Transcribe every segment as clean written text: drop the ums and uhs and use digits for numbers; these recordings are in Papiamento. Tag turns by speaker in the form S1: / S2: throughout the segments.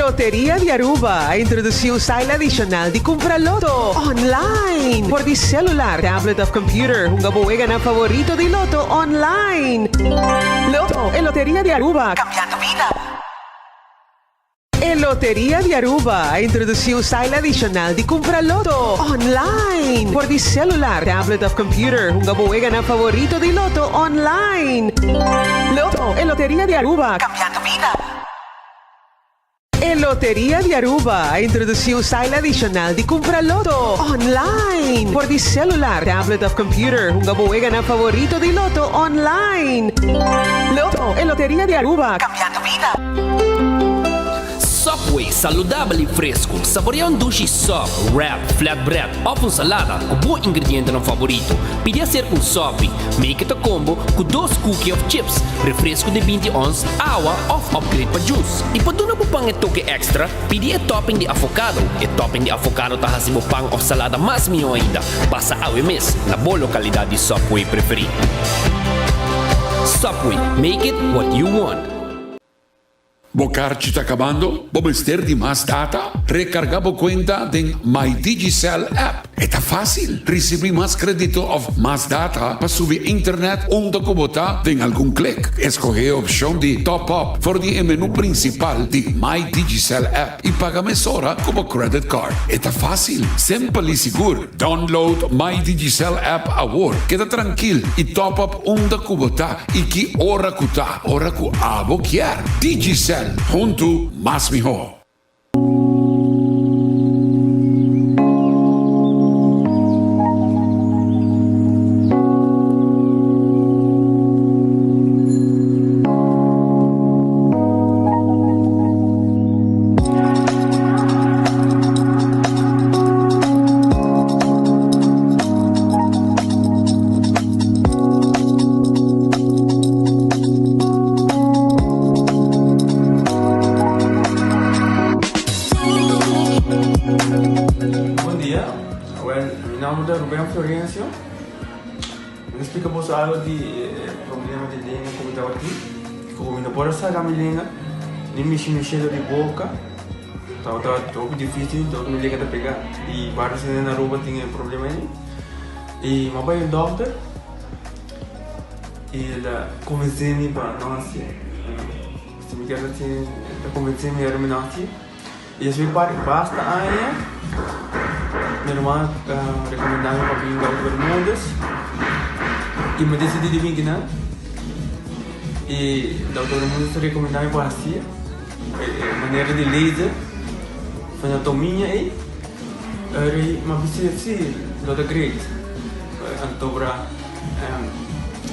S1: Loteria di Aruba a introduci un style adicional di cumpra loto online for di celular, tablet of computer. Hunga bo weganan favorito di loto online. Lotto, e Loteria di Aruba, cambiando bida. E Loteria di Aruba a introduci un style adicional di cumpra loto online for di celular, tablet of computer. Hunga bo weganan favorito di loto online. Lotto, e Loteria di Aruba, cambiando bida. E Loteria di Aruba a introduci un style adicional di cumpra loto online for di celular, tablet of computer. Hunga bo weganan favorito di loto online. Lotto, e Loteria di Aruba, cambiando bida.
S2: Subway, saludabel y fresco. Saborea un dushi sub, wrap, flatbread of un salada cu bo ingredientenan favorito. Pidi acerca un sopi. Make it a combo cu dos cookie of chips, refresco di 20 ons, awa of upgrade pa juice. Y pa duna bo pan e toke extra, pidi e topping di avocado. E topping di avocado ta haci bo pan of salada mas miho ainda. Pasa awe mes na bo localidad di Subway preferi. Subway, make it what you want.
S3: Bo karchi ta kabando? Bo mester di mas data? Rekargá bo kuenta den My Digicel app. E ta fásil! Risibí mas krédito òf mas data pa subi internet unda ku bo ta den algun klik. Eskohé e opshon di Top Up for di e menú prinsipal di My Digicel app i paga mesora ku bo credit card. E ta fásil, simpel i sigur. Download My Digicel app awor. Keda trankil i top up unda ku bo ta i ki ora ku ta, ora ku abo kier. Digicel, huntu mas mihó.
S4: Bon dia, well mi nomber ta Ruben Florencio. Mi ta splika boso algo di e problema di lenga ku mi tabatin. Ku mi no por a saka mi lenga ni mishi mi shelo di boka. Tabata hopi dificil, tabata mi lenga ta pega. Y varios hende na Aruba tin e problema ei. Y mi a bai un dokter y el a convence mi pa no haci. Si mi kier haci, el a convence mi ora mi no haci. Y despues basta aña mi ruman a recomenda mi pa bin Dokter Bermudez y mi a decidi di bin kinan. Y Dokter Bermudez a recomenda mi pa haci. E manera di laser for na tomiña ei eri m'a bisa si lo ta great. Anto bra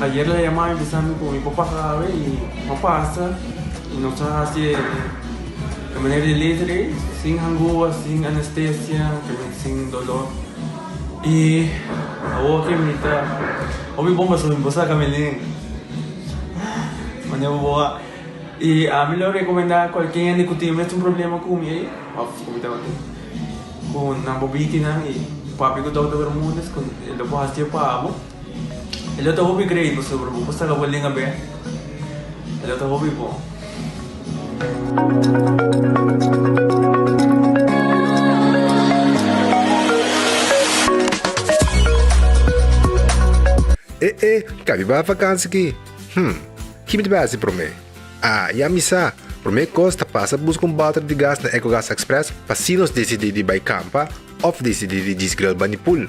S4: ayer la yama mi bisa mi ku mi por pasa awe i m'a pasa i nos a hasi e manera di laser ei sin hangua sin anestesia sin dolor i awor ke mi ta hopi bon pasobra mi por saka mi lenga manera bo a. I ami lo rekomendá kualke hende ku tin mes un problema ku mi ei, òf ku mi tabatin, ku nan por bini kinan i papia ku Dòkter Bermudez ku e lo por hasié pa bo. E lo ta hopi great pasobra bo por saka bo lenga bèk. E lo ta hopi bon.
S5: E e, kabi bai vakansi ki? Hm, ki mi ta bai hasi promé? Ah, ya mi sa! Promé kos ta pasa buska un bòter di gas na Ecogas Express pa si nos disidí di bai kampa òf disidí di djis grill bani pool.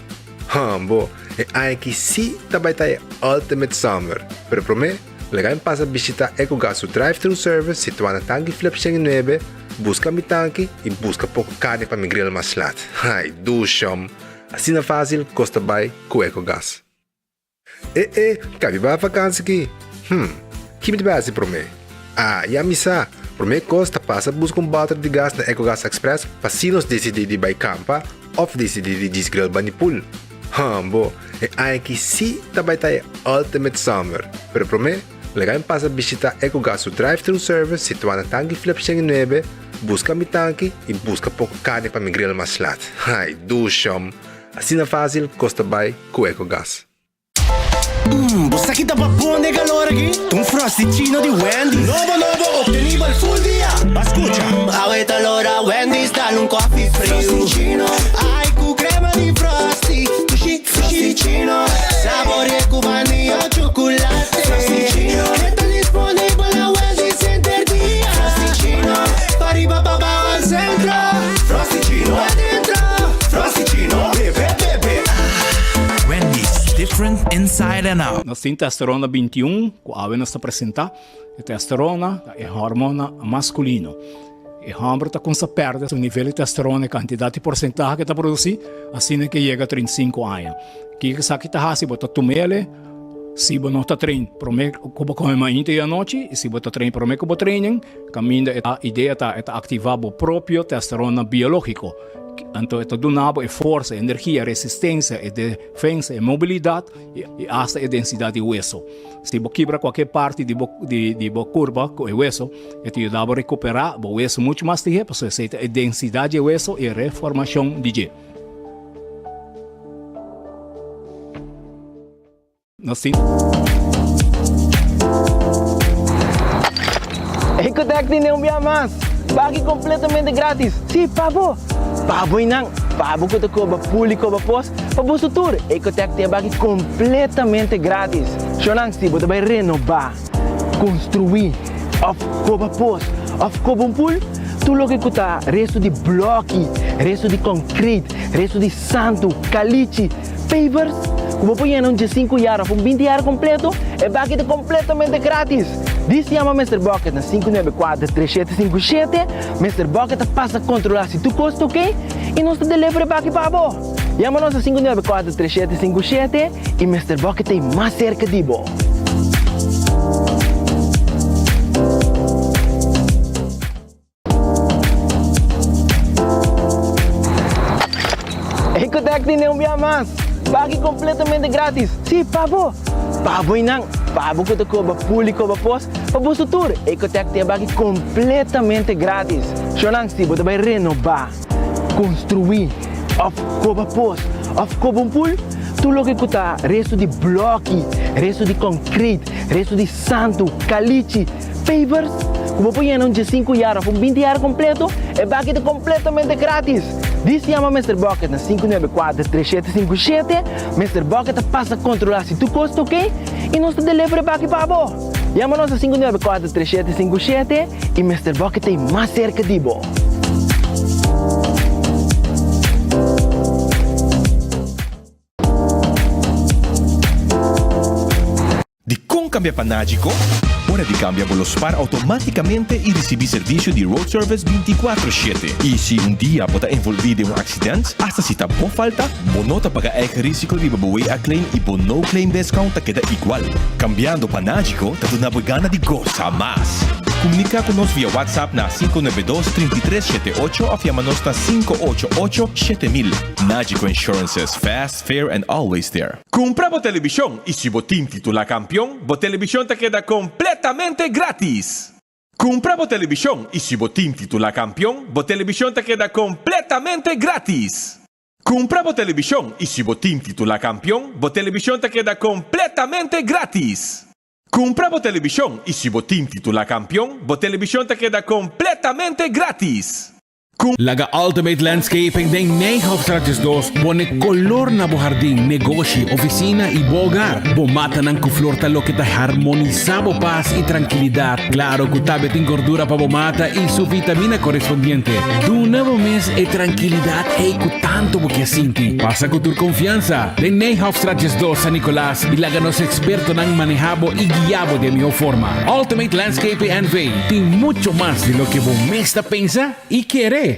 S5: Hòmbo, e aña aki sí ta bai ta e ultimate summer! Pero promé, laga mi pasa bishitá Ecogas su drive-thru service situá na Tanki Flip 109, buska mi tanki i buska poko karni pa mi grill mas lat. Ai, dushòm! Asina fásil kos ta bai ku Ecogas. E e, kabi bai vakansi ki? Hm, ki mi ta bai hasi promé? Ah, ya mi sa! Promé kos ta pasa buska un bòter di gas na Ecogas Express pa si nos disidí di bai kampa òf disidí di djis grill bani pool. Hòmbo, e aña aki sí ta bai ta e ultimate summer! Pero promé, laga mi pasa bishitá Ecogas su drive-thru service situá na Tanki Flip 109, buska mi tanki i buska poko karni pa mi grill mas lat. Ai, dushòm! Asina fásil kos ta bai ku Ecogas.
S6: Mmm, bo sa ki ta pa bon den calor aki? Ta un Frosty-chino di Wendy's. Nobo nobo, obtenibel full dia. Ba scucha. Awe ta lora Wendy's dal un coffee friu. Frosty-chino, ai cu crema di Frosty. Dushi, Frosty-chino, saborie cu vanilla o chocolate. Frosty-chino, e ta disponibel na Wendy's henter dia. Frosty-chino, pariba pabao al centro. Frosty-chino, adentro. Frosty-chino, bebe bebe.
S7: Wendy's, different inside and out.
S8: Nos tin testosterona 21 ku awe nos ta presentá. E testosterona ta e hormona maskulino. E hòmber ta kumsa pèrdè su nivel di testosterona, e kantidat di porsentahe ku e ta produsí, asina ke yega 35 aña. Kiko esaki ta hasi? Bo ta tum'el si bo no ta train promé ku bo kome mainta i anochi, i si bo ta train promé ku bo training, kaminda e idea ta e ta aktivá bo propio testosterona biológiko. Anto e ta duna bo e forsa, e energia, e resistensia, e defensa, e mobilidat i asta e densidat di weso. Si bo kibra kualke parti di bo di bo kurpa ku e weso, e ta yuda bo rekuperá bo weso muchu mas lihé pasobra esei ta e densidat di e weso i e reformashon di dje. Nos tin.
S9: Ecotec tene un bia mas! Baki completamente gratis! Si, pa bo! Pa bo y nan! Pa bo cu ta coba pool y coba pos, pa boso tur! Ecotec tin e baki completamente gratis! Shownan, si bo ta bay renoba, construi, of coba pos, of coba un pool, tur loke cu ta resto di bloki, resto di concrete, resto di santu, calichi, Pavers ku bo por yena un diesinku yar òf un binti yar kompleto, e baki ta kompletamente gratis! Dis yama Mister Bucket na 594 3757, Mister Bucket ta pasa kontrolá si tur kos ta oke i nos ta deliver e baki pa bo! Yama nos na 594 3757 i Mister Bucket ta ei mas serka di bo! Ecotec tene un bia mas! Baki completamente gratis! Si, pa bo! Pa bo y nan! Pa bo cu ta coba pool y coba pos, pa boso tur! Ecotec tin e baki completamente gratis! Shownan, si bo ta bay renoba, construi, of coba pos, of coba un pool, tur loke cu ta resto di bloki, resto di concrete, resto di santu, calichi, Pavers ku bo por yena un diesinku yar òf un binti yar kompleto, e baki ta kompletamente gratis! Dis yama Mister Bucket na 594 3757, Mister Bucket ta pasa kontrolá si tur kos ta oke i nos ta deliver e baki pa bo! Yama nos na 594 3757 i Mister Bucket ta ei mas serka di bo!
S10: Dikon kambia pa Nagico? Ora di kambia bo lo spar outomátikamente i risibí servisio di road service bintikuatro shete. I si un dia bo ta envolví den un aksident, asta si ta bo falta, bo no ta paga eigen risiko riba bo WA claim i bo no claim discount ta keda igual. Kambiando pa Nagico ta duna bo e gana di gosa mas! Komuniká ku nos via WhatsApp na 592 33 78 òf yama nos na 588 7000. Nagico Insurances, fast, fair and always there. Kumpra bo telebishon i si bo tin titulá kampion, bo telebishon ta keda kompletamente gratis! Kumpra bo telebishon i si bo tin titulá kampion, bo telebishon ta keda kompletamente gratis! Kumpra bo telebishon i si bo tin titulá kampion, bo telebishon ta keda kompletamente gratis! Kumpra bo telebishon i si bo tin titulá kampion, bo telebishon ta keda kompletamente gratis!
S11: Laga Ultimate Landscaping den Nijhoffstraat 12 pone kolor na bo hardin, negoshi, ofisina i bo hogar. Bo matanan ku flor ta loke ta harmonisá bo pas i trankilidat. Klaro ku tabe tin gordura pa bo mata i su vitamina korespondiente. Duna bo mes e trankilidat ei ku tantu bo ke sinti. Pasa ku tur konfiansa den Nijhoffstraat 12 San Nicolas i laga nos ekspertonan manehá bo i guiá bo den mihó forma. Ultimate Landscaping NV tin mucho mas di loke bo mes ta pensa i kere.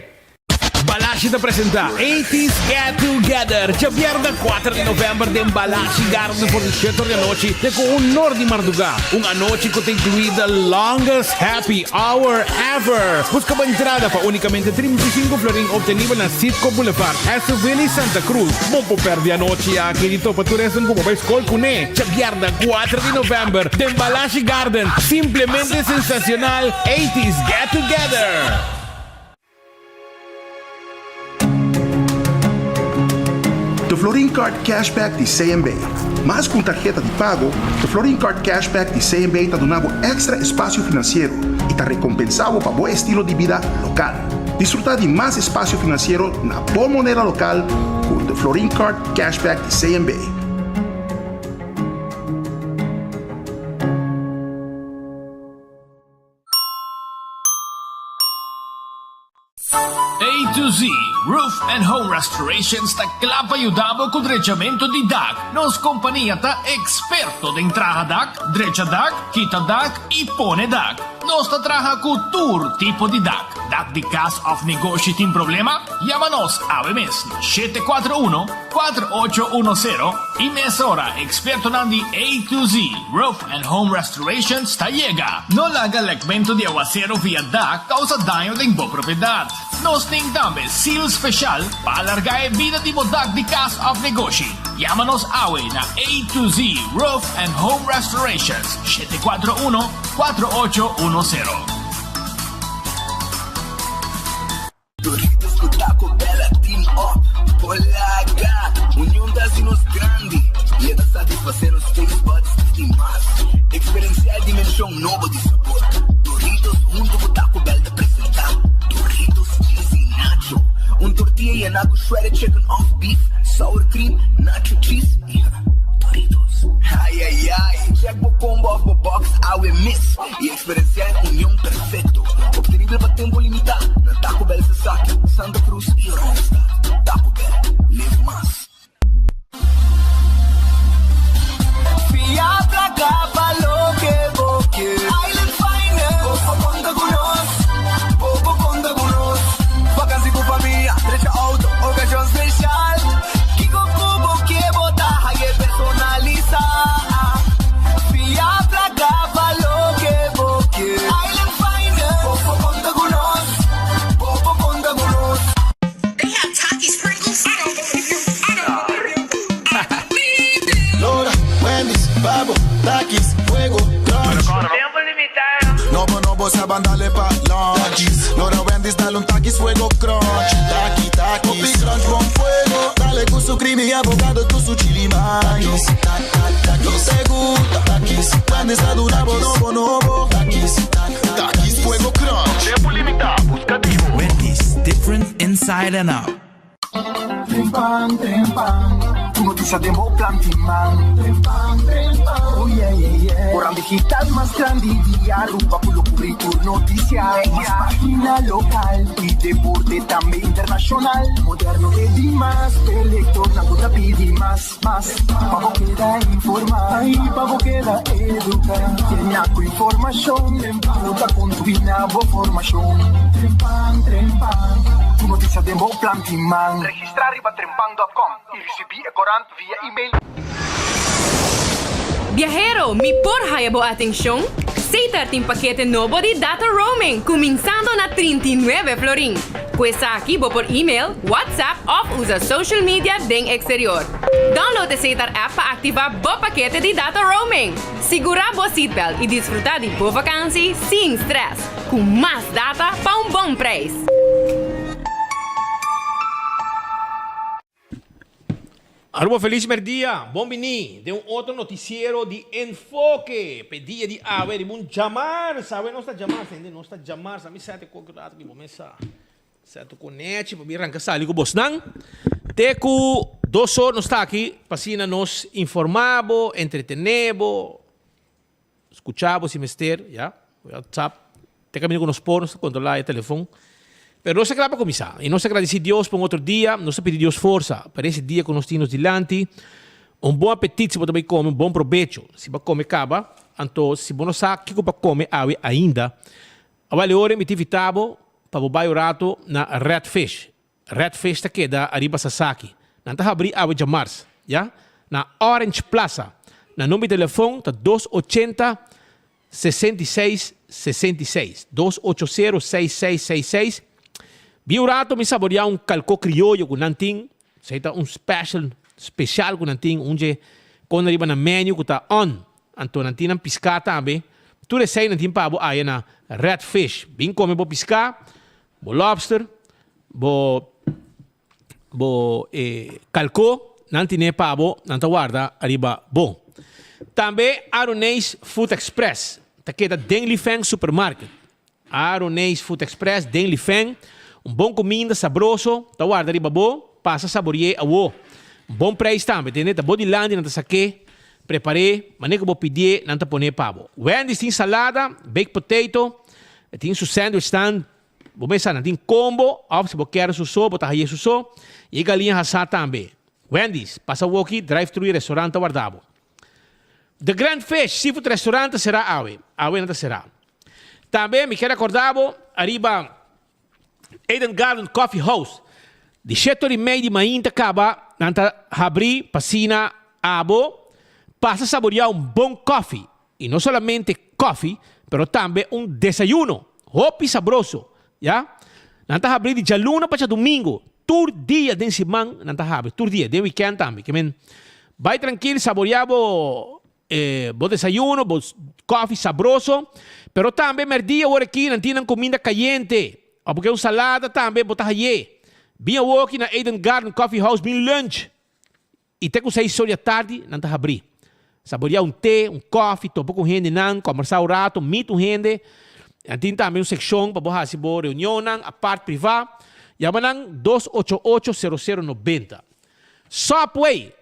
S11: Balashi ta presenta Eighties Get Together djabièrnè kuater di novèmber den Balashi Garden for di shete or di anochi te ku un or di mardugá. Un anochi ku ta inkluí the longest happy hour ever! Buska bo entrada pa únikamente 35 florin obtenibel na Citgo Boulevard, Esoville i Santa Cruz. Bo por pèrdè anochi aki di topa tur esnan ku bo bai skol kuné djabièrnè kuater di novèmber den Balashi Garden. Simplemente sensacional Eighties Get Together!
S12: The Florin Card Cashback di CMB. Mas ku un tarheta di pago, The Florin Card Cashback di CMB ta duna bo èkstra espasio finansiero i ta rekompensá bo pa bo estilo di bida lokal. Disfrutá di mas espasio finansiero na bo moneda lokal ku The Florin Card Cashback di CMB.
S2: A to Z Roof and Home Restorations ta kla pa yuda bo ku drechamentu di dak. Nos kompania ta eksperto den traha dak, drecha dak, kita dak i pone dak. Nos ta traha ku tur tipo di dak. Dak di kas òf negoshi tin problema? Yama nos awe mes na 741 4810 i mesora ekspertonan di A to Z Roof and Home Restorations ta yega. No laga lekmentu di awasero via dak kousa daño den bo propiedat. Nos tin tambe seal speshal pa alargá e bida di bo dak di kas òf negoshi. Yama nos awe na A to Z Roof and Home Restorations, 741 4810.
S13: Doritos cu Taco Bell a team up por laga Union ta haci nos grandi y e ta satisface nos taste buds di mas. Experiencia e dimension nobo di sabor. Doritos hunto cu Taco Bell ta presenta Doritos Cheesy Nacho, un tortilla yena cu shredded chicken of beef, sour cream, nacho cheese y Doritos. Ay ay ay, check bo combo of bo box awe mes y Experenciá e union perfecto, obtenibel pa tempo limitá na Taco Bell Sasaki, Santa Cruz y Oranjestad. Taco Bell, live mas.
S6: Fia placa pa loke bo kier. Island Finance. Bo por conta cu nos. Bo por conta cu nos. Vakantie cu famia, drecha auto, ocasion special. Kico cu bo kier bo ta haye personalisa. Fia placa pa loke bo kier. Island Finance. Bo por conta cu nos. Bo por conta cu nos.
S14: Lora, Wendy's, Babo, Takis, Fuego, Crunch. Nobo, nobo, sa ban dale pa lunch. Lora, Wendy's, dale un Takis, Fuego, Crunch. Taki, takis. Hopi crunch, bon fuego. Dale cu su creamy avocado, cu su chili mayo. Nos te gusta. Takis, Wendy's ta duna bo nobo, nobo. Takis, Takis, Fuego, Crunch.
S7: Tempo limita, busca di bo. Wendy's, different inside and out.
S15: Trempan, trempan, Tur noticia den bo plan tin man. Trempan, trempan, oh yeah, yeah, yeah. Koran digital mas grandi di Aruba cu lo cubri tur noticia. Mas pagina local y deporte tambe internacional. Moderno e di mas, e lectornan cu ta pidi mas, mas. Pa bo keda informa y pa bo keda educa. Llena cu informacion, lo ta contribui na bo formacion. Trempan, trempan, tur noticia den bo plan tin man.
S16: Registra riba trempan dot com y ricibi e corant via email.
S17: Biahero, mi por haya bo atencion? Setar tin pakete nobo di data roaming cuminsando na 39 florin. Cu esaki bo por email, WhatsApp of usa social media den exterior. Download e Setar app pa activa bo pakete di data roaming. Sigura bo seatbelt y disfruta di bo vakantie sin stress, cu mas data pa un bon prijs.
S18: Aruba Feliz Merdia, bon bini den un otro noticiero di Enfoke p'e dia di awe riba un djamars, awe nos ta djamars hende, nos ta djamars, ami sete koki rato ki bo mesa sete ku nechi pa mi ranka sali ku bosnan te ku dos or nos ta aki pa asina nos informa bo, entretene bo. Scucha bo si mester, ya. WhatsApp, te caminda cu nos por, nos ta controla e telefon. Pero nos ta cla pa cuminsa. Y nos ta agradeci Dios pa un otro dia. Nos ta pidi Dios forsa pa ese dia cu nos tin nos dilanti. Un bon apetit si bo ta bay come, un bon probecho si bo a come caba. Anto si bo no sa kico pa come awe ainda, awel e ora mi ta invita bo pa bo bay un rato na Red Fish. Red Fish ta keda ariba Sasaki. Nan ta habrí awe djamars, ya, na Orange Plaza. Nan number di telefon ta dos ochenta 66 66, dos ocho sero seis seis seis seis. Bin un rato mi saboreá un kalkó krioyo ku nan tin, esei ta un special, spesial ku nan tin, un dje kon ariba nan menu ku ta on. Anto nan tin nan piská tambe. Tur esei nan tin pa bo aya na Red Fish. Bin kome bo piská, Bo lobster, bo bo e kalko. Nan tine pa bo, nan ta warda ariba bo. Tambe Aroneis Food Express ta keda den Lifeng Supermarket. Aroneis Food Express den Lifeng, un bon kuminda sabroso ta warda riba bo, pasa sabori'é awo. Un bon prijs tambe, tende, ta bo dilanti nan ta sak'é, prepar'é, manera ku bo pidié nan ta pon'é pa bo. Wendy's tin salada, baked potato, e tin su sandwich stand, bo mester sa nan tin combo of si bo kier su so bo ta haye su so, y e galiña hasá tambe. Wendy's, pasa awoki, drive thru y restaurant ta warda bo. The Grand Fish Seafood Restaurant ta será awe. Awe nan ta será. Tambe mi kier acorda bo ariba Eden Garden Coffee House. Di shete ora y mei di mainta caba nan ta habri pa asina abo pasa saborea un bon koffie. Y no solamente koffie, pero tambe un desayuno hopi sabroso, ya. Nan ta habri di djaluna pa djadumingo, tur dia den siman nan ta habri, tur dia, den weekend tambe. Ke men bai trankil, saborea bo bo desayuno, bo koffie sabroso, pero tambe merdia ora aki nan tin nan kuminda kayente, of bo ke un salada tambe bo ta haye. Bin awoki na Eden Garden Coffee House bin lunch. I te ku seis or di atardi nan ta habrí. Saboreá un te, un kòfi, topa ku hendenan, kòmbersá un rato, meet un hende. Nan tin tambe un sekshon pa bo hasi bo reunionnan apart privá. Yama nan 288 0090. Subway,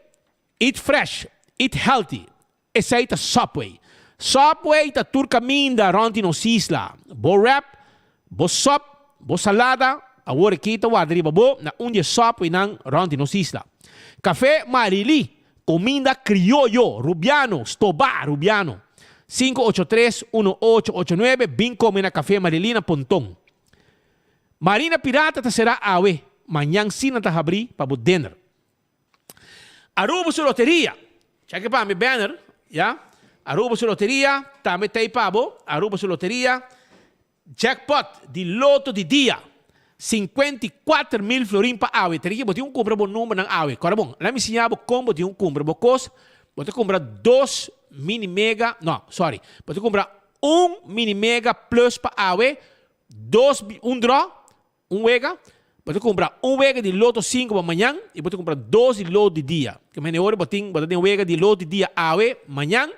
S18: Eat fresh, eat healthy. Esei ta Subway. Subway ta tur kaminda rònt di nos isla. Bo wrap, bo sòp, bo salada, awor aki ta warda riba bo na un di e Subwaynan rònt di nos isla. Kafé Marily, kuminda krioyo, rubiano, stobá rubiano. 583 1889 Bin kome na Kafé Marily na Ponton. Marina Pirata ta será awe, mañan sí nan ta habrí pa bo dinner. Aruba su loteria. Check pa mi banner, ya. Aruba su loteria, tambe tei pa bo. Aruba su loteria. Jackpot di loto di dia. 54 mil florin pa awe. Tene ki bo tin un kumpra bo numbernan awe. Kora bon, laat mi siña bo kon bo tin un kumpra bo kos. Bo ta kumpra dos mini mega, no, sorry. Bo ta kumpra un mini mega plus pa awe, dos, un draw, Un wega, bo ta kumpra un wega di loto sinku pa mañan i bo ta kumpra dos di loto di dia. Ke mene ora bo tin bo ta den wega di loto di dia awe, mañan,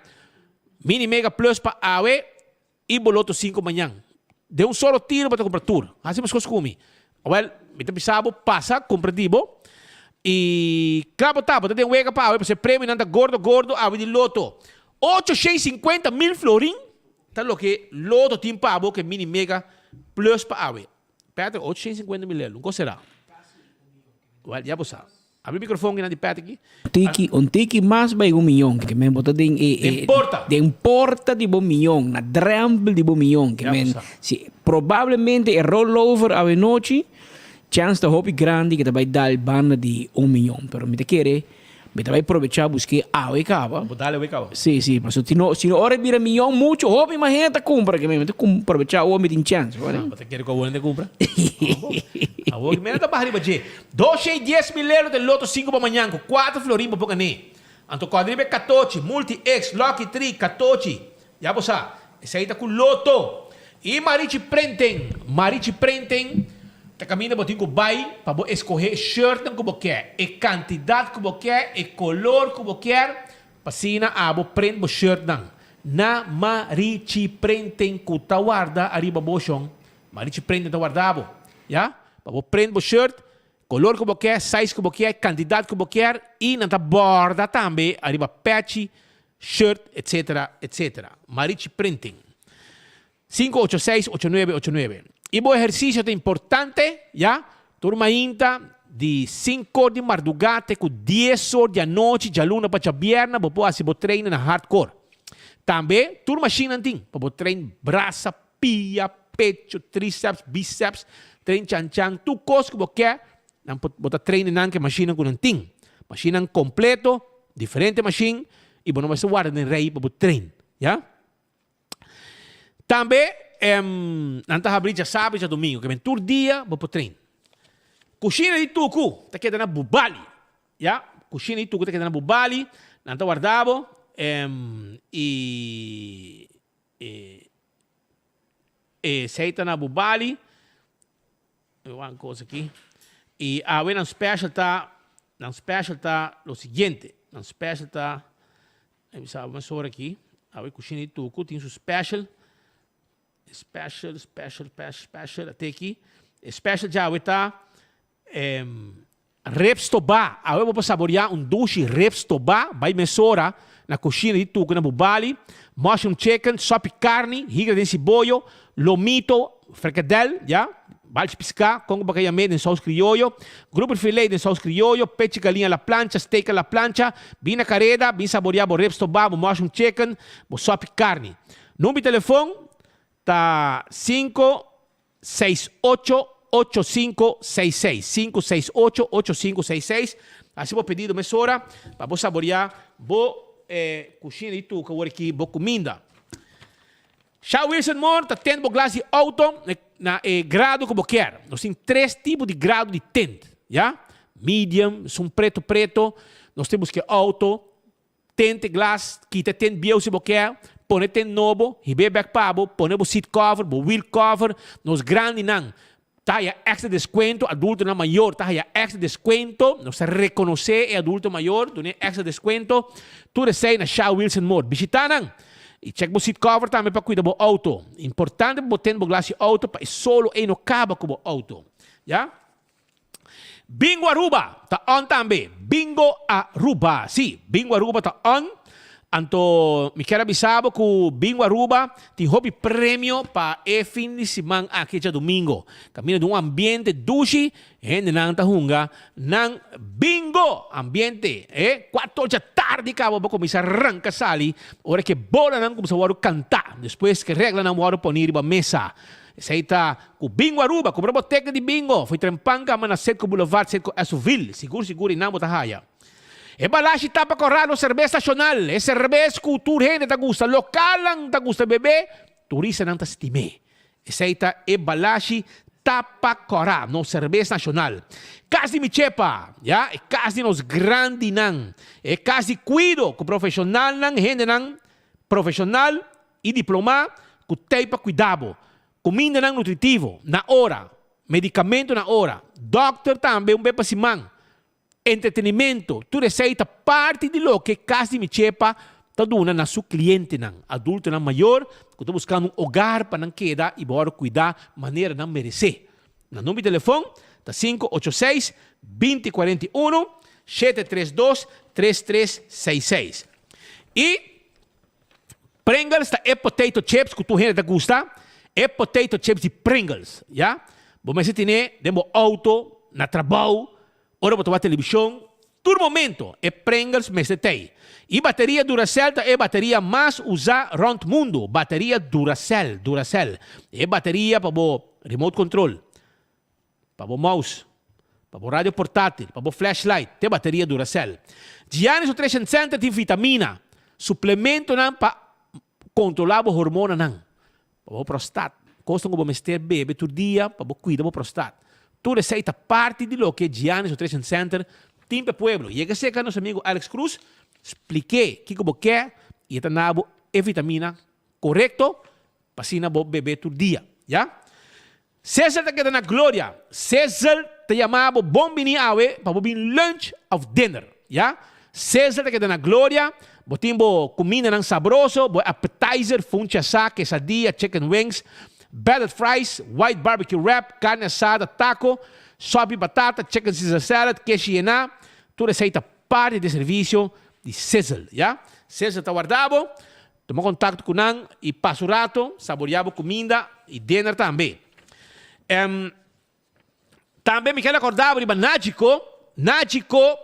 S18: mini mega plus pa awe i bo loto sinku mañan. Den un solo tiro bo ta kumpra tur. Hasi meskos ku mi. Awel, mi ta bisa bo pasa kumpra di bo i kla bo ta, bo ta den wega pa awe pasobra e premionan ta gordo gordo awe di loto. Ocho shei sinkuenta mil florin Ta loke Lotto tin pa bo ke mini mega plus pa awe. Patrick, 850 mil lelu, un kos sera? Wel, ya bo sa. Abri microfoon kinan di Patrick ki.
S19: Tiki, un tiki mas bai un miyon, ke men bo ta den e, e,
S18: Den porta.
S19: Den porta di bo miyon, na drempel di bo miyon, ke
S18: Ya bo
S19: men
S18: sa.
S19: si probablemente e rollover awe nochi, chance ta hopi grandi ke ta bai dal banda di un miyon, pero mi ta kere Mi ta bai probecha busk'é awe kaba.
S18: Bo dal awe kaba.
S19: Sí, sí, paso si no, si no ora e bira miyon mucho, hopi mas hende ta kumpra ke mi. Mi ta kum probecha awor mi tin chèns, bo
S18: Ah, bo ta kere ku awor hende kumpra? Awor mi ta baha riba dje. Doshe i dies mil euro den loto sinku pa mañan ku kuater florin bo por gané. Anto kòrda riba e katochi, multi X, lucky tri, katochi. Ya bo sa, esei ta ku loto. I Marichi Printing, Marichi Printing ta kaminda bo tin ku bai pa bo eskohé e shirtnan ku bo ke, e kantidat ku bo ke, e kolor ku bo kier, pa asina abo print bo shirtnan. Na Marichi Printing ku ta warda ariba bo shon. Marichi Printing ta warda bo, ya, pa bo print bo shirt, kolor ku bo ke, size ku bo ke, kantidat ku bo kier i nan ta borda tambe ariba pechi Shirt etc etc. Marichi Printing. 586 8989. I bo ehersisio ta importante, ya? Tur mainta di sinku or di mardugá te ku dies or di anochi djaluna pa djabierna bo por hasi bo trainen na hardcore. Tambe tur mashinnan tin pa bo train brasa, pia, pecho, triceps, biceps, train chanchan, tur kos ku bo ke Nan por bo ta train nan ku e mashinnan ku nan tin. Mashinnan kompleto, diferente mashin, i bo no mester warda den rei pa bo train, ya. Tambe nan ta habri djasabra i djadumingu, ke men tur dia bo por train. Kushina di Tuku ta keda na Bubali, ya. Kushina di Tuku ta keda na Bubali, nan ta warda bo i esei ta na Bubali. Wan kos aki. I awe nan special ta. Nan special ta lo siguiente. Nan special ta, mi bisa mesora aki, awe Cushina di Tucu tin su special. Special, special, special, special, ate aki. E special djawe ta ribs tobá. Awe bo por saboreá un dushi ribs tobá. Bai mesora na Cushina di Tucu na Bubali. Mushroom chicken, sopi carni, higra den siboyo, lomito, frikadel, ya, balchi piská, kongo bakayamé den sous krioyo, grouper filet den sous krioyo, pechi galiña a la plancha, steak a la plancha. Bin na kareda, bin saboreá bo ribs tobá, bo mushroom chicken, bo sopi carni. Number di telefon ta 568 8566, 568 8566. Hasi bo pedido mesora pa bo saboreá bo kushina di tuka ora ki bo kuminda. Sha Wilson Moore ta tent bo glas di auto na e grado ku bo kier. Nos tin tres tipo di grado di tent, ya, medium, esun preto preto, nos tin buska e auto, Tent e glas, kita e tent bieu si bo ke, pone tent nobo, hib'é bek pa bo, pone bo seat cover, bo wheel cover. Nos grandinan ta haya extra descuento, adultonan mayor ta haya extra descuento. Nos ta reconoce e adulto mayor, dun'é extra descuento. Tur esei na Sha Wilson Moore. Bishita nan y check bo seat cover tambe pa cuida bo auto. Importante pa bo tent bo glas di auto pa e solo ei no caba cu bo auto. Ya. Bingo Aruba ta on tambe. Bingo Aruba. Sí, Bingo Aruba ta on. Anto mi kier a bisa bo ku Bingo Aruba tin hopi premio pa e fin di siman aki djadumingo. Kaminda den un ambiente dushi, hendenan ta hunga nan bingo. Ambiente, e kuater dja tardi kaba bo kuminsá ranka sali ora ku e bolanan kuminsá wòrdu kantá despues ku e reglanan wòrdu poni riba mesa. Esei ta ku Bingo Aruba, kumpra bo teken di bingo fo'i Trempan kamba na Setco Boulevard, Setco Esoville. Sigur sigur einan bo ta haya. E balashi tapa kòrá nos serbes nashonal, e serbes ku tur hende ta gusta, lokalnan ta gusta bebé, turistanan ta stim'é. Esei ta e balashi tapa kòrá, nos serbes nashonal. Kas di mi chepa, ya, e kas di nos grandinan, e kas di kuido ku profeshonalnan, hendenan profeshonal i diplomá ku tei pa kuida bo, kumindanan nutritivo na ora, medikamentu na ora, dòkter tambe un be pa siman, entretenimento, tur esei ta parti di loke Kas di Mi Chepa ta duna na su klientenan, adultonan mayor ku ta buskando un ogar pa nan keda i bo wòrdu kuidá manera nan meresé. Nan number di telefon ta 586 2041 732 3366. I. Pringles ta e potato chips ku tur hende ta gusta, e potato chips di Pringles, ya. Bo mester tene den bo auto, na trabou, ora bo ta wak televishon, tur momento e Pringles mester tei. I bateria Duracell ta e bateria mas usa rònt mundu, bateria Duracell, Duracell. E bateria pa bo remote control, Pa bo mouse, pa bo radio portátil, pa bo flashlight, te bateria Duracell. Giannis Nutrition Center tin vitamina, suplementonan pa controla bo hormonanan, pa bo prostat, cosnan cu bo mester bebe tur dia pa bo cuida bo prostat. Tur esey ta parti di loke Giannis Nutrition Center tin pa e pueblo. Yega cerca nos amigo Alex Cruz, spliké kico bo ke y e ta na bo e vitamina corecto pa asina bo bebe tur dia, ya. Cesar ta keda na gloria. Cesar ta yama bo bon bini awe pa bo bin lunch of dinner, ya. Cesar ta keda na gloria, bo tin bo kumindanan sabroso, bo appetizer, funchi asá, quesadilla, chicken wings, battered fries, white barbecue wrap, carne asada, taco, sopi batata, chicken caesar salad, keshi yená, tur esei ta parti di e servicio di Sizzle, ya. Sizzle ta warda bo. Tuma kontakto ku nan i pasa un rato, saboreá bo kuminda i dinner tambe. Em, tambe mi ker rekordá bo riba Najiko. Najiko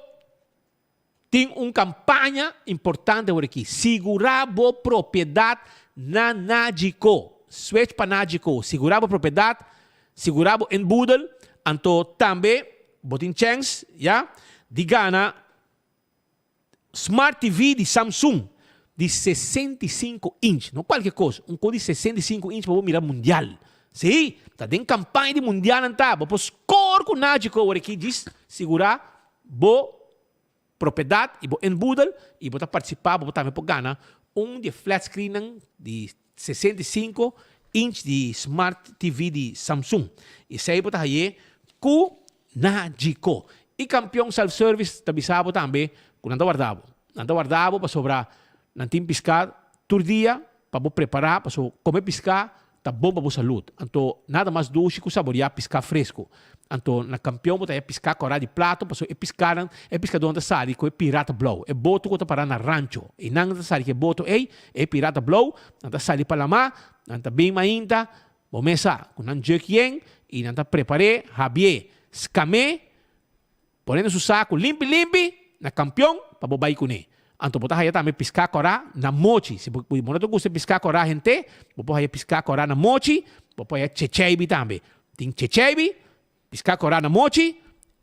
S18: tin un kampaña importante awor aki. Sigurá bo propiedat na Najiko. Switch pa Najiko. Sigurá bo propiedat, sigurá bo inboedel, anto tambe bo tin chèns, ya, di gana Smart TV di Samsung di 65 inch, no cualkier cos, un cos di 65 inch pa bo mira mundial. Sí, ta den campaña di mundial nan ta, bo por score cu Nagico awor aki djis sigura bo propiedad y bo inboedel y bo ta participa, bo tambe por gana un di e flat screen nan di 65 inch di Smart TV di Samsung. Esey bo ta haye cu Nagico. I Kampion Self Service ta bisa bo tambe ku nan ta warda bo. Nan ta warda bo pasobra nan tin piská tur dia pa bo prepará paso kome piská ta bon pa bo salud. Anto nada mas dushi ku saboriá piská fresku. Anto na Kampion bo ta haña piská kòrá di plato paso e piskanan e piskadónan ta sali ku e pirata blou. E boto ku ta pará na rancho. Einan nan ta sali ku e boto ei, e pirata blou, nan ta sali pa lamá, nan ta bin mainta, Bo mes sa ku nan juk yen i nan ta prepar'é, habié, skam'é, pon'é na su saku limpi limpi na kampion pa bo bai kuné. Anto bo ta haya tambe piská kòrá na mochi. Si bo no ta gusta piská kòrá hent'é, bo por haya piská kòrá na mochi, bo por haya checheibi tambe. Tin checheibi, piská kòrá na mochi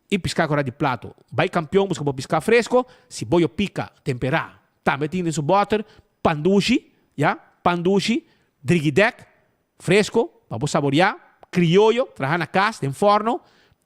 S18: i piská kòrá di plato. Bai kampion buska bo piská fresko, siboyo pika, temperá. Tambe tin den su bòter pandushi, ya, pandushi, drigidèk, Fresco, pa bo saboreá, crioyo, traha na cas, den forno,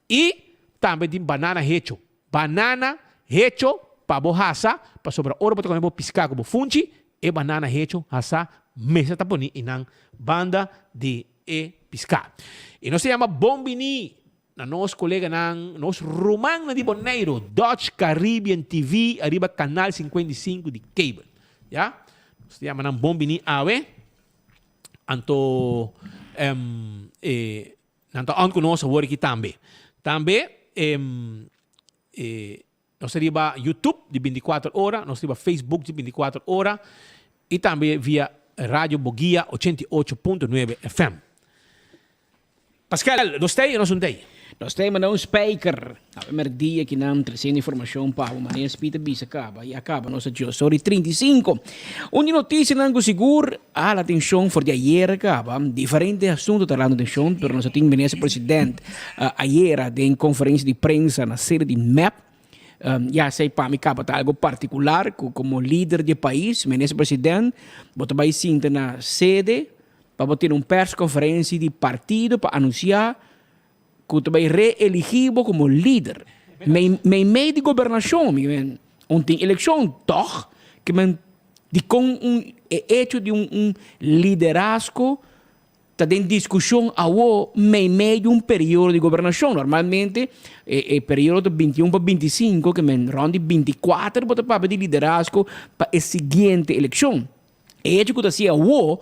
S18: y tambe tin banana hecho. Banana hecho pa bo hasa, pasobra ora bo ta come bo pisca cu bo funchi, e banana hecho hasa mester ta poni eynan banda di e pisca. Y nos ta yama bon bini na nos coleganan, nos rumannan di Boneiro, Dutch Caribbean TV ariba canal 55 di cable. Ya, nos ta yama nan bon bini awe. Anto e nan ta on ku nos awor aki tambe. Tambe e nos ta riba YouTube di bintikuater ora, nos ta riba Facebook di bintikuater ora i tambe via Radio Boguia 88.9 FM. Pascal, nos tei o nos un tei?
S19: Nos tei manda un spijker. Awe merdia ki nan tresiendo informacion pa bo manera Speed a bisa caba y a caba nos a djos ora y 35. Un di noticianan cu sigur a hala atencion for di ayer caba, diferente asunto ta halando atencion pero nos a tin minister president ayera den conferencia di prensa na sede di mep. Ya esey pa mi caba ta algo particular cu como lider di e pais, minister president, bo ta bay sinta na sede Pa bo tene un persconferencia di partido pa anuncia cu ta bay reeligi bo como lider. Meimei di gobernacion, mi men, un tin eleccion toch? Ke men dicon un e hecho di un un liderazgo ta den discusion awo meimei di un periodo di gobernacion. Normalmente e e periodo ta 21 pa 25, ke men rond di 24 bo ta papia di liderazgo pa e siguiente eleccion. E hecho ku ta hasi awo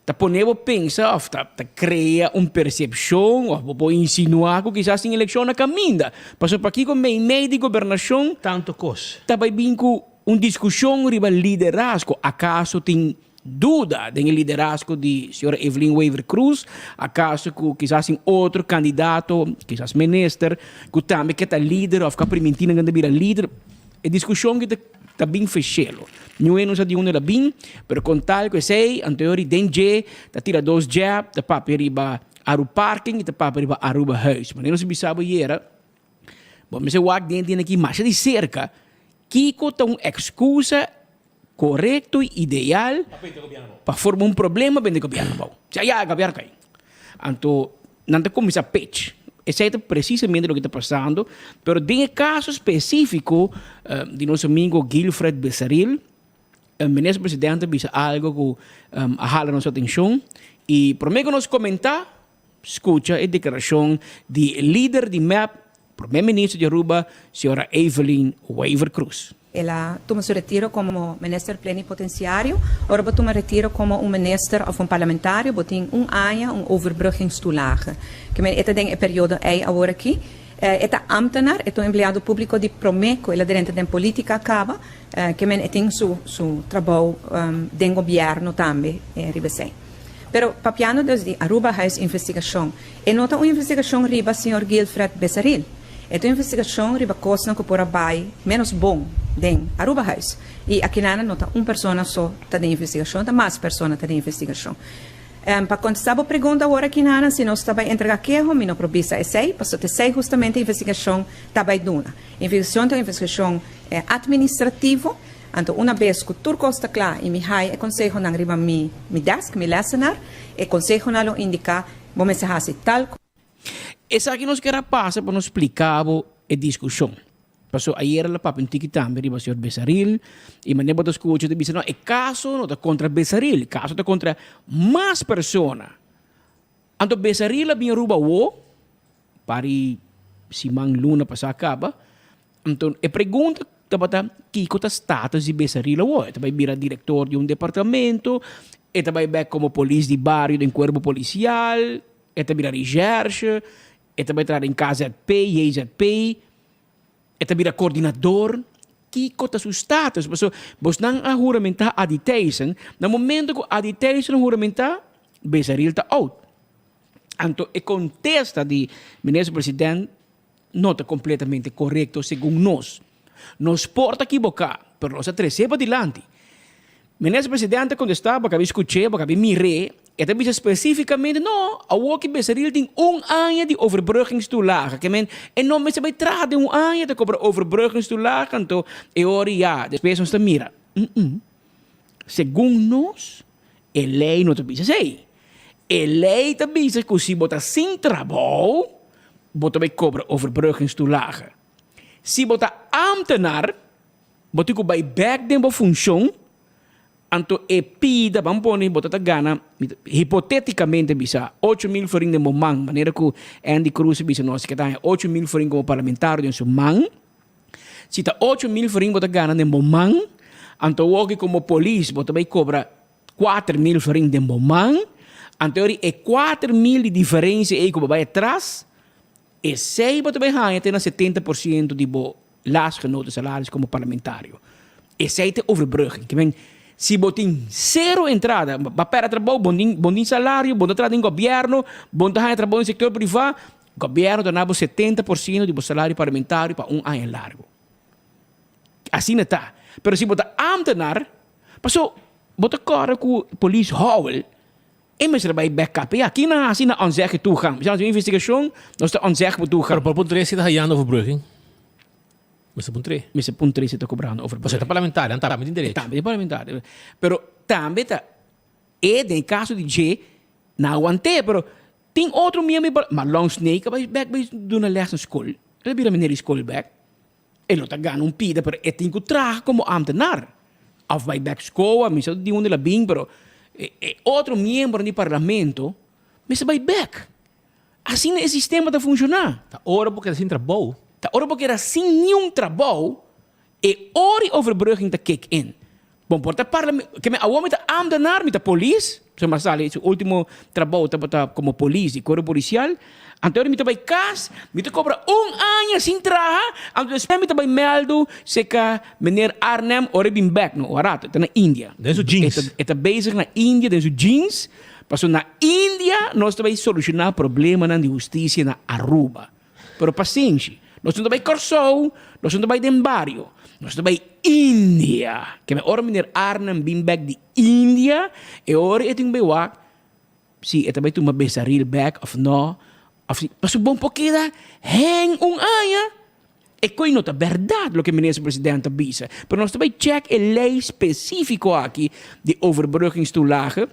S19: ta pone bo pensa òf ta ta krea un persepshon òf bo por insinuá ku kisas tin elekshon na kaminda. Pasobra pakiko meimei di gobernashon
S18: Tantu kos.
S19: ta bai bin ku un diskushon riba liderazgo? Akaso tin duda den e liderazgo di señora Evelyn Wever-Croes? Akaso ku kisas tin otro kandidato, kisas minister, ku tambe ke ta lider òf ku a primintí nan ta bira lider? E diskushon ki ta ta bin feshelo. Niun hende no sa di unda el a bin, pero kon tal ku esei, anto yori den dje ta tira dos jab, ta papia riba Aruparking i ta papia riba Arubahuis. Manera nos a bisa bo yera, bo mester wak den tin aki masha di serka kiko ta un ekskusa korekto i ideal pa forma un problema bende gobièrnu abou. Sea ya gobièrnu kai. Anto nan ta kuminsá pech. Esei ta presisamente loke ta pasando, pero den e kaso spesífiko di nos amigo Guilfred Besaril, Minister Presidente a bisa algo ku a hala nos atenshon i promé ku nos komentá, skucha e deklarashon di lider di mep, Prome Minister di Aruba, señora Evelyn Wever-Croes.
S20: El a tuma su retiro como minister plenipotenciario. Ora bo tuma retiro como un minister of un parlamentario bo tin un aña un overbruggingstoelage. Ke men e ta den e periodo ei awor aki. E ta ambtenaar, e ta un empleado publico di prome cu el a drenta den politica caba. Ke men e tin su su trabou den gobierno tambe riba esei. Pero papiando dus di Arubahuis investigacion, e no ta un investigacion riba señor Guilfred Besaril. E ta un investigacion riba cosnan cu por a bay menos bon den Arubahuis. Y akinana no ta un persona so ta den investigacion, ta mas persona ta den investigacion. Pa contesta bo pregunta awor akinana, si nos ta bay entrega keho, mi no por bisa esey, pasobra ta esey justamente investigacion ta bay duna. Investigacion ta un investigacion administrativo. Anto una bes ku tur kos ta kla i mi hai e konsehonan riba mi mi desk, mi lèsenar, e konsehonan lo indiká bo mester hasi tal ku.
S19: Esaki nos kier a pasa pa nos splika bo e diskushon. Paso ayer a papia un tiki tambe riba señor Besaril i manera bo ta skucha ta bisa no e kaso no ta kontra Besaril, e kaso ta kontra mas persona. Anto Besaril a bin Aruba awo, pari siman luna pasá kaba. Anto e pregunta tabata kiko ta status di Besaril awor? E ta bai bira director di un departamento? E ta bai bek como polis di bario den cuerpo policial? E ta bira recherche? E ta bai traha den KZP, JZP? E ta bira coordinador? Kiko ta su status? Pasobra bosnan a huramenta Adi Thijssen, na momento cu Adi Thijssen huramenta, Besaril ta out. Anto e contesta di Minister President no ta completamente corecto segun nos. Nos por ta equiboca, pero nos a trece padilanti. Minister Presidente a contesta, bo cabi scuche, bo cabi mire, e ta bisa specificamente, no, awor ki Besaril tin un aña di overbruggingstoelage, ke men e no mester bay traha den un aña ta cobra overbruggingstoelage, anto e ora ya, despues nos ta mira. Mm-mm. Segun nos, e ley no ta bisa esey. E ley ta bisa cu si bo ta sin trabou, bo ta bay cobra overbruggingstoelage. Si bo ta ambtenaar, bo tin cu bay bek den bo funcion, anto e pida, ban pone bo ta ta gana, hipoteticamente bisa, 8000 florin den bo man, manera cu Endy Croes a bisa nos, ke ta haña 8000 florin como parlamentario den su man. Si ta 8000 florin bo ta gana den bo man, anto awoki como polis bo ta bay cobra 4000 florin den bo man, anto e ora e 4000 di diferencia ey cu bo bay atras, esey bo ta bay haña te na 70% di bo laatstgenoten salaris como parlamentario. Esey ta e overbrugging. Ke men, si bo tin cero entrada, bo a perde trabou, bo no bo no tin salario, bo no ta traha den gobierno, bo no ta haña trabou den sector priva, gobierno ta na bo 70% di bo salario parlamentario pa un aña largo. Asina ta. Pero si bo ta ambtenaar, paso bo ta kòrda ku polis Howell e mester bai bek KPA. Kin nan hasi na ontzegge toegang? Bisa nos investigashon, nos ta ontzegge bo toegang.
S18: Pero por puntr'é si ta hayando overbrugging? Mester puntr'é.
S19: Mester puntr'é si ta kobrando overbrugging.
S18: Pasobra e ta parlamentario, nan tambe tin derecho.
S19: Tambe tin parlamentario. Pero tambe ta e den e kaso di dje nan awant'é, pero tin otro miembro di parlamento, Marlon Snake a bai bek bai duna lès na skol. El a bira meneer di skol bek. E lo ta gana un pida pero e tin ku traha komo ambtenaar of bai bek skoa mi sa di unda el a bin pero e otro miembronan di parlamento mester bai bek. Asina e sistema ta funshoná.
S18: Ta ora bo keda sin trabou.
S19: Ta ora bo keda sin niun trabou e ora e overbrugging ta kick in. Bon por ta parla ke mi awor mi ta ambtenaar mi ta polis so mi a sali su ultimo trabou tabata komo polis di kuerpo polisial anto mi ta bai kas mi ta kobra un aña sin traha anto despues mi ta bai mèldu seka meneer Arnhem ora e bin bèk no ora rato e ta na India
S18: Den su jeans.
S19: E ta bezig na India den su jeans pasobra na India nos ta bai solushoná problemanan di hustisia na Aruba. Pero pasenshi, nos no ta bai Kòrsou, nos no ta bai den bario, nos ta bai India. Keme ora meneer Arnhem bin bèk di India, e ora e tin bai wak si e ta bai tuma Besaril bèk òf nò, òf si, pasobra bo no por keda hèn un aña. E koi no ta bèrdat loke minister president ta bisa, pero nos ta bai chèk e lei spesífiko aki di overbruggingstoelage.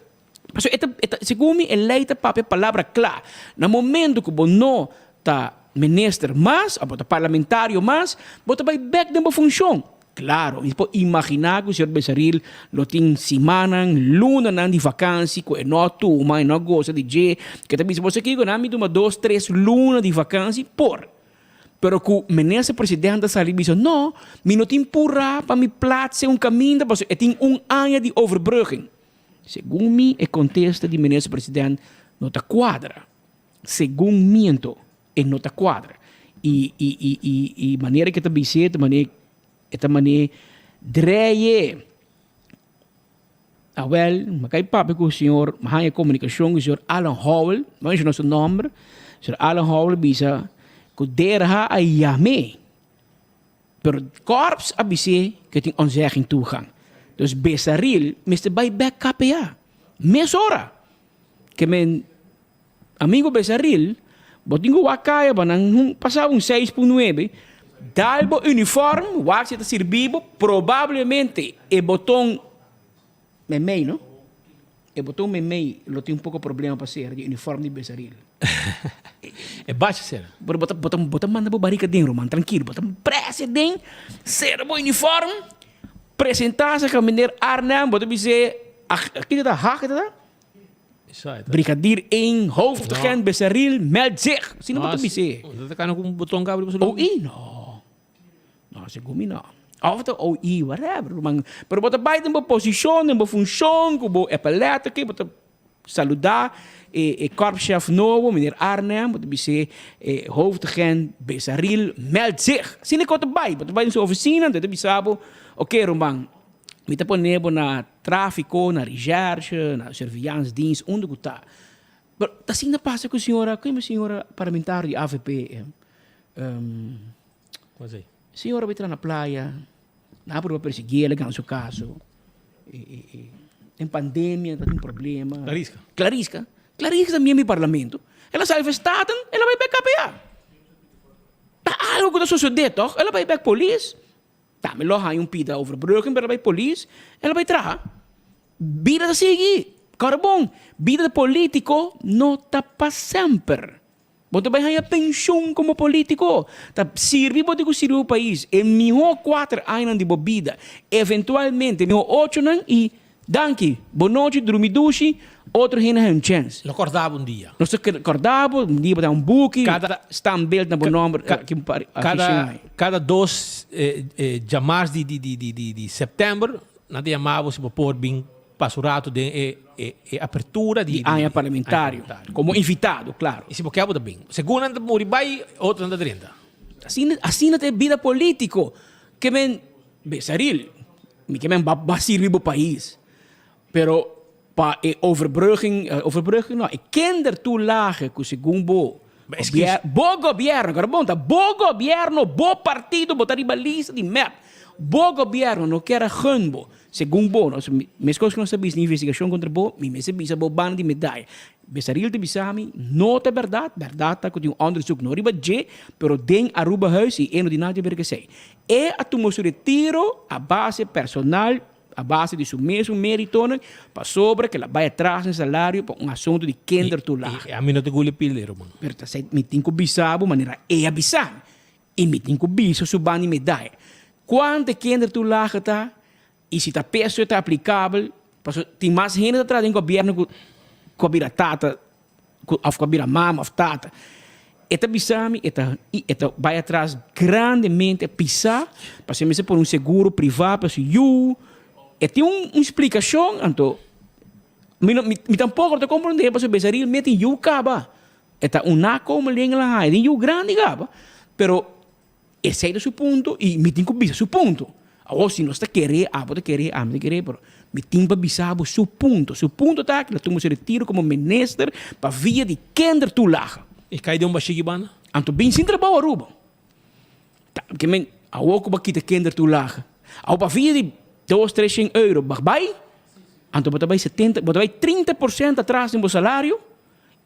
S19: Pasobra e ta, e ta, segun mi e lei ta papia palabra kla. Na momento ku bo no ta minister mas òf bo ta parlamentario mas, bo ta bai bèk den bo funshon. Klaro, mi por imaginá ku señor Besaril lo tin simannan, lunanan di vakansi ku e no a tuma, e no a gosa di dje, ku e ta bisa, bo sa kiko, nan mi tuma dos, tres luna di vakansi por. Pero ku minister president a sali bisa, no, mi no tin purá pa mi platse un kaminda pasobra e tin un aña di overbrugging. Segun mi e kontesta di Minister President no ta kuadra. Segun mi anto e no ta kuadra. I i i i i manera ke ta bis'é ta manera e ta manera dreye. Awel, mi a kai papia ku señor, mi a haña komunikashon ku señor Alan Howell, mi a menshoná su nòmber, señor Alan Howell a bisa ku DRH a yam'é. Pero Korps a bis'é ku e tin ontzegging toegang. Dus Besaril mester bai bek KPA. Mesora! Ke men amigo Besaril, bo tin ku wak kaya pa nan hun pasa un seis pun nuebe, dal bo uniform, wak si e ta sirbi bo, probablemente e boton Memey no? E boton memey lo tin un poco problema pa sera di uniform di Besaril.
S18: E bacha sera.
S19: Pero bo ta bo ta bo ta manda bo barika den ruman trankilo bo ta prese den sera bo uniform presenta sa ka meneer Arnhem bo ta bis'é kiko ta ha kiko ta? Brigadier één hoofdagent Besaril meldt zich. Asina bo ta bis'é.
S18: No ta kana ku un boton kabri
S19: pasobra. Oh i no. No, segun mi no. Of ta OI, whatever, ruman. Pero bo ta bai den bo posishon, den bo funshon, ku bo epelèt aki, bo ta saludá e e korpschef nobo, meneer Arnhem, bo ta bis'é e hoofdagent Besaril meldt zich. Asina ku bo ta bai, bo ta bai den su ofisina, anto e ta bisa bo, oké ruman, mi ta pone bo na tráfiko, na recherche, na surveillance-dienst, unda ku ta. Pero ta asina pasa ku señora, ken señora parlamentario di avp?
S18: Kon esei?
S19: Señora bai tra na playa, nan a prueba persiguié, el a gana su kaso. Den pandemia ta tin problema.
S18: Clarisca.
S19: Clarisca. Clarisca ta miembro di parlamento. El a sali for Staten, el a bai bek KPA. Ta algo ku ta sosodé tòg? El a bai bek polis. Tambe lo a haña un pida overbrugging, pero el a bai polis, el a bai traha. Bida ta sigui. Kòrda bon, bida di polítiko no ta pa semper. Bo ta bai haña penshun komo polítiko. Ta sirbi bo di ku sirbi bo pais e mihó kuater añanan di bo bida, eventualmente e mihó ochonan i danki, bo nochi, drumi dushi, otro hende haña un chèns.
S18: Lo kòrda bo un dia.
S19: Nos ta kòrda bo, un dia bo ta haña un buki, standbeeld na bo nòmber, aki un par
S18: afishin aña. Kada dos djamars di sèptèmber nan ta yama bo si bo por bin Pasa un rato den e e apertura di
S19: Di aña parlamentario. Como invitado, claro.
S18: Y si bo kier bo ta bin. Segun nan ta muri bay, otronan ta drenta.
S19: Asina, asina ta e bida politico. Ke men, Besaril, mi ke men ba ba sirbi bo pais. Pero pa e overbrugging, overbrugging no, e kindertoelage cu segun bo, bo gobierno, kor bon ta bo gobierno, bo partido, bo ta riba lista di mep. Bo gobierno no kier a gun bo. Segun bo, nos, meskos ku nos ta bisa den investigashon kontra bo, mi mester bisa bo banda di medaya. Besaril ta bisa mi, no ta bèrdat, bèrdat ta ku tin un onderzoek no riba dje, pero den Arubahuis i e no tin nada di haber ku esei. E a tuma su retiro a base personal, a base di su mesun meritonan, pasobra ku el a bai atras den salario pa un asuntu di kindertoelage.
S18: I ami no ta guli pil ruman.
S19: Pero ta esei mi tin ku bisa bo manera e a bisa mi. I mi tin ku bisa su banda di medaya. Kuantu e kindertoelage ta i si ta peso e ta aplikabel, pasobra tin mas hende ta traha den gobièrnu ku ku a bira tata ku òf ku a bira mama òf tata. E ta bisa mi e ta e ta bai atras grandemente pisá pasobra e mester pone un seguro privá pa su yu. E tin un un splikashon anto mi no mi tampoko no ta komprondé pasobra Besaril mi tin yu kaba. E ta un nakomeling el a haña den yu grandi kaba, pero esei ta su punto i mi tin ku bisa su punto. Awor si nos ta kere, abo ta kere, ami ta kere, pero mi tin pa bisa bo su punto. Su punto ta ku el a tuma su retiro komo minister pa via di kindertoelage.
S18: E kai den un bashiki banda?
S19: Anto bin sin trabou Aruba. Ta ke men awor ku bo a kita kindertoelage, awor pa via di dos tres shen euro bo a bai, anto bo ta bai setenta, bo ta bai trinta por sento atras den bo salario.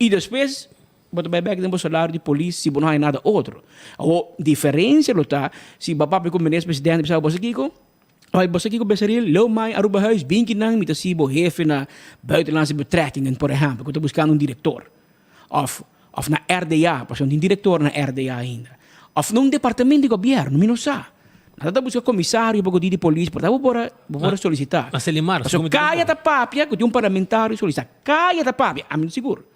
S19: I despues bo ta bai bek den bo salario di polis si bo no haña nada otro. Awor, diferencia lo ta si bo a papia ku minister presidente bisa bo sa kiko? Oi, bo sa kiko Besaril? Leu mai Arubahuis, bin kinan mi ta si bo hefe na Buitenlandse Betrekkingen, por ehempel, ku ta buskando un direktor. Of, of na RDA, pasobra no tin direktor na RDA ainda. Of na un departamento di gobièrnu, mi no sa. Nan ta buska komisario pa ku di di polis, por ta bo por a, bo por a solisitá.
S18: Na Selimar,
S19: Pasobra kaya ta papia ku tin un parlamentario solisitá. Kaya ta papia, ami no sigur.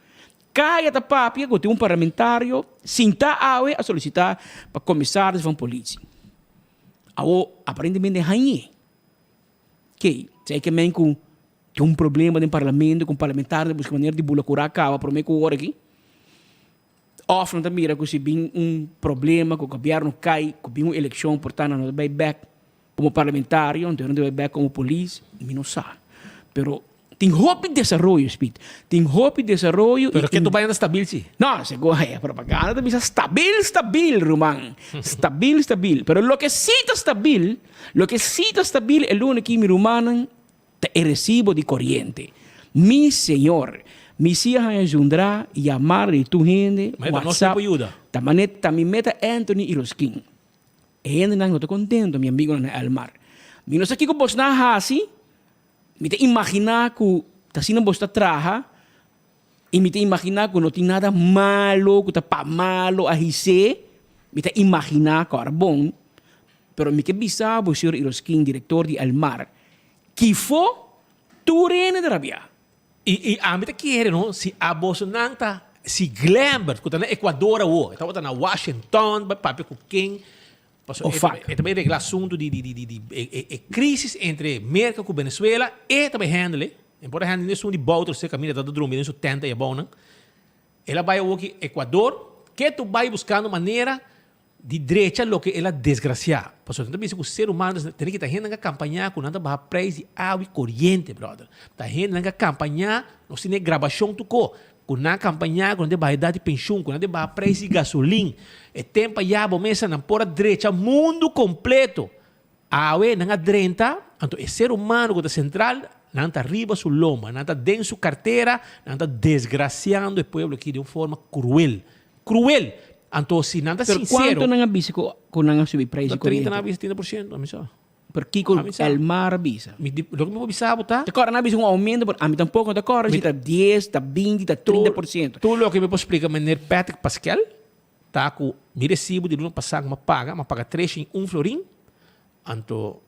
S19: Kaya ta papia ku tin un parlamentario sintá awe a solisitá pa komisaris van politie. Awo aparentemente hañ'é. Kei, esei ke men ku tin un problema den parlamento ku un parlamentario ta buska manera di bula kura kaba promé ku ora aki. Òf nan ta mira ku si bin un problema ku gobièrnu kai, ku bin un elekshon por ta nan no ta bai bèk komo parlamentario, anto nan ta bai bèk komo polis, mi no sa. Pero tin hopi desaroyo, Speed. Tin hopi desaroyo.
S18: Pero ke tur bai anda stabil si?
S19: No, segun e propaganda ta bisa stabil, stabil, ruman. Stabil, stabil. Pero loke si ta stabil, loke si ta stabil e luna aki mi rumannan, Ta e recibo di coriente. Mi señor, mi si a haña zundra, yamar di tur hende, whatsapp, ta mane ta mi meta Anthony y Roskin. E hendenan no ta contento, mi amigonan na Elmar. Mi no sa kico bosnan a haci, mi ta imagina cu ta asina bos ta traha y mi ta imagina cu no tin nada malo cu ta pa malo a his'é, mi ta imagina cu ora bon, pero mi ke bisa bo señor Iroskin, director di Elmar, Kifo tur hende ta rabia.
S18: I i ami ta kere no si abosonan ta si Glembert ku ta na Ecuador awo e tabata na Washington bai papia ku ken. Paso
S19: O fuck.
S18: E ta bay regla asunto di di di di di e e e crisis entre Merca cu Venezuela e ta bay handle e. E por a handle esun di Bouter se caminda ta ta drumi den su tent ey abounan. El a bay awoki Ecuador ke tu bay buscando manera di drecha loke el a desgracia. Pasobra nan ta bisa cu ser humano tene ki ta hendenan ka campaña cu nan ta baha prijs di awa y coriente brother. Ta hendenan ka campaña nos tene grabacion tuco cu nan a campaña cu nan ta baha edad di pensioen cu nan ta baha prijs di gasolin. E tempo aya bo mesa nan por a drecha mundo completo. Awe nan a drenta, anto e ser humano cu ta central, nan ta riba su lomba, nan ta den su cartera, nan ta desgraciando e pueblo aki den un forma cruel. Cruel! Anto si nan ta
S19: Pero
S18: sincero.
S19: cuanto nan a bisa cu cu nan a subi prijs di
S18: Ta 30
S19: coriente?
S18: nan a bisa 30%, ami sa.
S19: Pero kico
S18: Ami sa.
S19: Elmar a bisa?
S18: Mi di, loke mi por bisa bo ta.
S19: Ta cora nan a bisa un aumento, pero ami tampoco no ta cora si ta 10, ta 20, ta 30%.
S18: Tur loke mi por splica meneer Patrick Paskel ta cu mi recibo di luna pasa cu mi a paga, mi a paga 301 florin, anto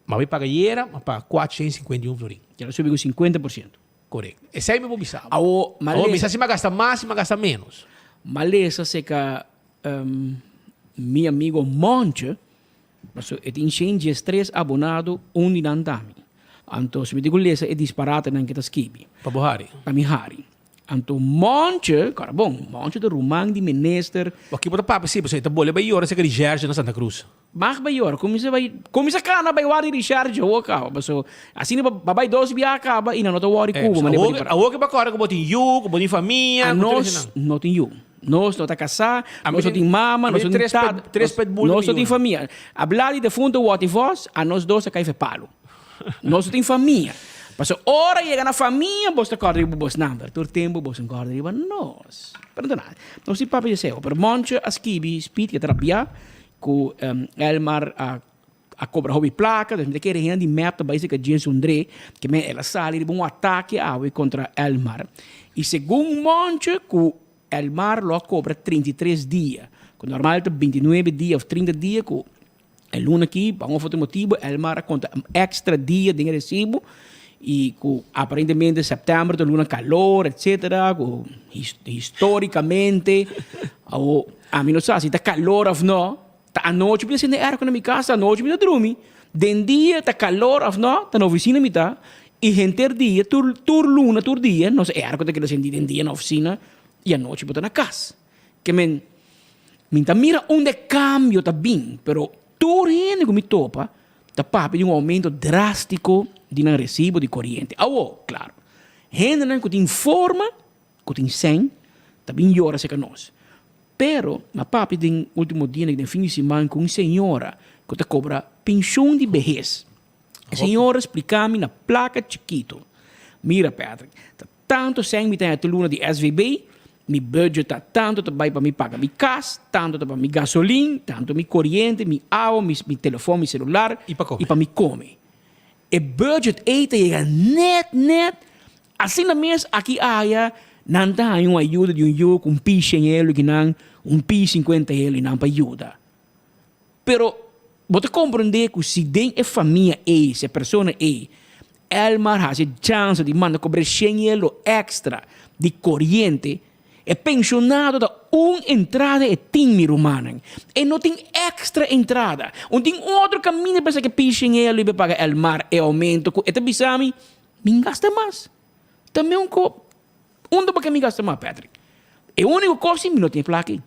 S18: mi a bay paga ayera, mi a paga 451 florin.
S19: Ya a subi cu 50%.
S18: Correcto. Esey mi por bisa bo.
S19: Awo,
S18: Awo, mi sa si mi a gasta mas, si mi a gasta menos.
S19: Malesa seca mi amigo Monche, pasobra e tin shen diestres abonado, un di nan ta mi. Anto si mi tin cu lesa e disparatenan ke ta skibi.
S18: Pa bo hari.
S19: Pa mi hari. Anto Monche, kòrda bon, Monche ta ruman di minister.
S18: Bo aki bo ta papia si, pasobra e ta bole bai yora cerca di Gerge na Santa Cruz.
S19: Mag bai yora, kuminsá bai, kuminsá kana bai wak di Richard Joe kaba, paso asina bo ba bai dos bia kaba i nan no ta wòri ku bo manera bo di para.
S18: Awor ke bo a kòrda ku bo tin yu, ku bo tin famia, ku tur
S19: Anos no tin yu. Nos no ta kasá, nos no tin mama, nos no tin tata, nos no tin famia. Abla di defunto Wòti Vòs, anos dos a kai fe palu. Nos no tin famia. Pasobra ora yega na famia bos ta kòrda riba bos nan, pero tur tempu bos no kòrda riba nos. Pero no ta nada. Nos tin papia di esei, pero Moncho a skibi speed ke ta rabiá ku Elmar a a kobra hopi plaka, dus mi ta kere hende di mep ta bai serka James Undré, ke men el a sali riba un atake awe kontra Elmar. I segun Moncho ku Elmar lo a kobra 33 dia, ku normal ta 29 dia òf 30 dia ku E luna aki, pa un of otro motibu, Elmar a konta un èkstra dia den e resibu i ku aparentemente sèptèmber ta luna kalor, etsetera, ku histórikamente awo ami no sa si ta kalor òf no, ta anochi mi ta sende airco na mi kas, ta anochi mi ta drumi, den dia ta kalor òf no, ta na ofisina mi ta i henter dia tur tur luna tur dia nos airco ta keda sendi den dia na ofisina i anochi bo ta na kas. Ke men, mi ta mira unda e kambio ta bin, pero tur hende ku mi topa ta papia di un oumento drástiko di nan resibo di koriente. Awor, klaro, hendenan ku tin forma, ku tin sèn, ta bin yora serka nos. Pero, mi a papia den último dianan, den fin di siman, ku un señora ku ta kobra penshon di behes. E señora splika mi na plaka chikitu, Mira, Patrick, ta Tanto sèn mi ta haña tur luna di SVB, mi budget ta tanto ta bai pa mi paga mi kas, tanto ta pa mi gasolin, tanto mi koriente, mi awa, mi mi telefòn, mi selular
S18: I pa kome.
S19: i pa mi kome. E budget ei ta yega nèt nèt, asina mes aki aya nan ta haña un ayuda di un yu ku un pi shen elo ki nan, un pi sinkuenta elo i nan pa yuda. Pero bo ta komprendé ku si den e famia ei, si e persona ei, Elmar hasi e chansa di manda kobr'é shen yelo èkstra di koriente, e penshonado ta un entrada e tin, mi rumannan. E no tin èkstra entrada. Un tin otro kaminda pa esaki pidi shen yelo i pa paga Elmar e oumento ku e ta bisa mi, mi n gasta mas. Ta meun ko, unda bo ke mi gasta mas, Patrick? E úniko kos si mi no tin e plaka ei.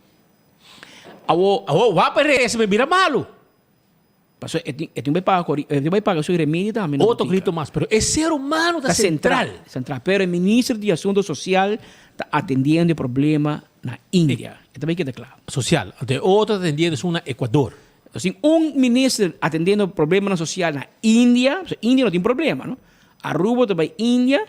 S19: Awo.
S18: Awo wak pa resa mi bira malu.
S19: Paso e tin e tin bai paga kori e tin bai paga su remedio tambe na
S18: Otro
S19: botica.
S18: grito mas, pero e ser humano ta
S19: Ta central.
S18: central.
S19: Central. Pero e minister di asunto social ta atendiendo e problema na India. E ta bai keda kla.
S18: Social. Anto e otro ta atendiendo esun na Ecuador.
S19: Entonces tin un minister atendiendo problemanan social na India, pasobra India no tin problema no. Aruba ta bai India,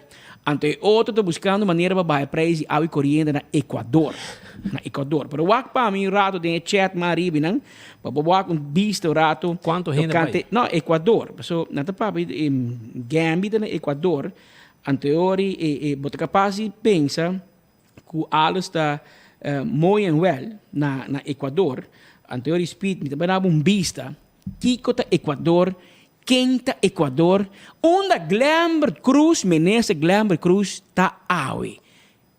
S19: anto e otro ta buscando manera pa baha e prijs di awa y coriente na Ecuador. Na Ecuador. Pero wak pa mi un rato den e chat mas ariba nan, pa bo wak un bista un rato.
S18: Cuanto hende bai?
S19: Tocante, no, Ecuador. Paso nan ta papia di Gambi ta na Ecuador, anto e ora e bo ta capaz di pensa cu alles ta mooi en wel na na Ecuador, anto e ora Speed mi ta bai daba un bista kico ta Ecuador Ken ta Ecuador? Unda Glenbert Croes, Minister Glenbert Croes ta awe?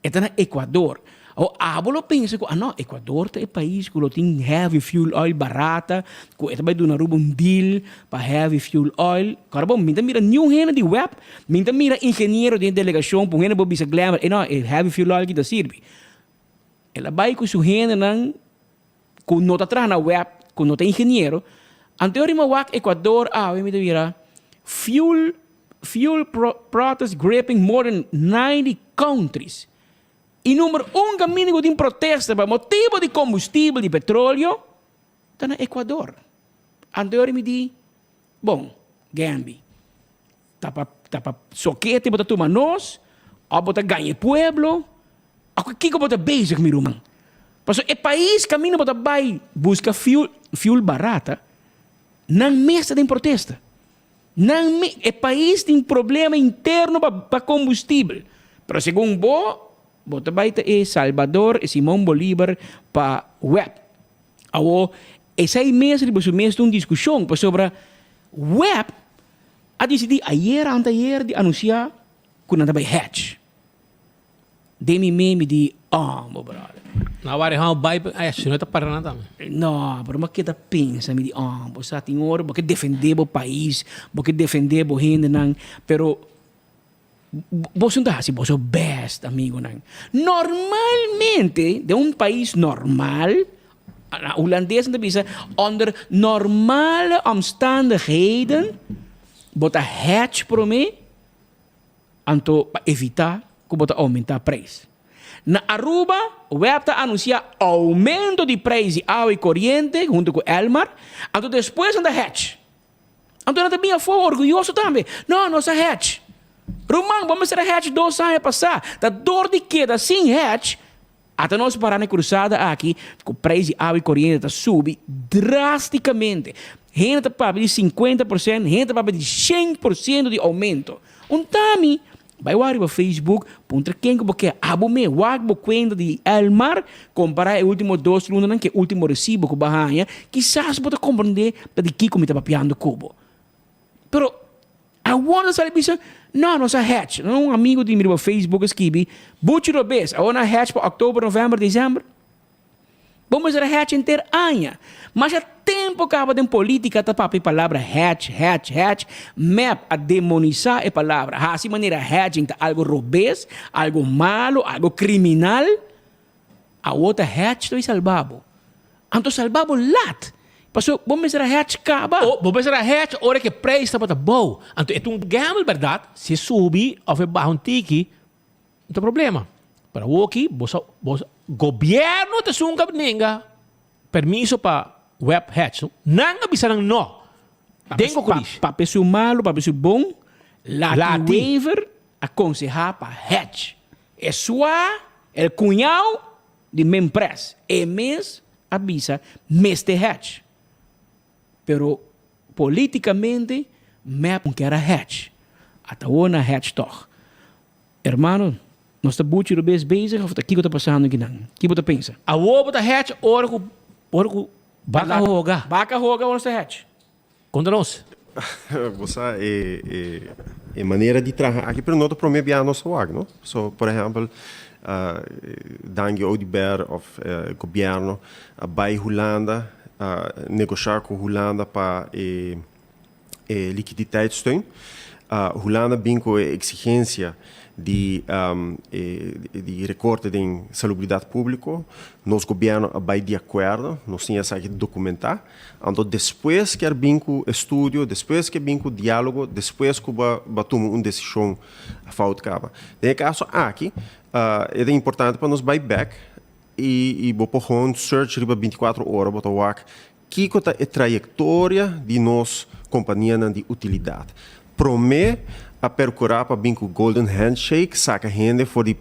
S19: E ta na Ecuador. Awor abo lo pensa ku, ah no, Ecuador ta e pais ku lo tin heavy fuel oil barata, ku e ta bai duna Aruba un deal pa heavy fuel oil. Kòrda bo, mi ta mira niun hende di web, mi ta mira ingeniero den e delegashon pa un hende por bisa Glenver, e no, e heavy fuel oil aki ta sirbi. El a bai ku su hendenan ku no ta traha na web, ku no ta ingeniero. Anto e ora mi a wak Ecuador awe mi ta mira fuel fuel protest gripping more than 90 countries. E number un kaminda ku tin protesta pa motibu di kombustibel di petroleo ta na Ecuador. Anto ora mi di, bon, Gambi, ta pa ta pa sokete bo ta tuma nos òf bo ta gaña e pueblo òf ku kiko bo ta bezig mi ruman? Pasobra e pais kaminda bo ta bai buska fuel fuel barata, nan mes ta den protesta. Nan mi, e pais tin problema interno pa pa kombustibel. Pero segun bo, bo ta bai ta e Salvador, e Simon Bolivar pa web. Awo, esei mes riba su mes ta un diskushon, pasobra web a disidí ayer anteayer di anunsiá ku nan ta bai hedge. Den mi mei mi di, Oh, bo brother.
S18: Na wari hou bai pa ay si no ta para nan tambe.
S19: No, pero mi a keda pensa, mi di, oh, bo sa tin ora bo ke defende bo pais, bo ke defende bo hendenan, pero boso no ta hasi boso best, amigonan. Normalmente, den un pais normal, na hulandes nan ta bisa, onder normale omstandigheden, bo ta hedge prome, Anto pa evitá ku bo ta oumentá preis. Na Aruba, web ta anunsiá oumento di preis di awa i koriente huntu ku Elmar, anto despues nan ta hedge. Anto nan ta bin afó orguyoso tambe, No, nos a hedge. Ruman, bo mester a hedge dos aña pasá. Ta dor di keda sin hedge, ata nos pará na e krusada aki ku preis di awa i koriente ta subi drástikamente. Hende ta papia di 50%, hende ta papia di 100% di oumento. Un tami, bai wak riba Facebook, puntra ken ku bo ke, abo me wak bo kuenta di Elmar, kompará e último dos lunanan ku e último resibo ku bo a haña, kisas bo ta komprendé ta di kiko mi ta papiando ku bo. Pero awor ta sali bisa, no, nos a hedge. Un amigu di mi riba Facebook a skibi, Buchi Robes, awor nan a hedge pa òktober, novèmber, desèmber. Bo mester a hedge henter aña. Masha tempo caba den politica ta papia e palabra hedge, hedge, hedge. Mep a demonisa e palabra. Haci manera hedging ta algo robes, algo malo, algo criminal. Awo ta hedge ta bay salba bo. Anto salba bo lat. Paso bo mester a hedge caba.
S18: O bo mester a hedge ora cu e prijs tabata bou. Anto e ta un gamble berdad. Si e subi of e baha un tiki. No ta problema. Pero awoki bo sa bo sa gobierno ta esun ka nenga permiso pa web hedge. Nan a bisa nan no. Den Cocolish.
S19: Papia su malo, papia su bon, Lati Wever a conseha pa hedge. E sua, el cuñao di Mempress, e mes a bisa mester hedge. Pero politicamente mep no kier a hedge. Ata awor nan hedge toch. Hermano, nos ta buchi robes bezig of ta kiko ta pasando akinan? Ki bo ta pensa?
S18: Awor bo ta hedge ora ku ora ku baka hoga.
S19: Baka hoga ora nos ta hedge.
S18: Konta nos.
S5: Bo sa e e e manera di traha aki pero no ta prome bia nos a wak no. So por ehempel Dangui Oduber of gobierno a bai Hulanda a negosha ku Hulanda pa e e liquiditeitssteun. Hulanda bin ku e eksigensia di di rekorte den salubridat públiko. Nos gobièrnu a bai di akuerdo, nos tin esaki dokumentá. Anto despues kier bin ku estudio, despues ke bin ku diálogo, despues ku bo a tuma un desishon fout kaba. Den e kaso aki e ta importante pa nos bai bèk i bo por gewoon search riba bintikuatro ora bo ta wak Kiko ta e trayektoria di nos kompanianan di utilidat? Promé a perkurá pa bin ku golden handshake, saka hende for di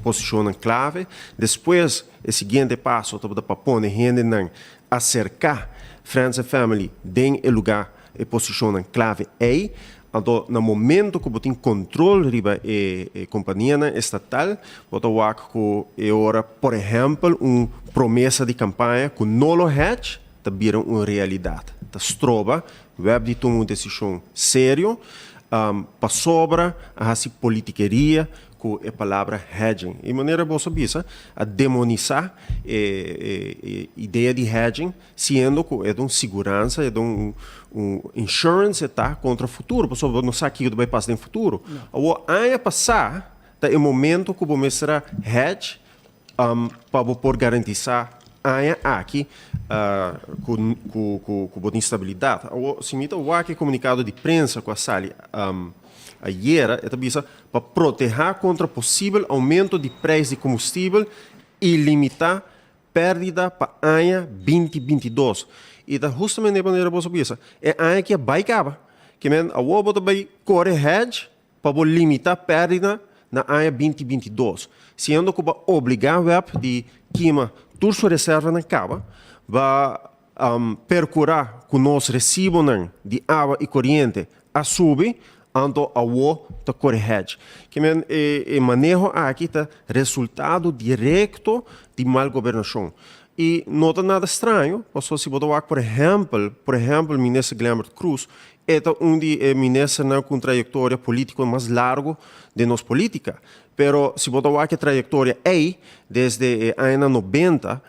S5: posishonnan klave. Despues e siguiente paso tabata pa pone hendenan aserká friends and family den e lugá, e posishonnan klave ei. Anto na momento ku bo tin kontrol riba e kompanianan estatal, bo ta wak ku e ora, por ehèmpel, un promesa di kampaña ku no lo hedge ta bira un realidat. Ta stroba web di tuma un desishon serio.
S21: Pasobra a hasi politikeria ku e palabra hedging. I manera boso a bisa, a demonisá e idea di hedging, siendo ku e ta un siguransa, e ta un insurance e ta kontra futuro, pasobra bo no sa kiko ta bai pasa den futuro. Awor, aña pasá ta e momento ku bo mester a hedge pa bo por garantisá aña aki ku bo tin stabilidat. Awor, si mi ta wak e komunikado di prensa ku a sali ayera, e ta bisa pa protehá kontra posibel oumento di preis di kombustibel i limitá pèrdida pa aña binti 22. I ta hustamente e manera boso bisa, e aña aki a bai kaba. Ke men awor bo ta bai kore hedge pa bo limitá pèrdida na aña 2022, siendo ku bo a obligá web di kima tur su reservanan kaba, bo a perkurá ku nos resibonan di awa i koriente a subi, anto awo ta kore hedge. Ke men e maneho aki ta resultado direkto di mal gobernashon. I no ta nada straño, pasobra si bo ta wak por ehèmpel, por ehèmpel Minister Glenbert Croes, E ta un di e ministernan ku un trayektoria polítiko mas largu den nos polítika. Pero si bo ta wak e trayektoria ei desde e añanan nobenta,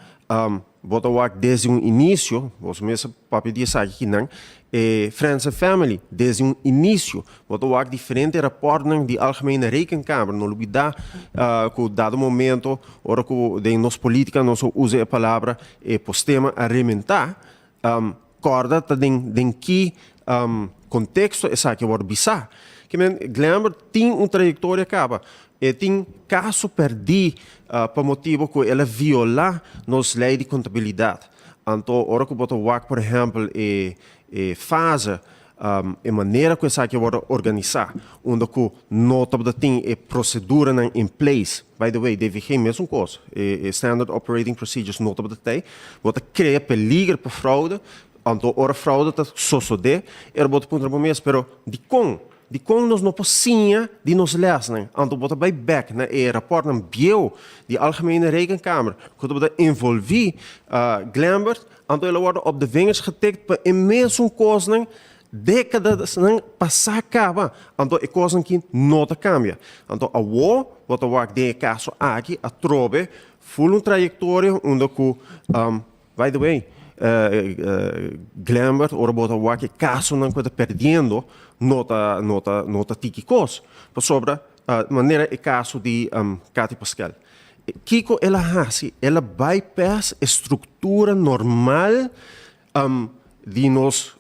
S21: bo ta wak desde un inisio, boso mes a papia di esaki kinan, e Friends and Family, desde un inisio, bo ta wak diferente rapòrtnan di Algemene Rekenkamer. No lubidá ku dado momento ora ku den nos polítika nos a usa e palabra e postema a rementá, Kòrda ta den den ki konteksto esaki a wòrdu bisá. Ke men Glenbert tin un trayektoria kaba. E tin kaso pèrdí pa motibu ku el a violá nos lei di kontabilidat. Anto ora ku bo ta wak por ehèmpel e e fase E manera ku esaki a wòrdu organisá, unda ku no tabata tin e proseduranan in place, by the way, DVG mesun kos, e standard operating procedures no tabata tei, bo ta krea peliger pa fraude, anto ora fraude ta sosodé, era bo ta puntra bo mes, pero dikon? Dikon nos no por siña di nos lèsnan? Anto bo ta bai bèk na e rapòrtnan bieu di Algemene Rekenkamer ku tabata envolví Glenbert, Anto el a wòrdu op de vingers getikt pa e mesun kosnan dékadasnan pasá kaba. Anto e kosnan ki no ta kambia. Anto awor bo ta wak den e kaso aki atrobe ful un trayektoria unda ku, by the way, Glenbert ora bo ta wak e kasonan ku e ta perdiendo no ta no ta no ta tiki kos. Pasobra manera e kaso di Cathy Paskel. Kiko el a hasi? El a bypass e struktura normal di nos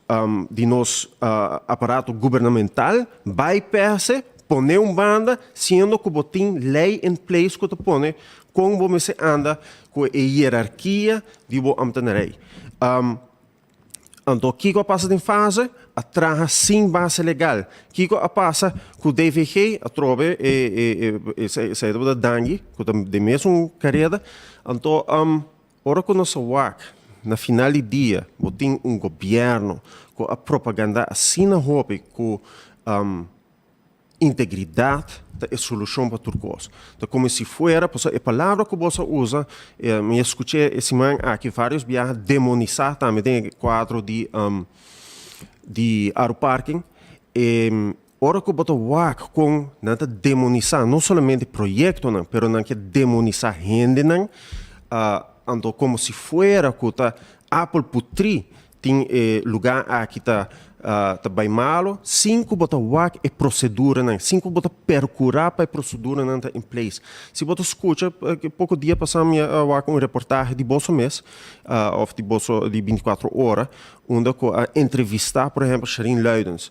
S21: di nos aparato gubernamental, bypass e, pone un banda, siendo ku bo tin lei in place ku ta pone kon bo mester anda ku e hierarkia di bo ambtenarai. Anto kiko a pasa den fase? A traha sin base legal. Kiko a pasa ku DVG? Atrobe e esei tabata Dangui ku ta den mesun kareda. Anto ora ku nos a wak na final di dia bo tin un gobièrnu ku a propaganda asina hopi ku Integridat ta e solushon pa tur kos. Ta komo si fuera, pasobra e palabra ku bos a usa, mi a skuch'é e siman aki vários biaha demonisá tambe den e kuadro di di Aruparking. E ora ku bo ta wak kon nan ta demonisá no solamente proyektonan, pero nan ke demonisá hendenan, anto komo si fuera ku ta apel putrí Tin e lugá aki ta ta bai malo sin ku bo ta wak e proseduranan, sin ku bo ta perkurá pa e proseduranan ta in place. Si bo ta skucha, poko dia pasá mi a wak un reportahe di boso mes, òf di boso di 24 ora, unda ku a entrevistá por ehèmpel Sharine Luidens.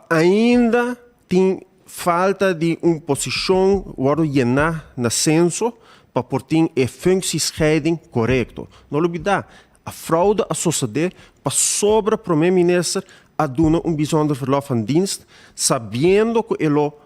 S21: Ainda tin falta di un posishon wòrdu yená na senso pa por tin e functiescheiding korekto. No lubidá, A fraude a sosodé pasobra Prome Minister a duna un bijzonder verlof van dienst sabiendo ku e lo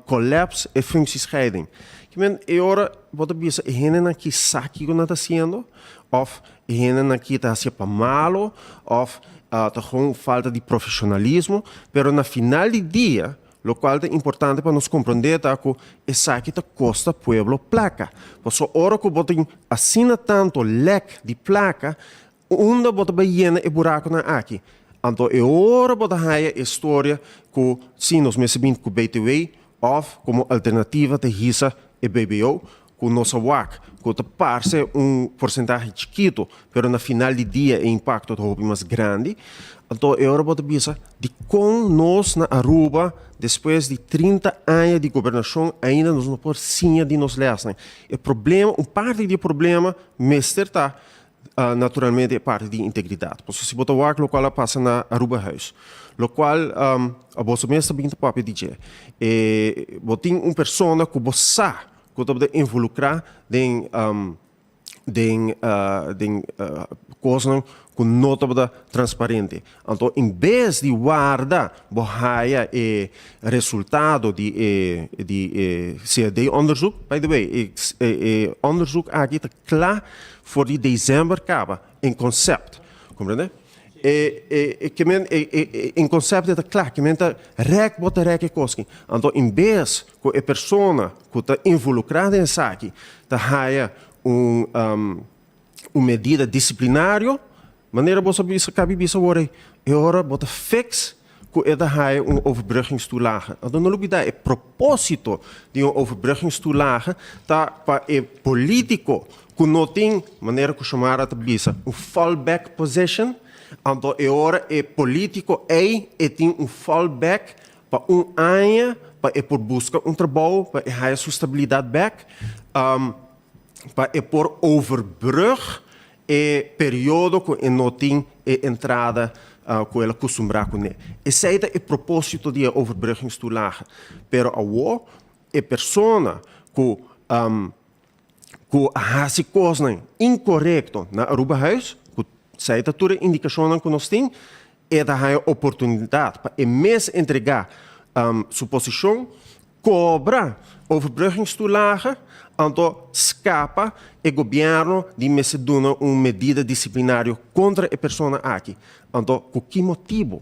S21: collapse e functiescheiding. Ki men e ora bo ta bisa e hendenan ki sa kiko nan ta hasiendo of e hendenan ki ta hasia pa malo of ta gewoon falta di profesionalismo pero na final di dia Lokual ta importante pa nos komprondé ta ku esaki ta kosta pueblo plaka. Pasobra ora ku bo tin asina tantu lèk di plaka, unda bo ta bai yena e burakunan aki? Anto e ora bo ta haya e storia ku si nos mester bin ku BTW òf komo alternativa ta hisa e BBO ku nos a wak ku ta parse un porsentahe chikitu pero na final di dia e impakto ta hopi mas grandi. Anto e ora bo ta bisa dikon nos na Aruba despues di 30 aña di gobernashon ainda nos no por siña di nos lèsnan. E problema, un parti di e problema mester ta naturalmente e parti di integridat. Pasobra si bo ta wak lokual a pasa na Arubahuis, lokual boso mes ta bin ta papia di dje, e bo tin un persona ku bo sa ku tabata involukrá den den den kosnan ku no tabata transparente. Anto en bes di warda bo haya e resultado di e di e CAD-onderzoek, by the way e e onderzoek aki ta kla for di december kaba en concept, comprende? E e e ke men e e en concept e ta kla, ke men ta rek bo ta rek e kos aki. Anto en bes ku e persona ku ta involukrá den esaki ta haya un un medida disiplinario, manera bo sa bisa kabi bisa awor ei, e ora bo ta fix ku e ta haya un overbruggingstoelage. Anto no lubidá e propósito di un overbruggingstoelage ta pa e polítiko ku no tin, manera ku Xiomara ta bisa, un fallback position, anto e ora e polítiko ei e tin un fallback pa un aña pa e por buska un trabou, pa e haya su stabilidat bèk. Pa e por overbrug e periodo ku e no tin e entrada ku el a kustumbrá kuné. Esei ta e propósito di e overbruggingstoelage. Pero awor e persona ku ku a hasi kosnan inkorekto na Arubahuis, ku esei ta tur e indikashonnan ku nos tin, e ta haña oportunidat pa e mes entregá su posishon, Cobra overbruggingstoelage, anto scapa e gobierno di mester duna un medida disciplinario contra e persona aki. Anto cu ki motibo?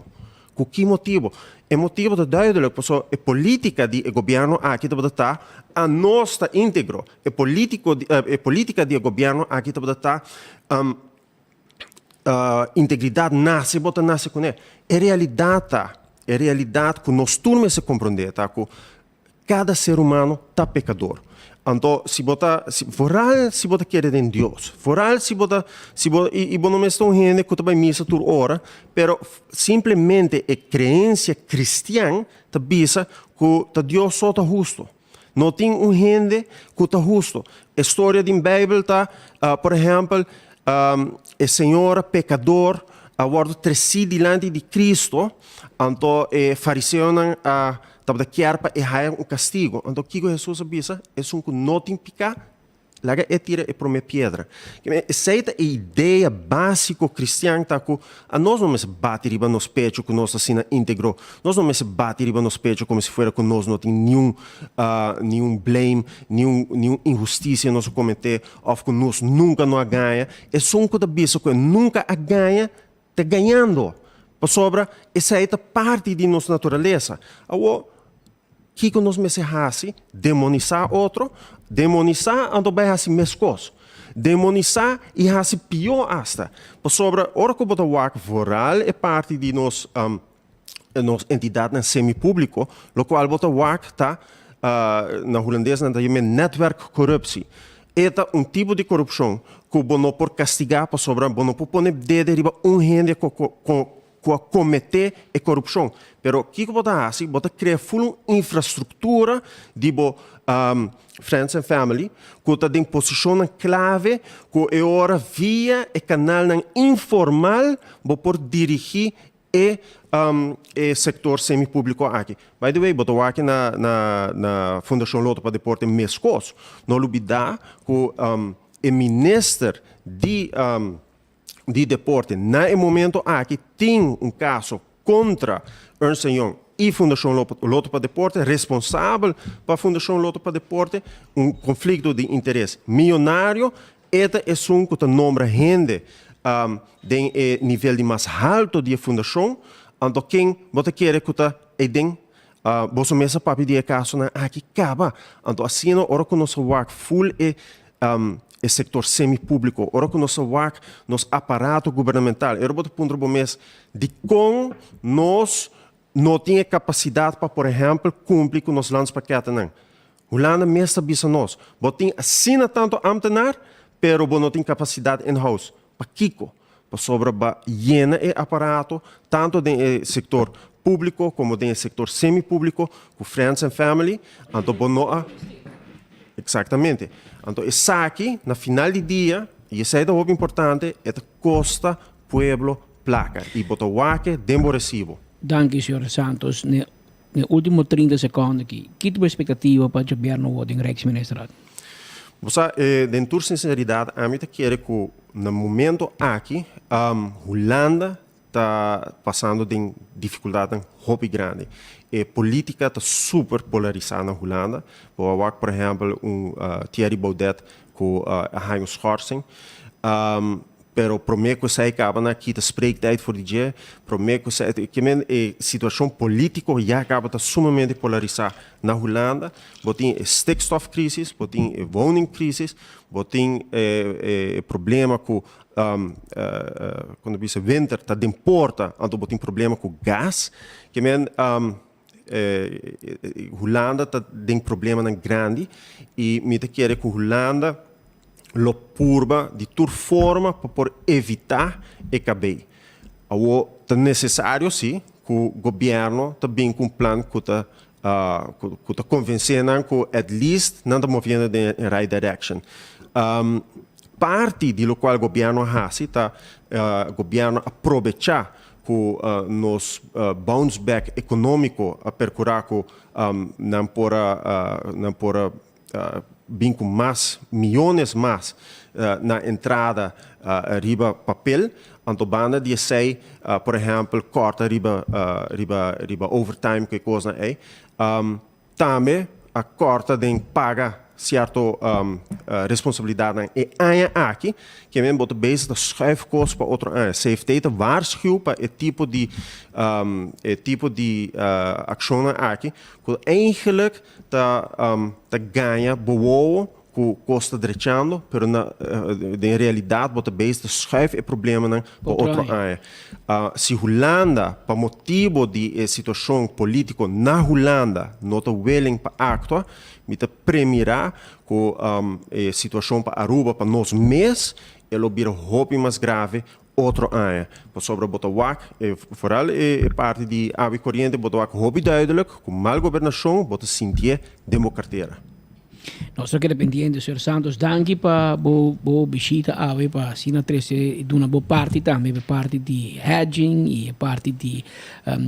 S21: Cu ki motibo? E motibo ta duidelijk, pasobra e politica di e gobierno aki tabata ta, a nos ta integro. E politico di e politica di e gobierno aki tabata ta, integridad nace bo ta nace cune. E realidad ta, e realidad cu nos tur mester comprende ta cu cada ser humano ta pecador. Anto si bo ta, si, vooral si bo ta kere den Dios, vooral si bo ta, si bo, y, y bo no mester un hende cu ta bay misa tur ora, pero simplemente e creencia cristian ta bisa cu ta Dios so ta husto. No tin un hende ku ta husto. E storia den Beibel ta, por ehèmpel, e señora pekador a wòrdu tresí dilanti di Kristu, anto e fariseonan a tabata kier pa e haya un kastigu. Anto kiko Hesus a bisa? Esun ku no tin piká, Laga e tira e promé piedra. Esei ta e idea básiko kristian ta ku anos no mester bati riba nos pecho ku nos ta asina íntegro. Nos no mester bati riba nos pecho komo si fuera ku nos no tin niun niun blame, niun niun inhustisia nos a kometé òf ku nos nunka no a gaña. Esun ku ta bisa ku e nunka a gaña ta gañando, pasobra esei ta parti di nos naturalesa. Awor, Kiko nos mester hasi? Demonisá otro? Demonisá anto bai hasi meskos. Demonisá i hasi pió asta. Pasobra ora ku bo ta wak vooral e parti di nos nos entidatnan semipúbliko, lokual bo ta wak ta, na hulandes nan ta yam'é netwerkcorruptie. E ta un tipo di korupshon ku bo no por kastigá pasobra bo no por pone dede riba un hende ku ku a kometé e korupshon. Pero kiko bo ta hasi? Bo ta krea ful un infrastruktura di bo friends and family ku ta den posishonnan klave ku e ora via e kanalnan informal bo por dirigí e e sektor semi-públiko aki. By the way, bo ta wak na na na Fundashon Lotto pa Deporte meskos. No lubidá ku e minister di di Deporte na e momento aki tin un kaso kontra Ernst and Young i Fundashon Lotto pa Deporte, responsabel pa Fundashon Lotto pa Deporte, un konflikto di interes miyonario. E ta esun ku ta nombra hende den e nivel di mas halto di e fundashon, anto ken bo ta kere ku ta eiden? Boso mes a papia di e kasonan aki kaba. Anto asina ora ku nos a wak ful e. e sektor semi-públiko, ora ku nos ta wak nos aparato gubernamental, e ora bo ta puntra bo mes dikon nos no tin e kapasidat pa por ehèmpel kumpli ku nos landspakketennan. Hulanda mes ta bisa nos, bo tin asina tantu ámtenar, pero bo no tin kapasidat in-house. Pakiko? Pasobra ba yena e aparato tanto den e sektor públiko komo den e sektor semi-públiko ku friends and family, anto bo no a. Eksaktamente. Anto esaki na final di dia, i esei ta hopi importante, e ta kosta pueblo plaka i bo ta wak den bo resibo.
S19: Danki señor Santos. Ne ne ultimo 30 sekondo aki, ki ta bo espektativa pa djobièrnu wou den Rijksministerraad?
S21: Bo sa, den tur sinseridat ami ta kere ku na momento aki Hulanda ta pasando den difikultatnan hopi grandi. E politika ta super polarisá na Hulanda. Bo a wak por ehèmpel un Thierry Baudet ku a haña un schorsing. Pero promé ku esei kaba nan a kita spreektijd for di dje. Promé ku esei, ke men e situashon polítiko ya kaba ta sumamente polarisá na Hulanda. Bo tin e stikstofcrisis, bo tin e woningcrisis, bo tin e problema ku kon ta bisa winter ta den porta, anto bo tin problema ku gas. Ke men Hulanda ta den problemanan grandi i mi ta kere ku Hulanda lo purba di tur forma pa por evitá e kabei. Awor ta nesesario si ku gobièrnu ta bin ku un plan ku ta ku ta konvensé nan ku at least nan ta moviendo den e right direction. Parti di lokual gobièrnu a hasi ta gobièrnu a probechá ku nos bounce back ekonómiko a perkurá ku nan por a nan por a bin ku mas miyones mas na entrada riba papel. Anto banda di esei por ehèmpel kòrta riba riba riba overtime ku e kosnan ei. Tambe a kòrta den paga sierto responsabilidatnan e aña aki, ke men bo ta bezig ta schuif kos pa otro aña. CFT ta waarschuw pa e tipo di e tipo di akshonnan aki ku eigenlijk ta ta gaña bo wowo ku kos ta drechando, pero na den realidat bo ta bezig ta schuif e problemanan pa otro aña. Si Hulanda pa motibo di e situashon politiko na Hulanda no ta willing pa aktua, mi ta premirá ku e situashon pa Aruba pa nos mes e lo bira hopi mas grave otro aña. Pasobra bo ta wak, vooral e parti di awa i koriente, bo ta wak hopi duidelijk ku mal gobernashon bo ta sintié den bo kartera.
S19: Nos ta keda pendiente, señor Santos. Danki pa bo bo bishita awe pa asina trese i duna bo parti tambe, e parti di hedging i e parti di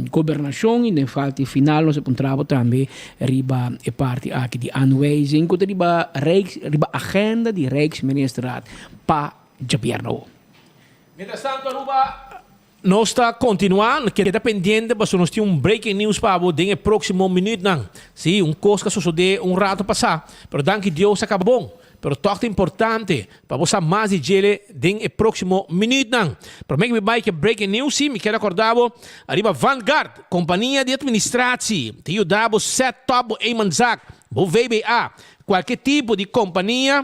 S19: gobernashon i den falti final nos a puntra bo tambe riba e parti aki di aanwijzing ku ta riba Rijks riba agenda di Rijksministerraad pa djabièrnè awo.
S18: Mientras tanto Aruba nos ta continua, keda pendiente pasobra nos tin un breaking news pa bo den e proximo minuutnan. Si, un cos cu a sosode un rato pasa, pero danki Dios a caba bon. Pero toch ta importante pa bo sa mas di djele den e proximo minuutnan. Prome cu mi bay cu e breaking news, si, mi kier acorda bo ariba Vanguard, compania di administratie, ta yuda bo set top bo eenmanszaak, bo VBA, cualkier tipo di compania.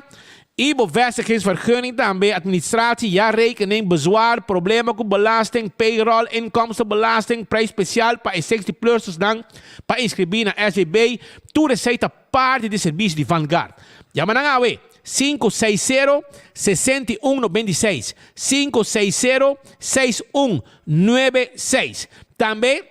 S18: I bo vestigingsvergunning tambe, administratie, jaarrekening, bezwaar, problema ku belasting, payroll, inkomstenbelasting, prijs spesial pa e 60 plussers-nan pa inskribí na SVB, tur esei ta parti di servisio di Vanguard. Yama nan awe, 560 6196, 560 6196. Tambe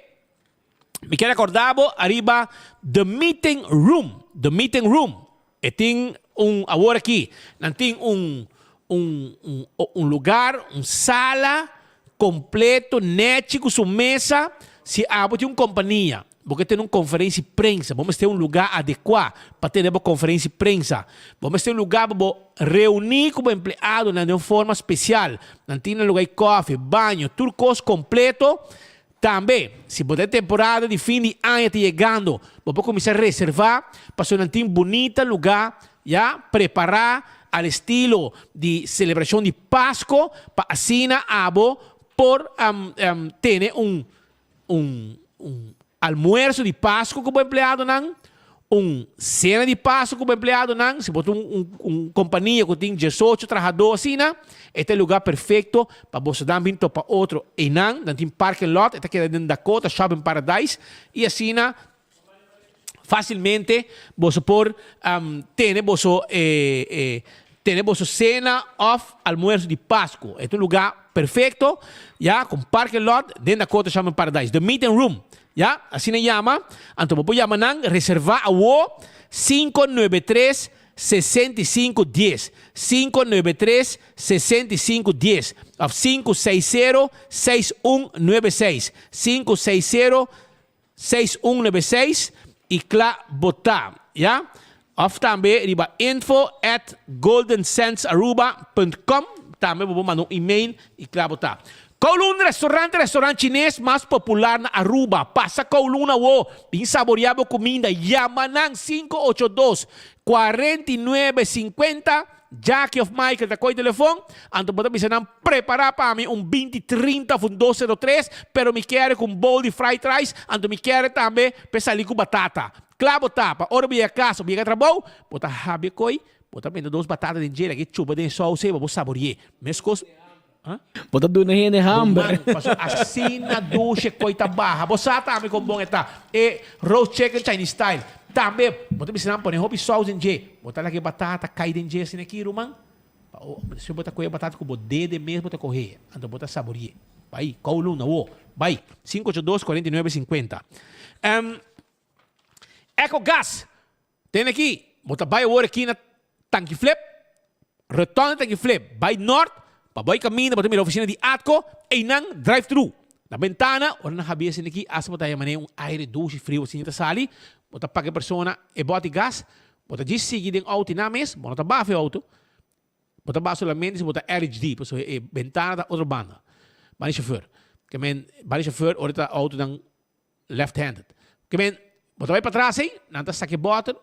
S18: mi kier acorda bo ariba The Meeting Room, The Meeting Room. E tin un, awor aki, nan tin un, un, un, un lugar, un sala completo, nechi cu su mesa. Si abo tin un compania, bo ke tene un conferencia di prensa, bo mester un lugar adecua pa tene bo conferencia di prensa. Bo mester un lugar pa bo reuni cu bo empleadonan den un forma special. Nan tin nan lugar di koffie, baño, tur cos completo. Tambe, si bo ta e temporada di fin di aña ta yegando, bo por kuminsá reservá pasobra nan tin bunita lugá ya prepará al estilo di selebrashon di Pasko pa asina abo por tene un un un almuerso di Pasko ku bo empleadonan. Un sena di paso ku bo empleadonan, si bo ta un un kompania ku tin diesocho trahadó asina, e ta e lugá perfekto pa bosonan bin topa otro einan. Nan tin parking lot, e ta keda den Dakota Shopping Paradise i asina fásilmente boso por tene boso tene boso sena òf almuerso di Pasku. E ta un lugá perfekto, ya, ku un parking lot den Dakota Shopping Paradise, The Meeting Room. Ya, asina yama. Anto bo por yama nan, reserva awo, 593 65 10, 593 65 10, of 560 6196, 560 6196, i kla bo ta. Ya. Of tambe riba info at goldensensearuba punt com tambe bo por manda un email y kla bo ta. Kowloon Restaurant restaurant chines mas popular na Aruba. Pasa Kowloon awo, bin saborea bo cuminda. Yama nan 582 49 50, Jackie of Michael ta coy telefon, anto bo ta bisa nan prepara pa mi un binti trinta of un dos sero tres, pero mi kere cu un bowl di fried rice, anto mi kere tambe pe sali cu batata. Kla bo ta, pa ora bo yega kas of bo yega trabou, bo ta habia koi, bo ta mete dos batata den dje, lag'e chupa den e sous ei pa bo sabori'é. Meskos, ha?
S19: Bo ta duna hende hamber.
S18: Ruman, pasobra asina dushe koi ta baha. Bo sa tambe kon bon e ta. E roast chicken Chinese style. Tambe, bo ta bisa nan pone hopi sous den dje. Bo ta laga e batata kai den dje asina aki, ruman. Pa o, si bo ta kohe e batata ku bo dede mes bo ta kohe, anto bo ta sabori'é. Bai, Kowloon awo. Bai, 582 49 50. Ecogas, tene aki, bo ta bai awor aki na Tanki Flip, rotonde Tanki Flip, bai nort, pa bai kaminda bo ta mira oficina di Atco, einan drive thru. Na bentana, ora nan habia esei aki, asta bo ta haya manera un aire dushi friu asina ta sali, bo ta paga e persona e bòt di gas, bo ta djis sigui den outo einan mes, bo no ta bafa e outo, Bo ta baha solamente si bo ta RHD, pasobra e bentana ta otro banda. Banda di chauffeur. Ke men, banda di chauffeur ora ta autonan left handed. Ke men, bo ta bai patras ei, nan ta saka e bòter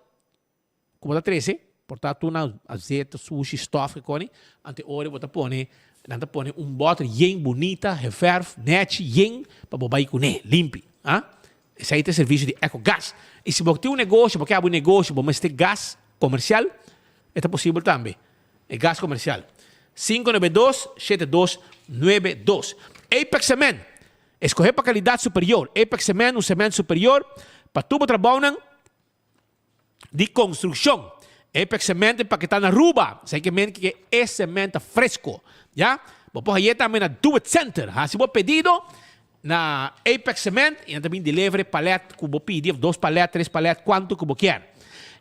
S18: ku bo ta trese, por ta tur nan azeta, sushi, stòf ke koni, ante ora bo ta pone, nan ta pone un bòter yen bunita, geverf, nèchi, yen, pa bo bai kuné, limpi. Ah, esei ta e servisio di Ecogas. I si bo tin un negoshi, bo ke habri un negoshi, bo mester gas komersial, E ta posibel tambe. E gas komersial. 592 7292. Apex Cement. Eskohé pa kalidat superior. Apex Cement, un sement superior pa tur bo trabounan di konstrukshon. Apex Cement empaketá na Aruba. Esei ke men ke e sement ta fresko. Ya. Bo por haye tambe na Do It Center. Hasi bo pedido na Apex Cement y nan ta bin deliver e palet cu bo pidi of dos palet, tres palet, cuanto cu bo kier.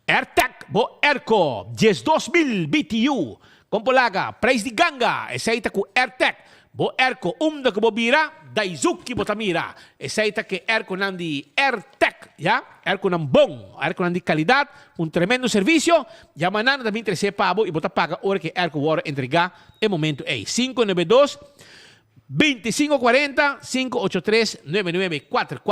S18: Airtec bo airco 12000 BTU con por laga prijs di ganga, esey ta cu Airtec bo airco unda cu bo bira Daizuki bo ta mira, esey ta cu e airconan di Airtec ya, airconan bon, airconan di calidad, un tremendo servicio, yama nan nan ta bin trece pa bo y bo ta paga ora cu e airco worde entrega e momento ey, 592. 25 40 583 99 4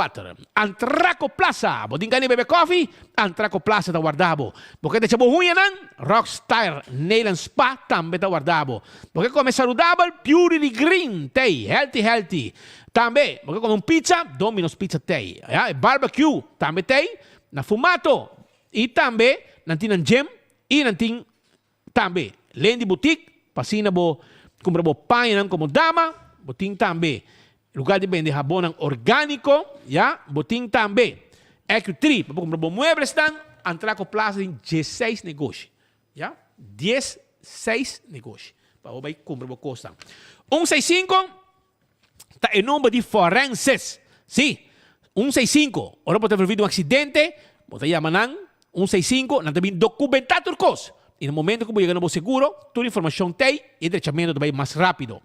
S18: Antraco Plaza Bo tin gana di bebe kofi? Antraco Plaza ta warda bo. Bo ke decha bo huñanan? Rockstar Nail and Spa tambe ta warda bo. Bo ke kome saludabel? Purely Green t'ei, healthy healthy. Tambe bo ke kome un pizza? Domino's Pizza t'ei. Ya, e barbecue tambe t'ei na Fumato. I tambe nan tin nan gym i nan tin Tambe Lendy Boutique, pa asina bo cumpra bo pañanan como dama. Bo tin tambe lugar di bende habonnan organico, ya. Bo tin tambe EQ3 pa bo cumpra bo mueblesnan. Antraco Plaza tin diesseis negoshi, ya. Diesseis negoshi pa bo bay cumpra bo cosnan. Un seis cinco ta e number di forenses. Sí, un seis cinco. Ora bo ta envolví den un accidente, bo ta yama nan un seis cinco, nan ta bin documentá tur cos. I na momento cu bo yega na bo seguro, tur informacion t'ei i e drechamento ta bai mas rápido.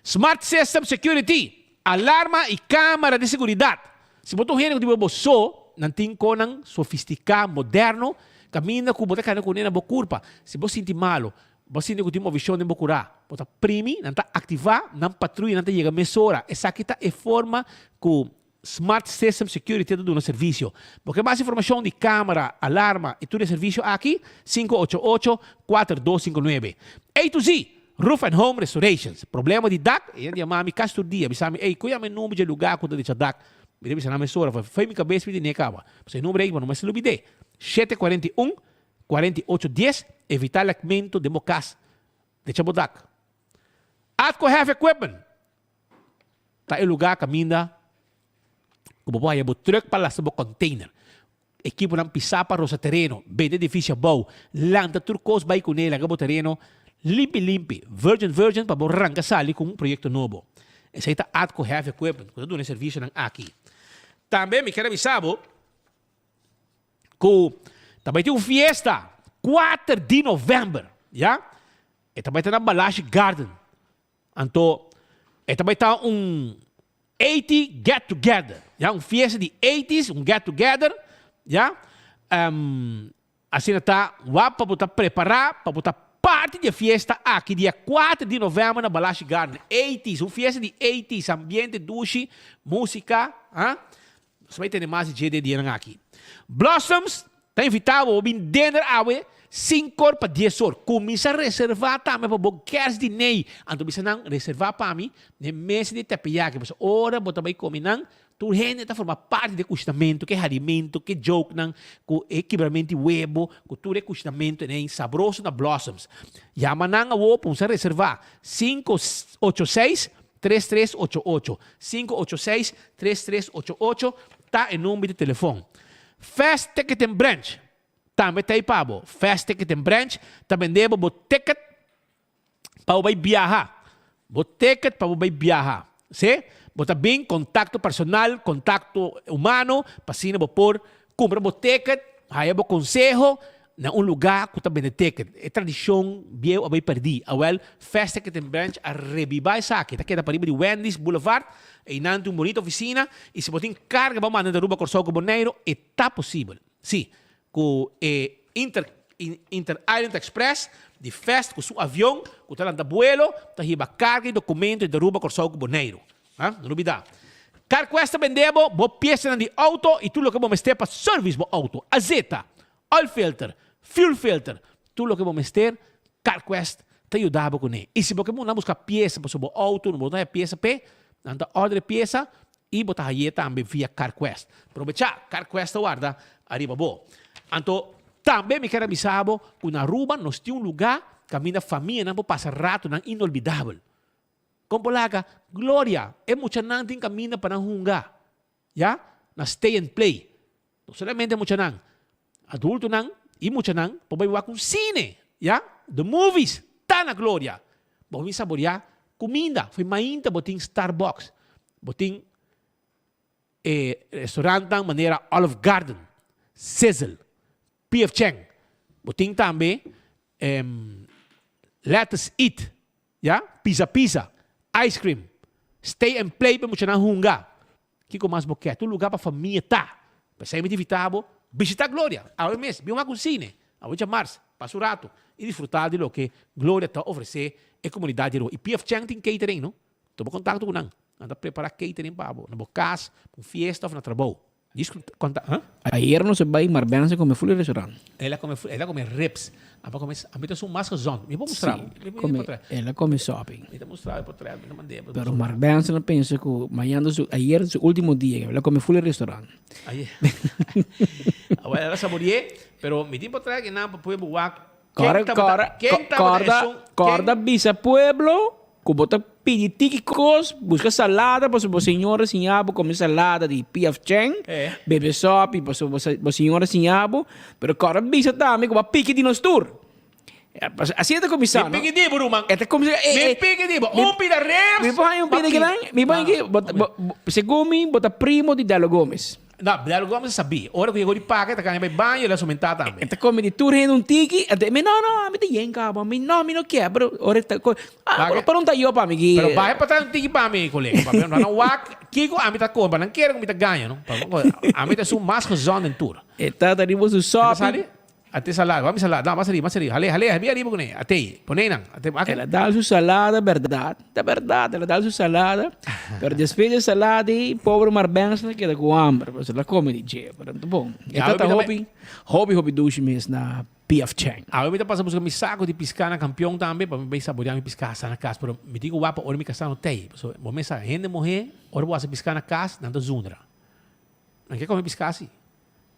S18: Smart System Security, alarma i camera di seguridad. Si bo ta un hende cu tin bo so, nan tin conan sofisticá, moderno, caminda cu bo ta cana cune na bo curpa. Si bo sinti malo, Bo sinti ku tin movishon den bo kurá. Bo ta primi, nan ta aktivá, nan patruya, nan ta yega mesora. Esaki ta e forma ku Smart System Security ta duna servisio. Bo ke mas informashon di kamera, alarma i tur e servisio aki? 588 4259. A to Z, Roof and Home Restorations. Problema di dak? E hende yama mi kasi tur dia, bisa mi, ey, ku yama e number dje lugá ku ta decha dak? Mi ta bisa nan mesora, fei mi kabes mi tene kaba. Pasobra e number ei bo no mester lubid'é. 741 48 dies, evitá lèkmentu den bo kas, decha bo dak. Atco Heavy Equipment ta e lugá kaminda ku bo por haya bo trùk pa lasta bo kònteiner. Ekiponan pisá pa rosa tereno, bende edifisio abou, lanta tur kos bai kuné laga bo tereno limpi limpi, virgin virgin pa bo ranka sali ku un proyekto nobo. Esei ta Atco Heavy Equipment ku ta duna e servisionan aki. Tambe mi kier a bisa bo ku ta bai tin un fiesta kuater di novèmber, ya. E ta bai ta na Balashi Garden. Anto e ta bai ta un 80 get together, ya, un fiesta di eighties, un get together, ya. Asina ta wak pa bo ta prepará pa bo ta parti di e fiesta aki dia kuater di novèmber na Balashi Garden. Eighties, un fiesta di eighties, ambiente dushi, músika, ha. Nos bai tene mas di dje den dianan aki. Blossoms ta invitá bo pa bin dinner awe sinkor pa dies or. Kuminsá reservá tambe pa bo kerstdiner. Anto bisa nan, reservá pa mi den mesa di teppanyaki. Pasobra ora bo ta bai kome nan, tur hende ta forma parti di e kushinamentu, ku e harimentu, ku e jokenan, ku e kibramentu di webo, ku tur e kushinamentu ei sabroso na Blossoms. Yama nan awo pa kuminsá reservá, 586 3388. 586 3388 ta e number di telefon. Fast Ticketing Branch tambe ta ei pa bo. Fast Ticketing Branch ta bende bo bo ticket pa bo bai biaha. Bo ticket pa bo bai biaha. Si? Bo ta bin contacto personal, contacto humano, pa asina bo por cumpra bo ticket, haya bo conseho na un lugá ku ta bende ticket. E tradishon bieu a bai pèrdí. Awèl, Fast Ticketing Branch a rebibá esaki. Ta keda pariba di Wendy's Boulevard. Einan tin un bonita ofisina i si bo tin karga pa manda di Aruba, Kòrsou ku Boneiru, e ta posibel. Sí, ku e Inter Inter Island Express di Fast ku su avion ku ta lanta buelo ta hiba karga i dokumento di Aruba, Kòrsou ku Boneiru. Ha? No lubidá. CarQuest ta bende bo bo piesanan di outo i tur loke bo mester pa service bo outo. Azeta, oil filter, fuel filter, tur loke bo mester, CarQuest ta yuda bo kuné. I si bo ke munda buska piesa pasobra bo outo no bo ta haya piesa p'e, nan ta order e piesa i bo ta hay'é tambe via CarQuest. Probechá, CarQuest ta warda ariba bo. Anto, tambe mi ker a bisa bo ku na Aruba nos tin un lugá kaminda famianan por pasa ratonan inolvidabel. Kon por laga Gloria, e muchanan tin kaminda pa nan hunga. Ya, na stay and play. No solamente muchanan, adultonan y muchanan por bay wak un cine, ya, the movies ta na Gloria. Bo bin saborea cuminda, fo'i mainta bo tin Starbucks, bo tin e restaurantnan manera Olive Garden, Sizzle, PF Chang, bo tin tambe Let Us Eat, Ya, pisa pisa, ice cream, stay and play pa e muchanan hunga. Kiko mas bo ke? Tur luga pa famia ta. P'esei mi ta invita bo bishita Gloria awe mes. Bin wak un sine awe djamars, pasa un rato i disfruta di loke Gloria ta ofrece e comunidad di Aruba. I PF Chang tin catering no? Tuma contacto cu nan. Nan ta prepara catering pa bo na bo cas, pa un fiesta of na trabou.
S19: Ayer nos a bai Marbense come ful restaurant.
S18: El a come el a come ribs. A come a mi ta su mas gezond. Mi por mustra.
S19: Sí, come, el a come shopping.
S18: Mi ta mustra por tres, mi ta mande.
S19: Pero Marbense no pensa cu mañana su ayer su ultimo dia, el a come ful restaurant.
S18: Ayer. Awel el a saboreé, pero mi tin por tres que nan pa pueblo wak.
S19: Corda, corda, corda, corda bisa pueblo Ku bo ta pidi tiki kos, buska salada pasobra bo señora siña bo kome salada di PF Chang, bebe sòpi pasobra bo señora siña bo, pero kòrda bisa tambe ku bo a piki di nos tur. Asina ta kuminsá, no?
S18: Mi piki di bo, ruman.
S19: E ta kuminsá, e,
S18: Mi piki di bo. Un pida ribs.
S19: Mi por haña un pida kinan? Mi por haña ki, bo, bo, segun mi, bo ta primo di Dello Gomez.
S18: No, Dello Gomez a sabí. Ora ku yegó di paka, e ta kaña bai baño, el a sumentá tambe.
S19: E ta kome di tur hende un tiki, anto e mi, no, no, ami ta yen kaba, mi no, mi no kier, pero ora e ta ko, ah,
S18: Baka.
S19: pero un ta yo pa mi ki.
S18: Pero bai pa trae un tiki pa mi, kolega, pasobra nan wak kiko ami ta kome, pa nan kere ku mi ta gaña, no. Ami ta esun mas gezond den tur.
S19: E tata riba su
S18: E ta
S19: sòpi.
S18: sali? Ate salada, wak mi salada, no, mas ariba, mas ariba, hale, hale, habia ariba kuné, ate, pone nan, ate, wak.
S19: El a dal su salada, berdad, ta berdad, el a dal su salada, pero despues di e salada ei, pober Marbenson a keda ku hamber, pasobra el a kome di dje, pero ta bon. E
S18: Awe
S19: ta
S18: mi ta
S19: hopi, hopi, hopi dushi mes na PF Chang.
S18: Awe mi ta pasa buska mi saco di pisca na Campeon tambe, pa mi bai saborea mi pisca hasa na cas, pero mi tin ku wak pa ora mi casa no tei, pasobra bo mes sa, hende muhe, ora bo hasa pisca na cas, nan ta zundra. Nan ke kome pisca asi.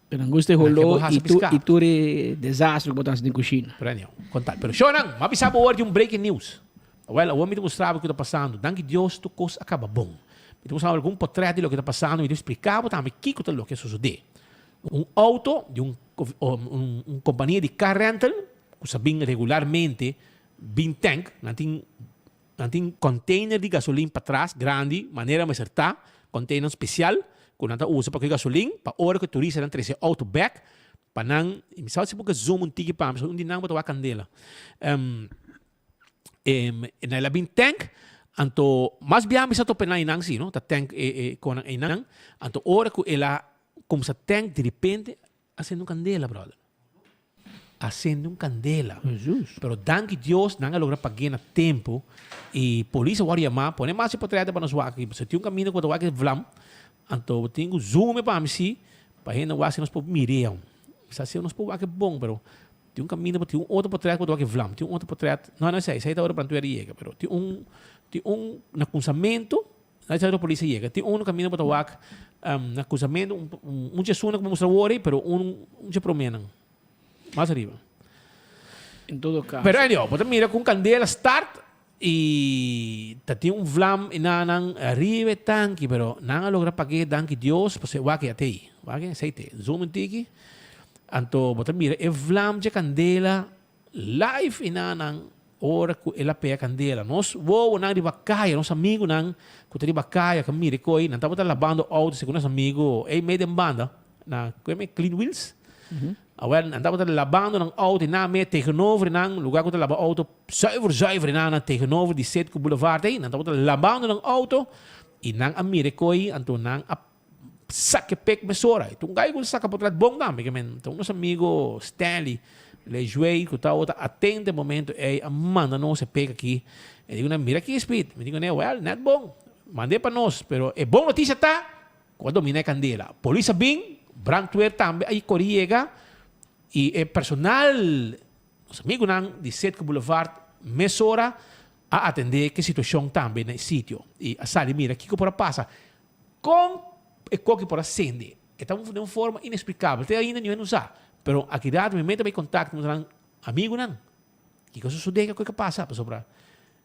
S19: Pero nan gusta e
S18: Nan ke
S19: holó
S18: bo hasi
S19: i tur
S18: piská.
S19: i tur e desastre ku bo ta hasi den kushina.
S18: Pero anyhow, konta. Pero shownan, m'a bisa bo awor di un breaking news. Awel, awor mi ta mustra bo kiko ta pasando. Danki Dios tur kos a kaba bon. Mi ta mustra bo algun potrèt di loke ta pasando, mi ta splika bo tambe kiko ta loke a sosodé. Un outo di un un kompania di car rental ku sa bin regularmente bin tank, nan tin Nan tin container di gasolin patras grandi manera mester ta, container special cu nan ta usa pa cu e gasolin pa ora cu e turistanan trece e auto bek pa nan, y mi sa si bo ke zoom un tiki pa mi pasobra un di nan bo ta wak candela. Na el a bin tank anto mas bia mi sa topa nan eynan si no, ta tank e e conan eynan, anto ora cu el a cuminsa tank direpente a sende un candela brother. A sende un candela. Pero danki Dios nan a logra pagu'é na tempo y polis a wòrdu yamá. Pone mas e potrèt pa nos wak aki. Si tin un caminda ku bo ta wak e vlam, anto bo tin ku zoom e pa mi si, pa hende wak si nos por mir'é aun. Sa si nos por wak e bon, pero tin un caminda, tin un otro potrèt ku bo ta wak e vlam. Tin un otro potrèt, no, no esei, esei ta ora Plantuer yega, pero tin un, tin un na kunsamentu. Na esei ora polis a yega. Tin unu kaminda bo ta wak na krusamentu, un dje suna ku bo mustra wor ei, pero un dje proménan. Mas ariba.
S19: En todo kaso.
S18: Pero anyhow, bo ta mira ku un kandela start i ta tin un vlam i nan nan ariba e tanki, pero nan a logra pag'é danki Dios, pasobra wak e a tei. Wak e esei te. Zoom un tiki. Anto bo ta mira e vlam dje kandela Life i nan ora ku el a pega kandela. Nos wowonan riba kaya, nos amigunan ku ta riba kaya ku a mira e koi, nan tabata labando outo segun nos amigu ei mei den banda na kue mei Clean Wheels. Awel nan tabata labando nan outo i nan mei tegenover nan lugar ku ta laba outo zuiver zuiver i nan tegenover di Citgo Boulevard ei nan tabata labando nan outo i nan a mira e koi anto nan a Saka e pek mesora. E ta un gai ku saka potret bon tambe. Ke men ta un nos amigo Stanley Lejuey ku tabata atento e momento ey a manda nos e pek aki. E di ku nan mira aki Speed. Mi di ku ne well net bon. Mand'e pa nos. Pero e bon notisia ta ku a domina e kandela. Polis a bin, brandweer tambe a kore yega i e personal nos amigunan di Citgo Boulevard mesora a atende ke situashon tambe na e sitio i a sali mira kiko por a pasa. Kon e koki por a sende? E ta den un forma inexplicabel. Te ainda niun hende no sa. Pero aki rato mi meta bay contacto cu nan amigunan. Kiko a sosode? Kiko a pasa? Pasobra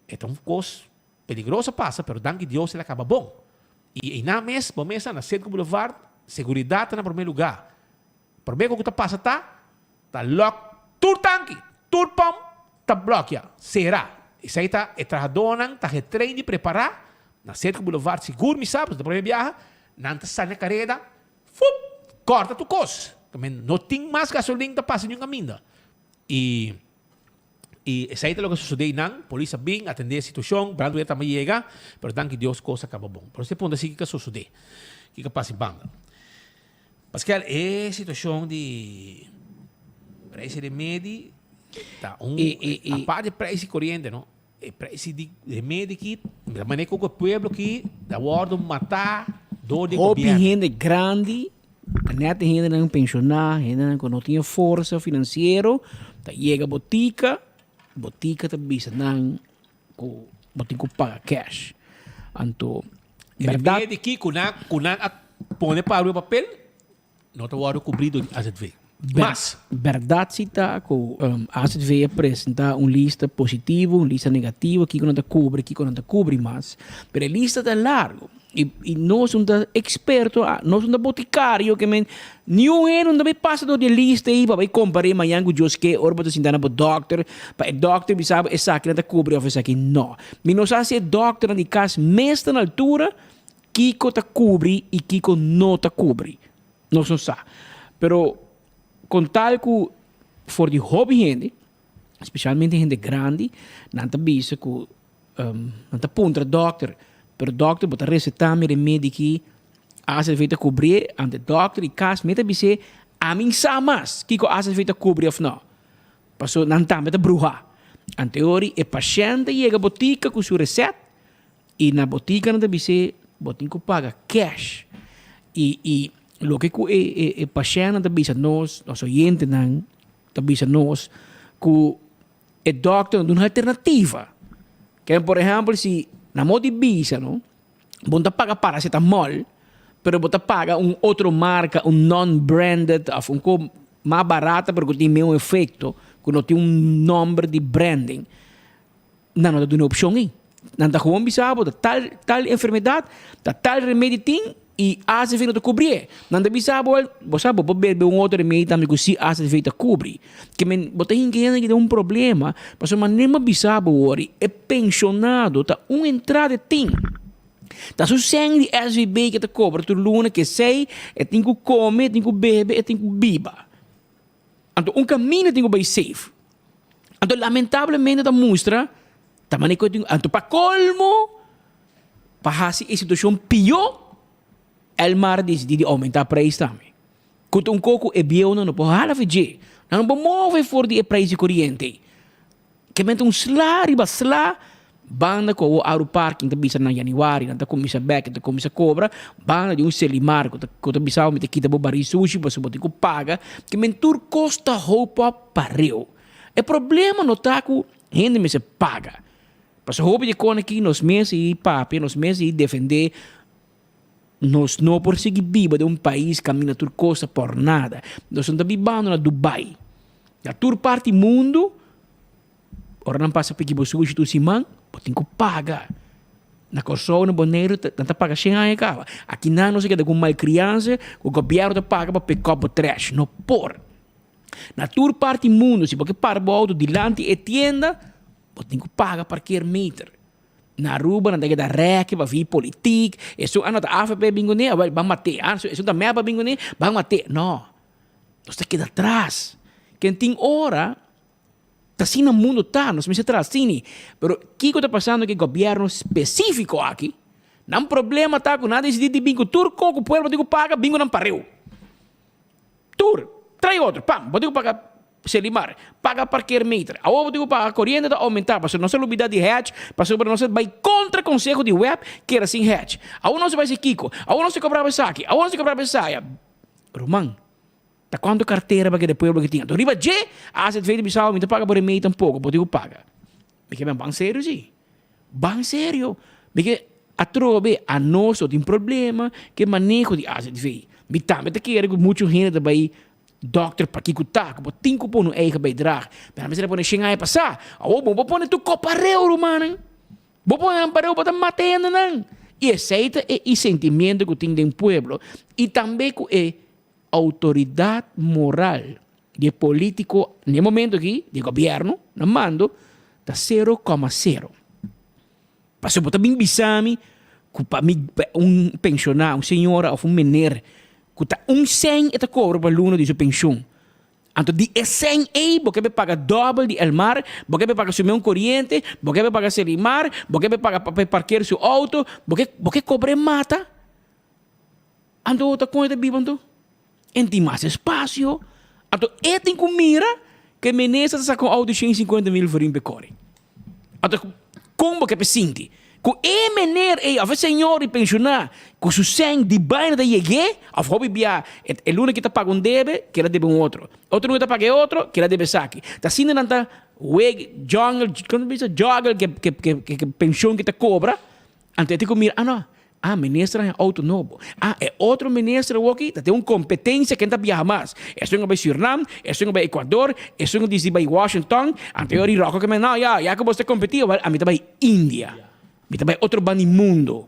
S18: e ta un cos peligroso a pasa, pero danki Dios el a caba bon. Y eynan mes, bo mes sa, na Cedco Boulevard, seguridad ta na prome lugar. Prome cu ta pasa ta, ta lock tur tanki, tur pump ta blòkia, sera. Esei ta e trahadónan ta getrain di prepará na Cedco Boulevard, sigur mi sa, pasobra ta promé biaha, nan ta sali na kareda, fup, kòrta tur kos. Tamen no tin mas gasolin ta pasa niun kaminda. I i esei ta loke a sosodé einan, polis a bin atendé e situashon, brandweer tambe a yega, pero danki Dios kos a kaba bon. Pero si e punto asi kiko a sosodé? Kiko a pasa e banda? Pascal, e situacion di prijs di remedi ta un aparte di prijs di coriente no, e prijs di remedi aki, ta manera cu e pueblo aki ta wordo mata door di
S19: Hopi
S18: gobierno.
S19: hende grandi, ta net e hendenan pensioná, hendenan cu no tin e forsa financiero, ta yega botica, botica ta bisa nan cu bo tin cu paga cash. Anto,
S18: E
S19: berdad.
S18: remedi aki cu nan cu nan a pone pa riba papel no ta wordo cubri door di AZV. Mas.
S19: Berdad si ta cu AZV a presenta un lista positivo, un lista negativo, kico nan ta cubri, kico nan ta cubri mas. Pero e lista ta largo. Y y nos no ta experto, nos no ta boticario ke men niun hende no ta bay pasa door di e lista ey pa bay compara e mañan cu Dios ke ora bo ta sinta na bo dokter pa e dokter bisa bo esaki nan ta cubri of esaki no. Mi no sa si e dokternan di cas mes ta na altura kico ta cubri y kico no ta cubri. Nos no sa. Pero con tal cu for di hopi hende, specialmente hende grandi, nan ta bisa cu Nan ta puntra dokter, pero dokter bo ta receta mi remedi ki AZV ta cubrie, ante dokter y cas mi ta bis'é ami n'sa mas kico AZV ta cubri of no, paso nan tambe ta bruha. Ante ori e pashent ta yega botica cu su recet y na botica nan ta bis'é bo tin cu paga cash y y loke cu e e e pashentnan ta bisa nos, nos oyentenan ta bisa nos cu E dokter no duna alternativa. Ken por ehempel si na modo di bisa no, bo no ta paga paracetamol, pero bo ta paga un otro marca, un non-branded of un co mas barata pero cu tin meun efecto, cu no tin un nomber di branding, nan no ta duna e opcion ey. Nan ta gewoon bisa bo ta tal tal enfermedad, ta tal remedi tin y AZV no ta cubrié. Nan ta bisa bo, bo sa bo por bebe un otro remedi tambe cu si AZV ta cubri. Ke men bo ta hinka hende den un problema pasobra manera mi a bisa bo wori e pensionado ta un entrada e tin. Ta su sèn di SVB ke ta kobra tur luna ke esei e tin ku kome, e tin ku bebe, e tin ku biba. Anto un kaminda tin ku bai safe. Anto lamentablemente ta mustra ta manera ku e tin anto pa kolmo pa hasi e situashon pió Elmar a disidí di oumentá preis tambe. Ku ta un kos ku e bieunan no por hala for dje. Nan no por move for di e preis di koriente ei. Ke men ta un sla riba sla, banda ku awor Aru Parking ta bisa na januari nan ta kuminsá bèk nan ta kuminsá kobra, banda di un Selimar ku ta ku ta bisa bo mi ta kita bo barí sushi pasobra bo tin ku paga, ke men tur kos ta houp op pareu. E problema no ta ku hende mester paga, pasobra hopi di kos aki nos mes i papia, nos mes i defendé, nos no por sigui biba den un pais kaminda tur kos ta por nada. Nos no ta bibando na Dubai. Na tur parti mundu, ora nan pasa piki bo sushi tur siman, bo tin ku paga. Na Kòrsou, na Boneiru, nan ta paga shen aña kaba. Aki nan nos a keda ku un malkriansa ku gobièrnu ta paga pa pick up bo trash. No por. Na tur parti mundu, si bo ke para bo outo dilanti e tienda, bo tin ku paga parkeermeter. Na Aruba nan ta keda rèki pa vi politiek, esun a no ta avp bin kuné, awel ban mat'é, esun ta mep a bin kuné, ban mat'é. No. Nos ta keda atras. Ken tin ora ta asina mundo ta, nos mester traha asini. Pero kiko ta pasando ku e gobièrnu spesífiko aki? Nan problema ta ku nan a disidí di bin ku tur kos ku pueblo tin ku paga, bin ku nan pareu. Tur. Trae otro. Pam! Bo tin ku paga Selimar, paga parkeermeter. Awor bo tin ku paga koriente ta oumentá pasobra nos a lubidá di hedge pasobra nos a bai kontra konseho di web keda sin hedge. Awor nos a bai hasi kiko? Awor nos ta kobraba esaki. Awor nos ta kobraba esaya. Ruman, ta cuanto cartera pa keda pueblo ki tin? Anto riba dje, AZV ta bisa bo, mi ta paga bo remei tampoco, bo tin cu paga. Mi ke ben ban serio si. Ban serio. Mi ke atrobe anos no tin problema ke maneho di AZV. Mi tambe ta kere cu mucho hende ta bay dokter pakico ta, cu bo tin cu pone un eigen bijdrage. Pero ami sa ta pone shen aña pasa. Awor bo bo pone tur copareo rumannan. Bo pone nan pareu bo ta mata hendenan. I esei ta e i sentimiento ku tin den pueblo i tambe ku e outoridat moral di e politiko na e momento aki di e gobièrnu na mando ta sero kòma sero. Pasobra bo ta bin bisa mi ku pa mi un penshoná un señora òf un mener ku ta un sèn e ta kobra pa luna di su penshon Anto di e sèn ei bo ke be paga dòbel di Elmar, bo ke be paga su meun koriente, bo ke be paga Selimar, bo ke be paga pa e parker su outo, bo ke bo ke kobra e mata. Anto ta kon e ta biba anto? E no tin mas espasio. Anto e tin ku mira ku e minister ta saka un outo di shen i sinkuenta mil florin pa e kore. Anto kon bo ke pa e sinti? Ku e meneer ei of e señor di penshoná ku su sèn di baina ta yeg'é of hopi bia e luna ki ta paga un debe keda debe un otro, otro luna ta paga e otro keda debe esaki. Ta asina nan ta weg jòngel kon ta bisa jògel ke ke penshon ki ta kobra anto e tin ku mira ah no ah minister a haña outo nobo ah e otro minister awoki ta tin un kompetensia ken ta biaha mas esun a bai Surinam esun a bai Ecuador esun a disi bai Washington anto e ora ròkò ke men no ya ya ku bo ta kompetí awor ami ta bai India. Mi ta bai otro banda di mundo.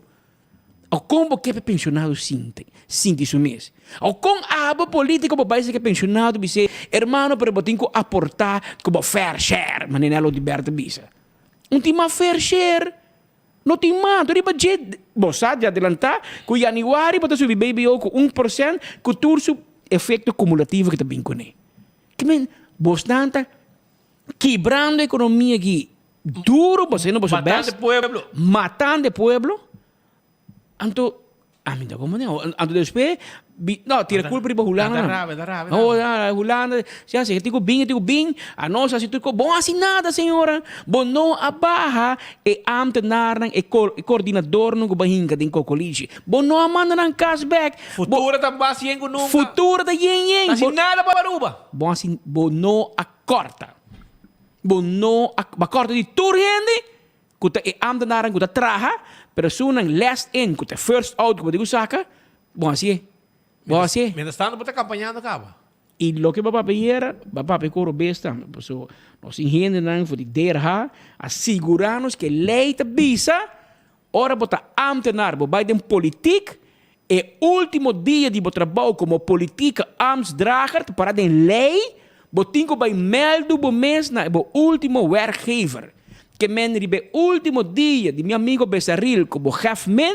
S19: Aw kon bo ke pa e pensionado sinti, sinti su mes? Aw kon abo politico bo bai seki e pensionado bis'é, hermano pero bo tin ku aporta ku bo fair share, manera Nelo Oduber ta bisa. Un tin mas fair share? No tin mas. Anto riba dje bo sa di adelanta ku januari bo ta subi BBO ku 1% ku tur su efecto kumulativo ku ta bin kuné. Kimen bosnan ta kibrando ekonomia aki Duro bo haciendo boso best.
S18: Matando e pueblo.
S19: Matando e pueblo. Anto, ami ta como ne. Anto despues, bi, no, tira culpa riba Hulanda.
S18: Ta rabia, ta rabia.
S19: No, Hulanda, si haci, e tin cu bin, e tin cu bin. Anos haci tur cos. Bo no haci nada, señora. Bo no a baha e ambtenaarnan, e coordinadornan cu bo a hinca den cocolishi. Bo no a manda nan cas bek.
S18: Futuro ta bas yen cu nunca.
S19: Futuro ta yen yen.
S18: No haci nada pa Aruba.
S19: Bo haci, bo no a corta. Bo no a ba kòrta di tur hende ku ta e ámtenarnan ku ta traha, pero esunnan last in ku ta first out ku bo tin ku saka, Bon hasié. Bon hasié.
S18: Mientras tanto bo ta campañando caba.
S19: Y loke bo papia yera, bo papia cu robes tambe. Paso nos tin hendenan for di DRH a sigura nos cu e ley ta bisa ora bo ta ambtenaar, bo bay den politiek, e ultimo dia di bo trabou como politieke ambtsdrager ta para den ley, bo tin cu bay meldu bo mes na bo ultimo werkgever. Ke men riba e ultimo dia di mi amigo Besaril cu bo gef men,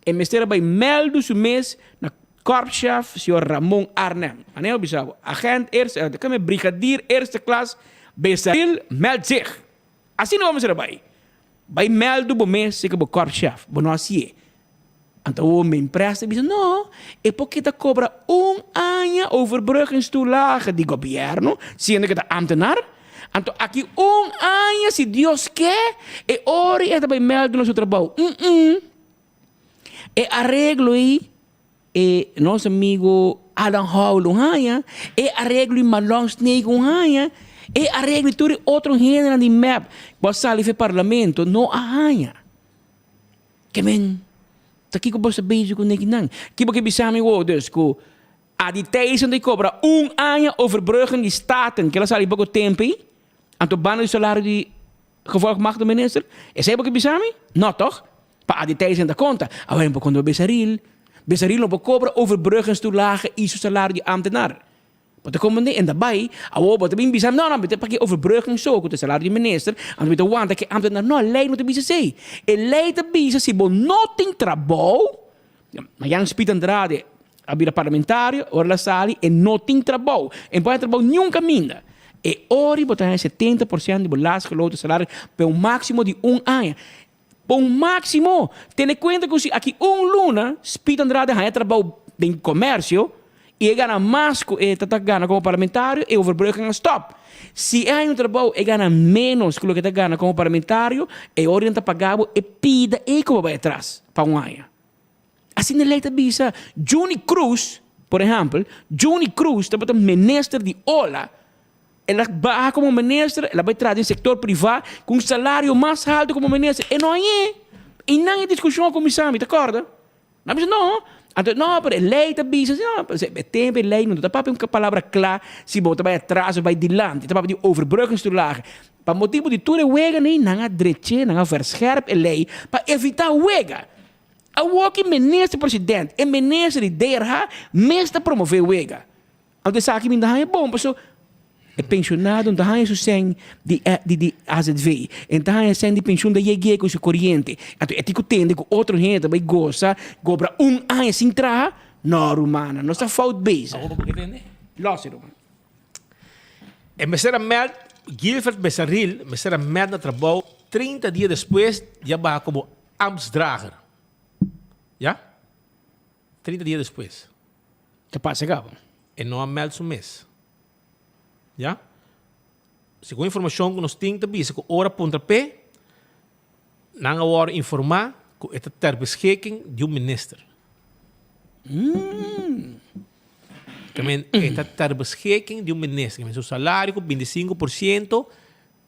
S19: e mester a bay meldu su mes na Korpschef señor Ramon Arnhem. Manera bo bisa bo, agent eerste, eh, kame brigadier eerste klas Besaril meldt zich. Asina bo mester a bai. Bai meldu bo mes seka bo korpschef, bo no hasié. Anto awor mi empresa ta bisa, no, e por kita kobra un aña overbruggingstoelage di gobierno, siendo ke ta ambtenaar. Anto aki un aña, si Dios ke, e ora e ta bai meldu na su trabou. Mm-mm. E areglo ei e nos amigo Alan Howell un haña, e areglo ei Malon Snake un haña, e areglo ei tur e otro hendenan di mep ku a sali for e parlamento no a haña. Ke men, ta kiko bo sa bezig ku nekinan? Ki bo ke bisa mi wou dus ku Adi Thijssen ta kobra un aña overbruggen di Staten ke el a sali poko tempu ei, anto banda di salario di gevolgmachtigde minister? Esei bo ke bisa mi? No toch? Pa Adi Thijssen ta konta. Awor bo konta Besaril. Besaril no por kobra overbruggenstoelage i su salario di ambtenaar. Bo ta komprendé? En ta bai, awor bo ta bin bisa mi, no, no, mi ta paki overbrugging so ku ta salario di minister, anto mi ta wanta ku e ambtenaar. No, lei no ta bisa esei. E lei ta bisa si bo no tin trabou, Mayan Speed Andrade a bira parlamentario, ora el a sali e no tin trabou. E no por haña trabou niun kaminda. E ora bo ta haña 70% di bo laatst geloten salario pa un máksimo di un aña. Pa un máksimo! Tene kuenta ku si aki un luna Speed Andrade haña trabou den komersio i e gana mas ku e ta ta gana komo parlamentario, e overbrugging a stòp. Si e haña un trabou e gana ménos ku loke e ta gana komo parlamentario, e ora nan ta paga bo e pida ei ku bo bai atras pa un aña. Asina e lei ta bisa. Juni Cruz, por ehèmpel, Juni Cruz tabata minister di ola. El a baha komo minister, el a bai traha den sektor privá ku un salario mas haltu komo minister. E no hañ'é. I nan e diskushon a kuminsá, mi ta kòrda. Nan a bisa, no. Anto, no, pero e lei ta bisa asina. No, e tempu e lei no ta papia un palabra kla si bo ta bai atras òf bai dilanti. E ta papia di overbruggingstoelage. Pa motibu di tur e weganan ei, nan a drech'é, nan a verschèrp e lei pa evitá wega. Awor ki minister president e minister di DRH mes ta promove wega. Anto esaki mi ta haña bon paso e pensionado no ta haña su sèn di di di azv e no ta haña sèn di penshun ta yeg'é ku su koriente. Anto e tin ku tende ku otro hende ta bai gosa kobra un aña sin traha? No rumannan nos ta fout bezig.
S18: Awor bo por tende?
S19: Los ruman.
S18: E mester a meld, Gilfred Besaril mester a meld na trabou 30 dia despues di a baha komo ambtsdrager. Ya? 30 dia despues.
S19: Ta pasa caba.
S18: E no a meld su mes. Ya? Segun informacion cu nos tin ta bisa cu ora puntra p'e, nan a worde informa cu e ta ter beschikking di un minister. Tamen e ta ter beschikking di un minister. Su salario cu 25 por ciento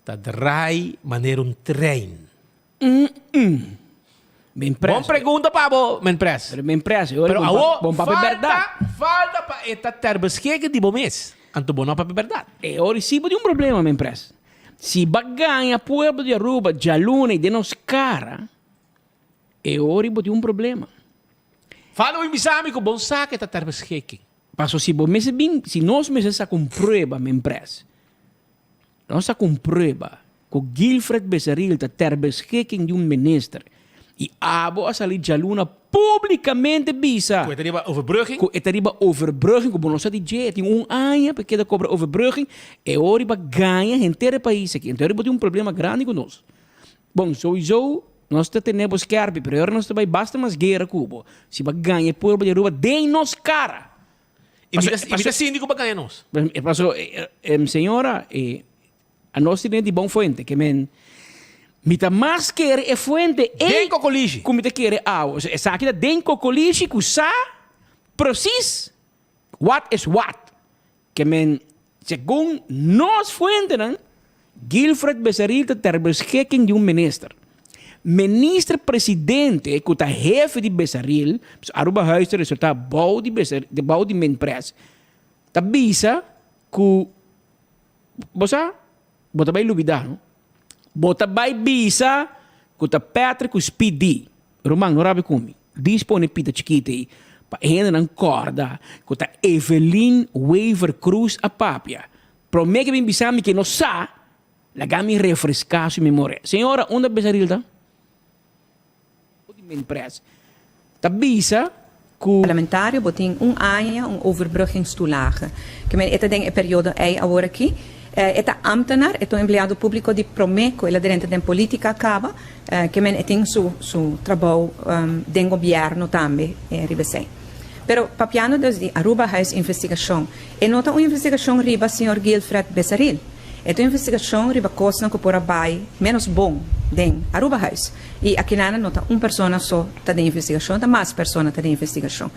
S18: ta draai manera un trein.
S19: Ben pres.
S18: Bon pregunta pa bo, men pres.
S19: Pero ben pres. Pero
S18: awo,
S19: bon papia
S18: falta,
S19: berdad.
S18: falta pa e ta ter beschikking di bo mes. Anto bo no papia berdad.
S19: E ora si bo tin un problema, men pres. Si bo a gaña pueblo di Aruba djaluna y den nos cara, e ora bo tin un problema.
S18: Falta bo bisa mi cu bon sa cu e ta ter beschikking.
S19: Paso si bo mester bin, si nos mester saca un prueba, men pres. Nos a con prueba cu Guilfred Besaril ta ter beschikking di un minister y abo a sali djaluna publicamente bisa
S18: Cu e ta riba overbrugging.
S19: cu e ta riba overbrugging cu bo no sa di dje, e tin un aña pa e keda cobra overbrugging, e ora riba gaña henter e pais aki. Enton riba tin un problema grandi cu nos. Bon, souiso nos ta tene bo skerpi, pero e ora nos ta bay basta mas guera cu bo si bo a gaña e pueblo di Aruba den nos cara.
S18: I mi ta, i mi ta sinti ku bo gaña nos.
S19: Paso, señora, anos tin di bon fuente, ke men, mi ta mas kere e fuente ei.
S18: Den kokolishi.
S19: Ku mi ta kere awo. Esaki ta den kokolishi ku sa precies what is what. Ke men, segun nos fuentenan, Guilfred Besaril ta ter beschikking di un minister. Minister Presidente ku ta hefe di Besaril, Aruba Huis ta resultá bou di Besaril, bou di Minpres, ta bisa ku bo sa, bo ta bai lubidá no. Bo ta bai bisa ku ta Patrick ku Speedy. Ruman, no rabia ku mi. Dis pone pita chikito ei pa e hendenan kòrda ku ta Evelyn Wever Croes a papia. Promé ke bin bisa mi ke no sa, laga mi refreská su memoria. Señora, unda Besaril ta? Ta bisa ku.
S20: Parlamentario, bo tin un aña un overbruggingstoelage. Ke men e ta den e periodo ei awor aki. E ta ambtenaar, e ta un empleado publico di prome cu el a drenta den politica caba. Ke men e tin su su trabou den gobierno tambe riba esei. Pero papiando dus di Aruba Huis investigacion, e no ta un investigacion riba señor Guilfred Besaril. E ta un investigacion riba cosnan cu por a bay menos bon den Aruba Huis. Y akinana no ta un persona so ta den investigacion, ta mas persona ta den investigacion.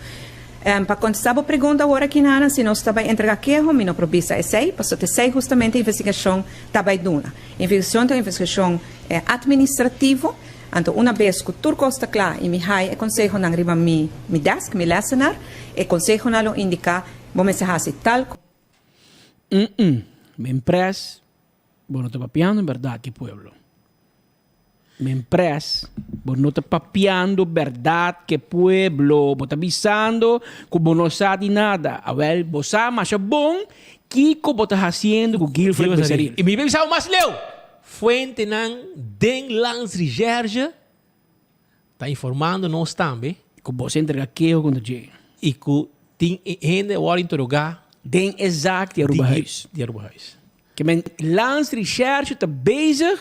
S20: Pa contesta bo pregunta awor akinana, si nos ta bay entrega keho, mi no por bisa esey, pasobra ta esey hustamente investigacion ta bay duna. Investigacion ta un investigacion administrativo, anto una bes cu tur cos ta cla y mi hay e consehonan riba mi mi desk, mi lessenaar, e consehonan lo indica bo mester haci tal.
S19: Mm-mm, men pres, bo no ta papiando en berdad ki pueblo. Men pres, bo no ta papiando berdad ke pueblo, bo ta bisando ku bo no sa di nada. Awel, bo sa masha bon kiko bo ta hasiendo ku Guilfred Becerril.
S18: I mi bisa bo mas leu, fuentenan den Landsrecherche ta informando nos tambe.
S19: Ku bo sa entrega keho kontra dje.
S18: I ku tin hende awor interogá.
S19: Den e zaak di Aruba Huis.
S18: Di Aruba Huis.
S19: Ke men Landsrecherche ta bezig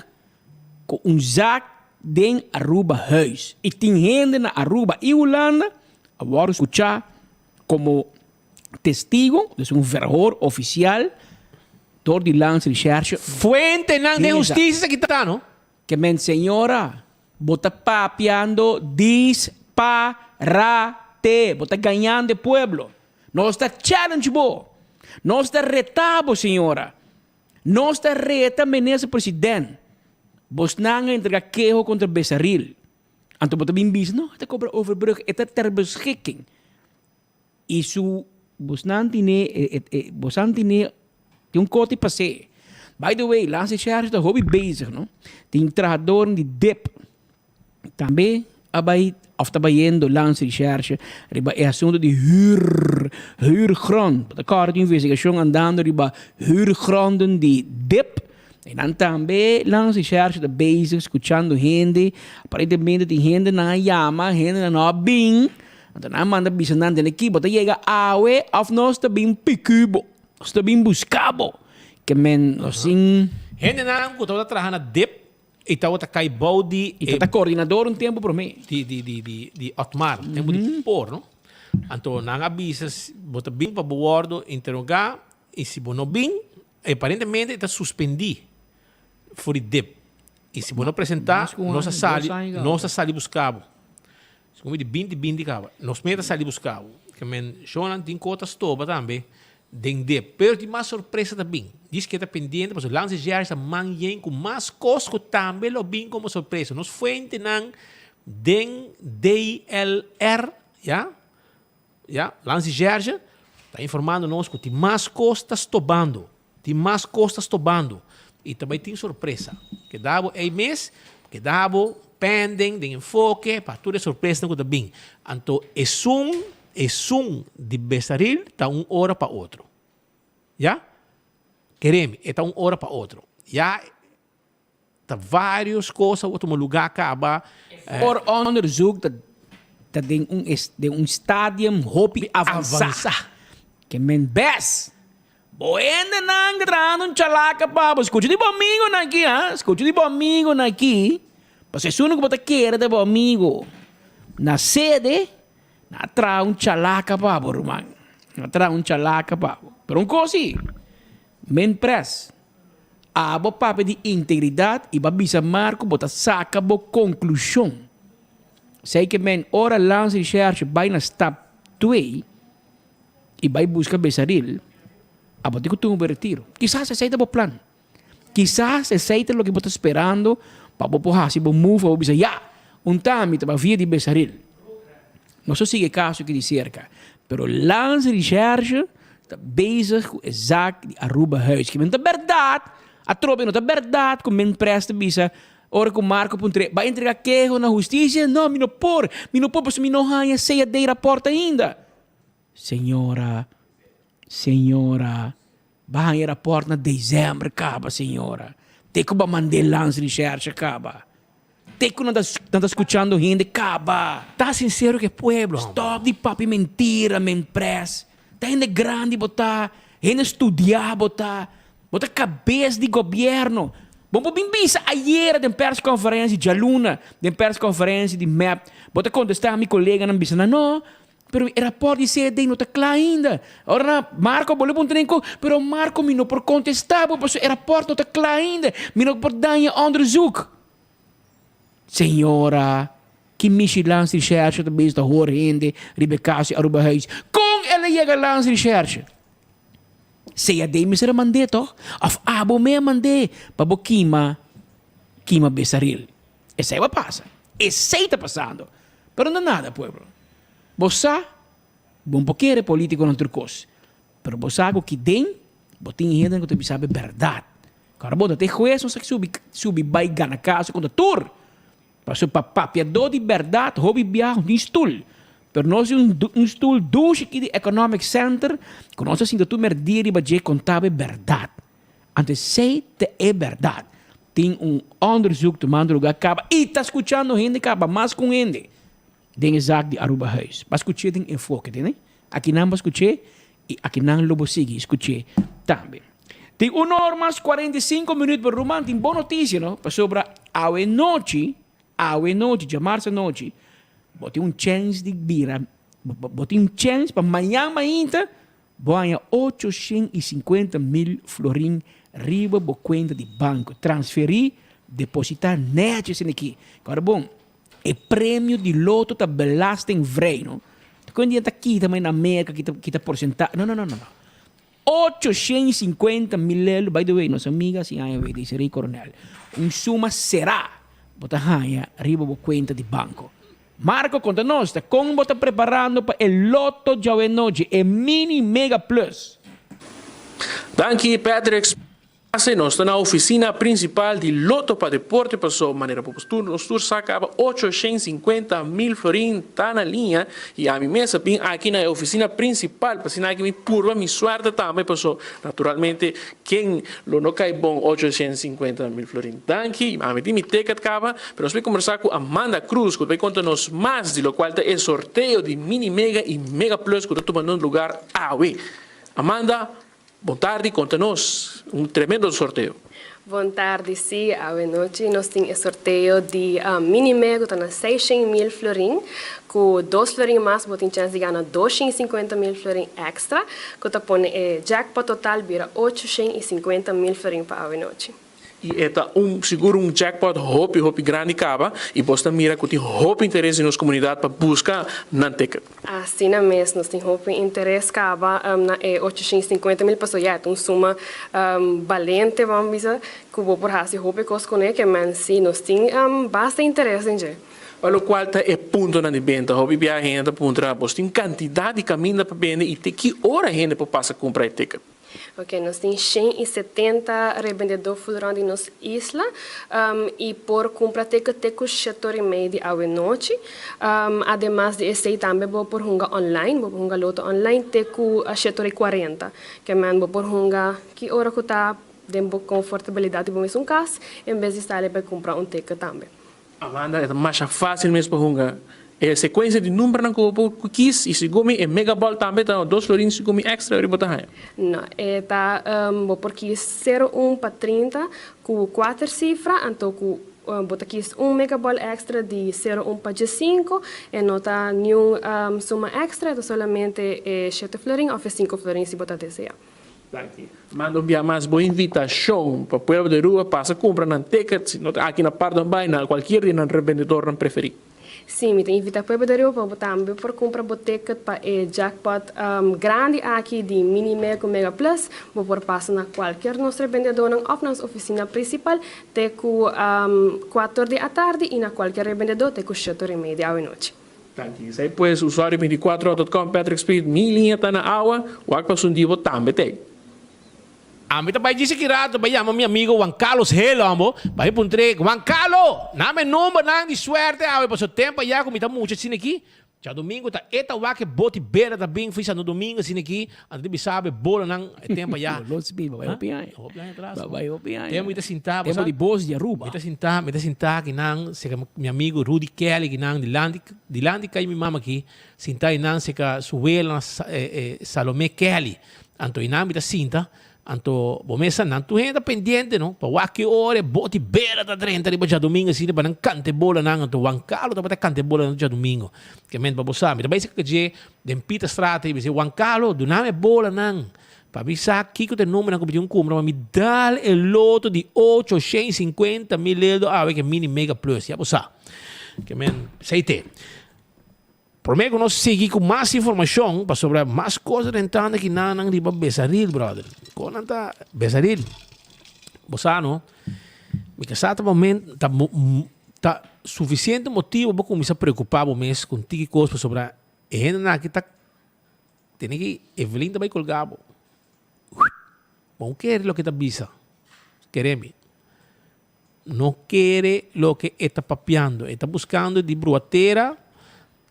S19: ku un zaak den Aruba Huis y tin hende na Aruba y Hulanda a wòrdu skuchá komo testigo, dus un verhoor ofisial dor di Landsrecherche.
S18: Fuentenan den hustisia esaki ta, no?
S19: Ke men señora, bo ta papiando disparate, bo ta gañando e pueblo. Nos ta challenge bo. Nos ta reta bo, señora. Nos ta reta minister president. Bosnan a entrega keho contra Besaril. Anto bo ta bin bisa, no, e ta cobra overbrug, e ta ter beschikking. Y su, bosnan tine, bosan tine, tin un koti pas'é. By the way, Lanse Sheriff ta hopi bezig, no? Tin trahadornan di dip. Tambe a bai of ta bayendo landsrecherche riba e asunto di huur, huurgrond. Bo ta kòrda tin investigashon andando riba huurgronden di dip. I nan tambe landsrecherche ta bezig skuchando hende. Aparentemente tin hendenan a yama, hendenan no a bin. Anto nan a manda bisa nan den aki bo ta yega awe of nos ta bin piki bo, nos ta bin buska bo. Ke men nos tin.
S18: Hendenan ku tabata traha na dip E tabata kai bou di
S19: E tabata coordinador un tempo prome.
S18: Di di di di di Otmar, tempo di por, no? Anto nan a bisa bo ta bin pa bo wordo interroga y si bo no bin, aparentemente e ta suspendi for di dip. Y si bo no presenta, nos a sali, nos a sali busca bo. Segun mi di binti binti kaba. Nos meta sali buska bo. Ke men shownan tin kota stoba tambe den dip. Pero tin mas sorpresa ta bin. Dis ke ta pendiente pasobra Lance Jerry ta man yen ku mas kos ku tambe lo bin komo sorpresa. Nos fuentenan den DLR, ya, ya, Lance Jerge ta informando nos ku tin mas kos ta stobando. Tin mas kos ta stobando i ta bai tin sorpresa. Keda bo ei mes, keda bo pending den enfoke pa tur e sorpresanan ku ta bin. Anto esun, esun di Besaril ta un ora pa otro. Ya? Kere mi, e ta un ora pa otro. Ya ta varios kos a tuma lugá kaba.
S19: Vooronderzoek ta ta den un den un stadium hopi avansá. Ke men bes. Bo hendenan ta trahando un chalaka pa bo. Skucha di bo amigonan aki, ha. Skucha di bo amigonan aki. Pasobra esun ku bo ta kere ta bo amigo. Na sede, nan a traha un chalaka pa bo, ruman. Nan a traha un chalaka pa bo. Pero un kos si, men pres. Abo papia di integridad y ba bisa Marco bo ta saca bo conclusion. Esey ke men ora Landsrecherche bay na stap twee y bay busca Besaril, abo tin cu tuma bo retiro. Kisas esey ta bo plan. Kisas esey ta loke bo ta sperando. Pa bo por hasi bo move pa bo bisa ya, un ta mi ta bai via di Besaril. Nos a sigui e kaso aki di serka, pero Landsrecherche ta bezig ku e zaak di Arubahuis. Kimen ta bèrdat, atrobe no ta bèrdat ku men pres ta bisa ora ku Marco puntr'é, bai entrega keho na hustisia? No, mi no por, mi no por pasobra mi no haña CAD rapòrt ainda. Señora, señora, ba haña rapòrt na desèmber kaba, señora. Te ku ba mand'é Landsrecherche kaba. Te ku nan ta nan ta skuchando hende kaba. Ta sinsero ku e pueblo. Stòp di papia mentira, menpres. Ta hende grandi bo ta, hende studiá bo ta, bo ta kabes di gobièrnu. Bo por bin bisa ayera den perskonferensia, djaluna den perskonferensia di mep, bo ta kontestá mi koleganan bisa nan, no, pero e rapòrt di CD no ta kla ainda. Ora nan, Marco, bo lo puntra den ku, pero Marco mi no por kontestá bo pasobra e rapòrt no ta kla ainda, mi no por daña onderzoek. Señora, ki mishi Landsrecherche ta bezig ta hoor hende riba e caso di Arubahuis? Con el a yega Landsrecherche? CAD mester a mand'é toch? Of abo me a mand'é pa bo kima kima Besaril? Esei a pasa. Esei ta pasando. Pero no nada, pueblo. Bo sa, bo no por kere politiconan tur cos. Pero bo sa cu ki den bo tin hendenan cu ta bisa bo e berdad. Ora bo ta te hues nos a subi subi bai gana caso contra tur. Pasobra pa papiador di berdad hopi biaha no tin stoel. Pero nos tin un un stoel dushi aki di Economic Center cu nos a sinta tur merdia riba dje conta bo e berdad. Anto esey ta e berdad. Tin un onderzoek tumando lugar caba y ta scuchando hende caba mas cu un hende den e zaak di Arubahuis. Ba scuche den enfoke tende. Akinan bo a scuche I akinan lo bo sigui skuch'é tambe. Tin un or mas 45 minuut, pero ruman tin bon notisia no, pasobra awe nochi, awe nochi, djamarsa nochi, bo tin un chèns di bira, bo tin un chèns pa mañan mainta bo haña 850 mil florin riba bo kuenta di banko, transferí, depositá nèchi esei aki. Kòrda bon. E premio di loto ta belastingvrij, no? Ta con dia ta kita mai na Merca, kita, kita porcentaje. No, no, no, no, no. 850 mil lelo, by the way, nos amiga si haña wey, Desiree Coronel. Un suma será bo ta haña riba bo cuenta di banco. Marco, conta nos, ta con bo ta preparando pa e loto djawe nochi, e mini mega plus?
S1: Danki Patrick. Ase nos ta na oficina principal di Lotto pa Deporte paso manera bo tur nos tur sa caba 850 mil florin ta na liña y ami mes a bin aki na e oficina principal pa asina aki mi purba mi suerte tambe paso naturalmente ken lo no cay bon 850 mil florin. Danki ami tin mi ticket caba pero nos bay combersa cu Amanda Cruz cu ta bay conta nos mas di locual ta e sorteo di Mini Mega y Mega Plus cu ta tumando lugar awe. Amanda Bon tardi, konta nos un tremendo sorteo.
S22: Bon tardi, sí, awe nochi nos tin e sorteo di Mini Mega ku ta na seishent mil florin. Ku dos florin mas bo tin chèns di gana doshent i sinkuenta mil florin èkstra, ku ta pone e jackpot total bira ochoshent i sinkuenta mil florin pa awe nochi.
S1: I e ta un sigur un jackpot hopi hopi grandi kaba i bos ta mira ku tin hopi interes di nos komunidat pa buska nan ticket.
S22: Asina mes, nos tin hopi interes kaba na e 850 mil pasobra ya e ta un suma balente vamos bisa ku bo por hasi hopi kos kuné ke men si nos tin basta interes den dje.
S1: Pa lokual ta e puntonan di benta hopi biaha hende ta puntra bos tin kantidat di kaminda pa bende i te ki ora hende por pasa kumpra e ticket.
S22: Ok, nos tin 170 rebendedó full rond di nos isla i por kumpra ticket te ku shetor i mei di awenochi. Ademas di esei tambe bo por hunga online, bo por hunga loto online te ku shetor i kuarenta. Ke men bo por hunga ki ora ku ta den bo konfortabilidat di bo mesun kas en bes di sali bai kumpra un ticket tambe.
S1: Amanda, e ta masha fácil mes pa hunga. E secuencia di numbernan cu bo por kies y segun mi e mega ball tambe ta dos florin segun mi extra ori bo ta haña.
S22: No, e ta bo por kies sero un pa 30 cu cuater cifra anto cu bo ta kies un mega ball extra di sero un pa diescinco e no ta niun suma extra e ta solamente e shete florin of e cinco florin si bo ta desea.
S1: Danki. Manda un bia mas bo invitashon pa pueblo di Aruba pasa kumpra nan ticket, si no ta aki na Paardenbaai, na kualkier di nan rebendedornan preferí.
S22: Sí, mi ta invita pueblo di Aruba pa bo tambe por cumpra bo ticket pa e jackpot grandi aki di Mini Mega cu Mega Plus. Bo por pasa na cualkier nos rebendedornan of na nos oficina principal te cu cuator di atardi y na cualkier rebendedor te cu shetor y media awenochi.
S1: Danki. Esei pues usuario 24 dot com Patrick Speed mi liña ta na awa, wak pa sundi bo tambe t'ei.
S18: Ami ta bai djis aki rato bai yama mi amigo Juan Carlos Helo ambo pa mi puntr'é, Juan Carlo, name numbernan di suerte awe paso tempo aya ku mi ta mucha asina aki. Djadomingo ta e ta wak e boti bera ta bin fi Santo Domingo asina aki, anto di bisa e bolanan e tempo aya.
S19: Lo si bin, bai hopi aña.
S18: Hopi aña atras.
S19: Bai hopi aña.
S18: Tempo mi ta sinta,
S19: Tempo di Bos di Aruba.
S18: Mi ta sinta, mi ta sinta akinan serka mi amigo Rudy Kelly akinan dilanti dilanti kai mi mama aki, sinta einan serka su wela Salome Kelly. Anto einan mi ta sinta, anto bo mesa nan tur hende ta pendiente no, pa wak ki ora e boti bera ta drenta riba djadumingo asina pa nan kanta e bolanan, anto Juan Carlo tabata kanta e bolanan djadumingo. Ke mente pa bo sa, mi ta bai saka dje den Pieterstraat ei, mi bisa Juan Carlo duna mi e bolanan pa mi sa kiko ta e numbernan ku mi tin ku kumpra pa mi dal e loto di ocho shen sinkuenta mil leldo awe ke mini mega plus, ya bo sa. Ke men, esei te. Prome ku nos sigui ku mas informashon pasobra mas kos ta entrando aki nan riba Besaril brother. Kon nan ta Besaril? Bo sa no? Mi ta sa ta momen ta ta sufisiente motibo pa kuminsá preokupá bo mes ku un tiki kos pasobra e hendenan aki ta tene ki Evelyn ta bai kolgá bo. Bo no kere loke ta bisa, kere mi. No kere loke e ta papiando. E ta buskando di brua tera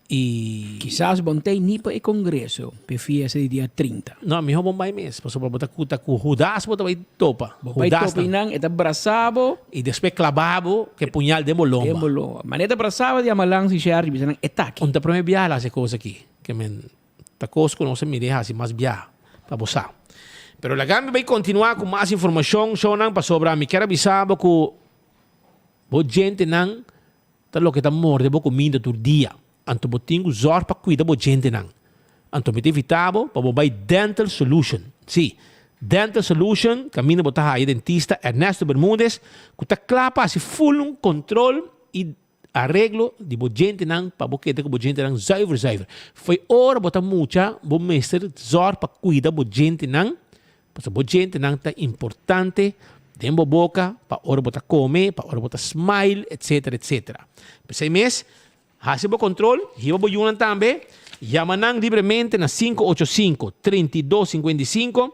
S18: i.
S19: Kisas bon t'ei ni pa e kongreso p'e fiesta di dia 30.
S18: No, miho bon bai mes, pasobra bo ta ku ta ku Hudas bo ta bai topa.
S19: Bo bai topa einan, e ta brasa bo.
S18: I despues klaba bo ku e puñal den bo lomba.
S19: Den bo lomba. Manera e ta brasa bo di amalan si shèrchi bisa nan e ta aki.
S18: Un ta prome biaha el a hasi e kos aki, ke men Ta kos ku nos a mira e hasi mas bia pa bo sa. Pero laga mi bai kontinuá ku mas informashon, shownan, pasobra mi kier a bisa bo ku bo djentenan ta loke ta morde bo kuminda tur dia. Anto bo tin ku zòrg pa kuida bo djentenan. Anto mi ta invitá bo pa bo bai Dental Solution. Sí, Dental Solution kaminda bo ta haya dentista Ernesto Bermudez ku ta kla pa hasi ful un kontrol i Areglo di bo djentenan pa bo keda ku bo djentenan zuiver zuiver. Fo'i ora bo ta mucha bo mester zòrg pa kuida bo djentenan pasobra bo djentenan ta importante den bo boka pa ora bo ta kome, pa ora bo ta smile etcetera etcetera. P'esei mes hasi bo kontrol, hiba bo yunan tambe, yama nan libremente na 585 32 55,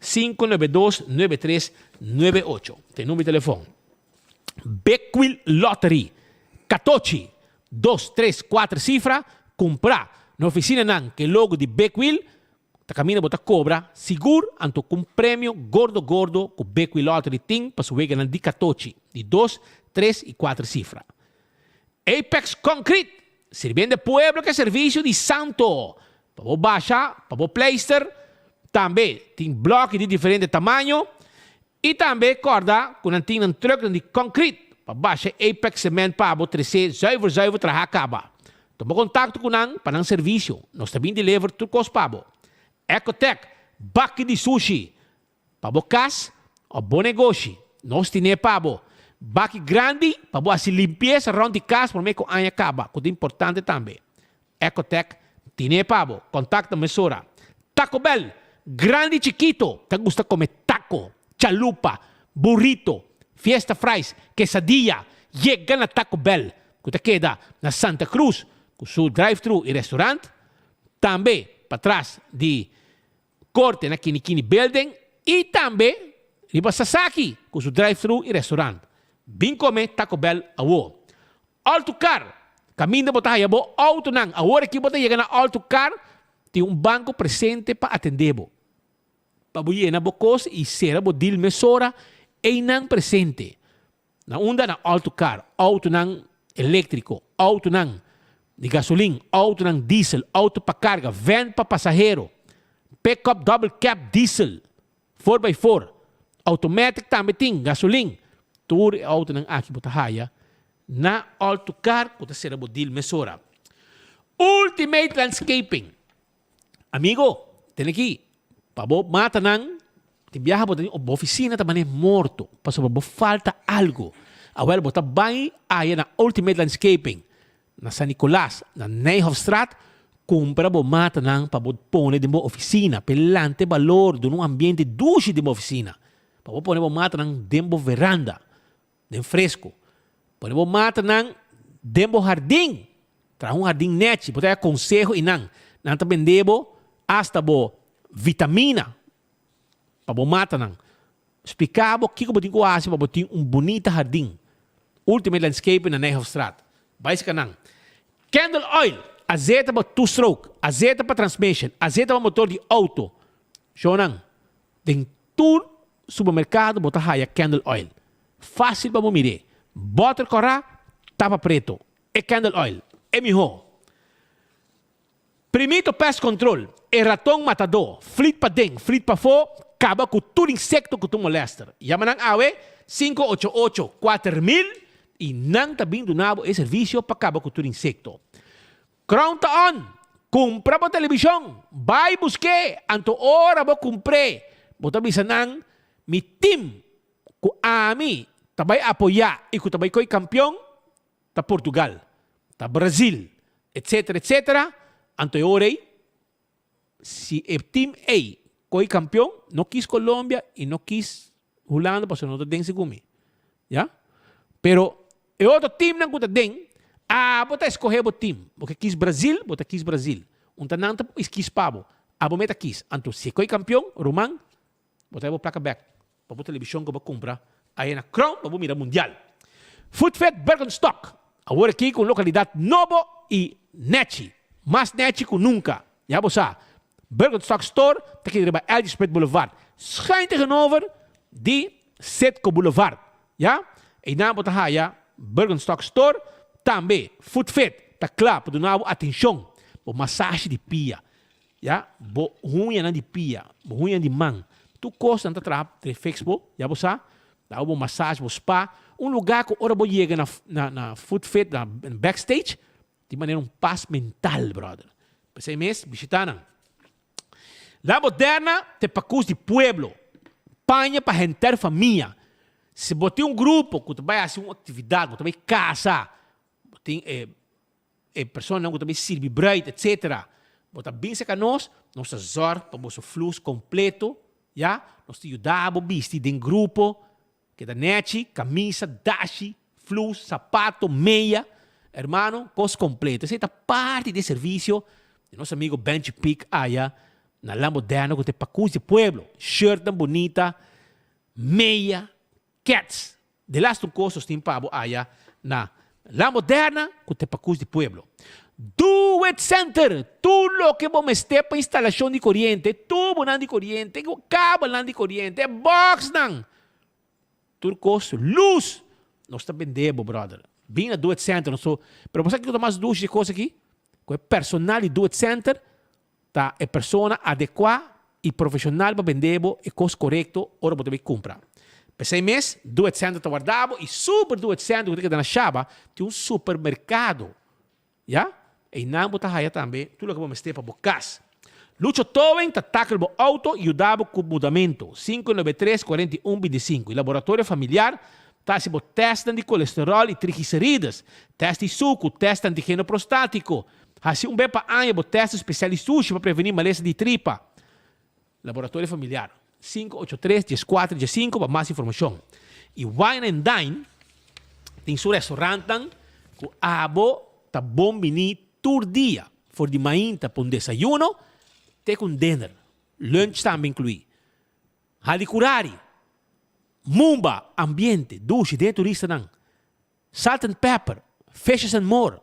S18: 592 9398 ta e number di telefòn. Bekwil Lottery, Katochi, dos, tres, kuater sifra, kumprá na ofisinanan ku e logo di Bekwil, ta kaminda bo ta kobra sigur anto ku un premio gordo gordo ku Bekwil Lottery tin pa su weganan di katochi di dos, tres i kuater sifra. Apex Concrete, sirbiendo e pueblo ku e servisio di santo pa bo basha, pa bo pleister, tambe tin blòki di diferente tamaño I tambe kòrda ku nan tin nan trùknan di kònkrit pa basha Apex Cement pa bo tres'é zuiver zuiver trahá kaba. Tuma kontakto ku nan pa nan servisio. Nos ta bin deliver tur kos pa bo. Ecotec, baki di sushi pa bo kas òf bo negoshi. Nos tin'é pa bo. Baki grandi pa bo hasi limpiesa rònt di kas promé ku aña kaba, ku ta importante tambe. Ecotec tine pa bo. Contacta mesora. Taco Bell, grandi y chikito ta gusta come taco, chalupa, burrito, fiesta fries, quesadilla. Yega na Taco Bell cu ta keda na Santa Cruz cu su drive-thru y restaurant. Tambe patras di Corte na Kini Kini Building y tambe riba Sasaki cu su drive-thru y restaurant. Bin come Taco Bell awo. Alto Car, Kaminda bo ta haya bo autonan. Awor aki bo ta yega na Alto Car, tin un banko presente pa atendé bo. Pa bo yena bo kos i sera bo deal mesora, einan presente. Na unda? Na Alto Car. Autonan eléktriko, autonan di gasolin, autonan diesel, auto pa karga, van pa pasahero, pickup double cab diesel, Four by four, automatic tambe tin, gasolin. Tur e autonan aki bo ta haya na Alto Car cu ta cera bo deal mesora. Ultimate Landscaping. Amigo, tene aki, pa bo matanan, tin biaha bo ta tin bo oficina ta mane morto pasobra bo falta algo. Awel bo ta bay aya na Ultimate Landscaping. Na San Nicolas, na Nijhofstraat, kumpra bo matanan pa bo pone den bo ofisina, p'e lanta e balor, duna un ambiente dushi den bo ofisina. Pa bo pone bo matanan den bo veranda, den fresku. Pone bo matanan den bo hardin, traha un hardin nechi, bo ta haya konseho i nan. Nan ta bende bo asta bo vitamina pa bo matanan. Splika bo kiko bo tin ku hasi pa bo tin un bunita hardin. Ultimate Landscaping na Nijhofstraat. Bai saka nan. Candle oil, azeta pa two stroke, azeta pa transmission, azeta pa motor di auto. Shownan, den tur supermerkado bo ta haya candle oil. Fácil pa bo mir'é. Bòter kòrá, tapa preto. E candle oil, e mihó. Primito Pest Control, e raton matadó, flit paden, flit pafó, kaba ku tur insekto ku ta molèster. Yama nan awe, 588 4000, i nan ta bin duna bo e servisio pa kaba ku tur insekto. Crown ta on! Kumpra bo televishon! Bai busk'é! Anto ora bo kumpr'é, bo ta bisa nan, Mi tim ku ami ta bai apoyá i ku ta bai koi kampion ta Portugal, ta Brazil, etcetera, etcetera, anto e ora ei, si e team ei koe kampion, no kis Colombia i no kis Hulanda pasobra no ta den segun mi, ya. Pero e otro teamnan ku ta den, abo ta eskohe bo team, bo ke kis Brazil, bo ta kis Brazil, un ta nan ta kis pa bo, abo me ta kis, anto si e koe kampion, ruman, Bo ta bo plaka bek pa bo televishon ku bo kumpra aya na Crown pa bo mira mundial. Foodfit Birkenstock, awor aki ku un lokalidat nobo i nechi, mas nechi ku nunka. Ya bo sa, Birkenstock Store ta keda riba LG Smith Boulevard, schuin tegenover di Citgo Boulevard. Ya, einan bo ta haya Birkenstock Store. Tambe Foodfit ta kla pa duna bo atenshon, bo masashi di pia. Ya, bo huñanan di pia, bo huñanan di man, tur kosnan ta traha den fix bo, ya bo sa, daba bo massage, bo spa, un lugá ku ora bo yega na na na foot fit, na backstage, tin manera un pas mental, brother. P'esei mes, bishitá nan. La Moderna ta e pakus di pueblo, paña pa henter famia. Si bo tin un grupo ku ta bai hasi un aktividat, bo ta bai kasa, bo tin e E personanan ku ta bin sirbi bruid etc. Bo ta bin serka nos, nos ta zorg pa boso flus kompleto, ya. Nos ta yuda bo bisti den grupo, keda nechi, kamisa, dashi, flus, sapato, meya, hermano, kos kompleto. Esei ta parti di e servisio di nos amigo Benchi Pik aya na La Moderna ku ta e pakus di pueblo. Shirtnan bunita, meya, Kets, de lastu kos nos tin pa bo aya na La Moderna ku ta pakus di pueblo. Do It Center, tur loke bo mester pa instalashon di koriente, tubonan di koriente, kabelnan di koriente, boxnan, tur kos, lus, nos ta bende bo brother. Bin na Do It Center, nos ta, pero bo sa kiko ta mas dushi di e kos aki? Ku e personal di Do It Center Ta e persona adekuá i profeshonal pa bende bo e kos korekto ora bo ta bai kumpra. P'esei mes, Do It Center ta warda bo i Super Do It Center ku ta keda na Shaba tin un supermerkado. Ya, einan bo ta haya tambe tur loke bo mester pa bo kas. Lucho Towing ta takel bo outo i yuda bo ku mudamentu. 593 41 25 I Laboratorio Familiar ta hasi bo tèstnan di kolesteròl i trigiserides, tèst di suku, tèst antigeno prostátiko, Hasi un be pa aña bo tèst spesial di sushi pa prevení malesa di tripa. Laboratorio Familiar, 583 14 15 pa mas informashon. I Wine and Dine tin su restaurantnan ku abo ta bon bini tur dia, for di mainta pa un desayuno te ku un dinner, lunch tambe inkluí. Halikurari, Mumba, ambiente dushi den e turistanan, Salt and Pepper, Fishes and More.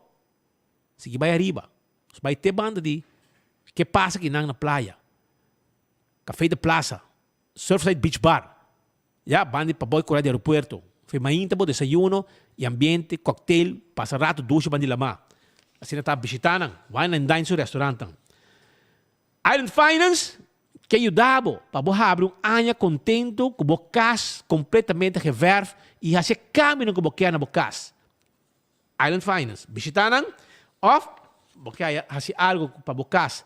S18: Sigui bai ariba. Nos bai te banda di ke pasa ki nan na playa. Café de Plaza, Surfside Beach Bar. Ya, banda di paboi kura di aeropuerto. Fe mainta bo desayuno y ambiente, cocktail, pasa rato dushi banda di lamá. Asina ta bishita nan, wine and dine su restaurantnan. Island Finance ke yuda bo pa bo habri un aña contento cu bo cas completamente geverf y haci e cambionan cu bo kier na bo cas. Island Finance, bishita nan of bo ke haya hasi algo pa bo kas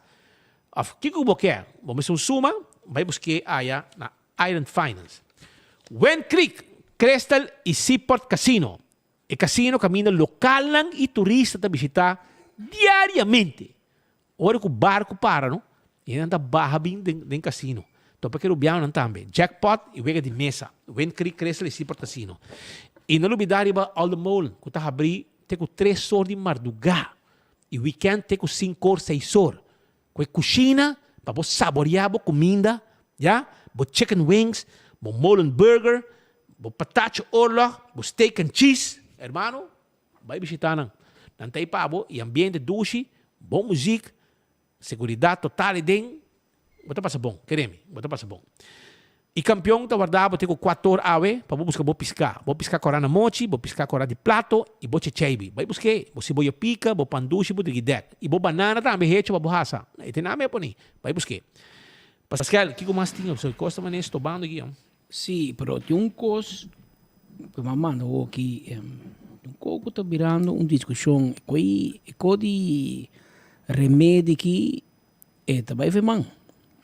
S18: of kiko ku bo ke, bo mester un suma, bai busk'é aya na Island Finance. Wind Creek, Crystal y Seaport Casino. E casino caminda localnan y turista ta bishita diariamente. Ora cu barco para no, y nan ta baha bin den den casino. Topa ke rubianonan tambe. Jackpot y wega di mesa. Wind Creek Crystal y Seaport Casino. Y no lubida riba Alde Molen cu ta habri te cu tres or di marduga y weekend te cu cinco or seis or. Cu e cushina pa bo saborea bo cuminda, ya, bo chicken wings, bo molen burger, bo patachi oorlog, bo steak and cheese. Hermano, bay bishita nan. Nan ta ey pa bo y ambiente dushi, bon muziek, seguridad total eden. Bo ta pasa bon, kere mi, bo ta pasa bon. E kampion ta warda bo te ku kuator awe pa bo buska bo piská. Bo piská kòrá na mochi, bo piská kòrá di plato i bo checheibi. Bai busk'é, bo siboyo pika, bo pan dushi, bo drigidèk. I bo banana tambe hecho pa bo hasa. E te name a poni. Bai busk'é. Paskel, kiko mas tin? Pasobra e kos ta manera stobando aki.
S19: Sí, pero tin un kos ku mi a manda hoki, un kos ku ta birando un diskushon. E kos di remedi aki. E ta bai feman.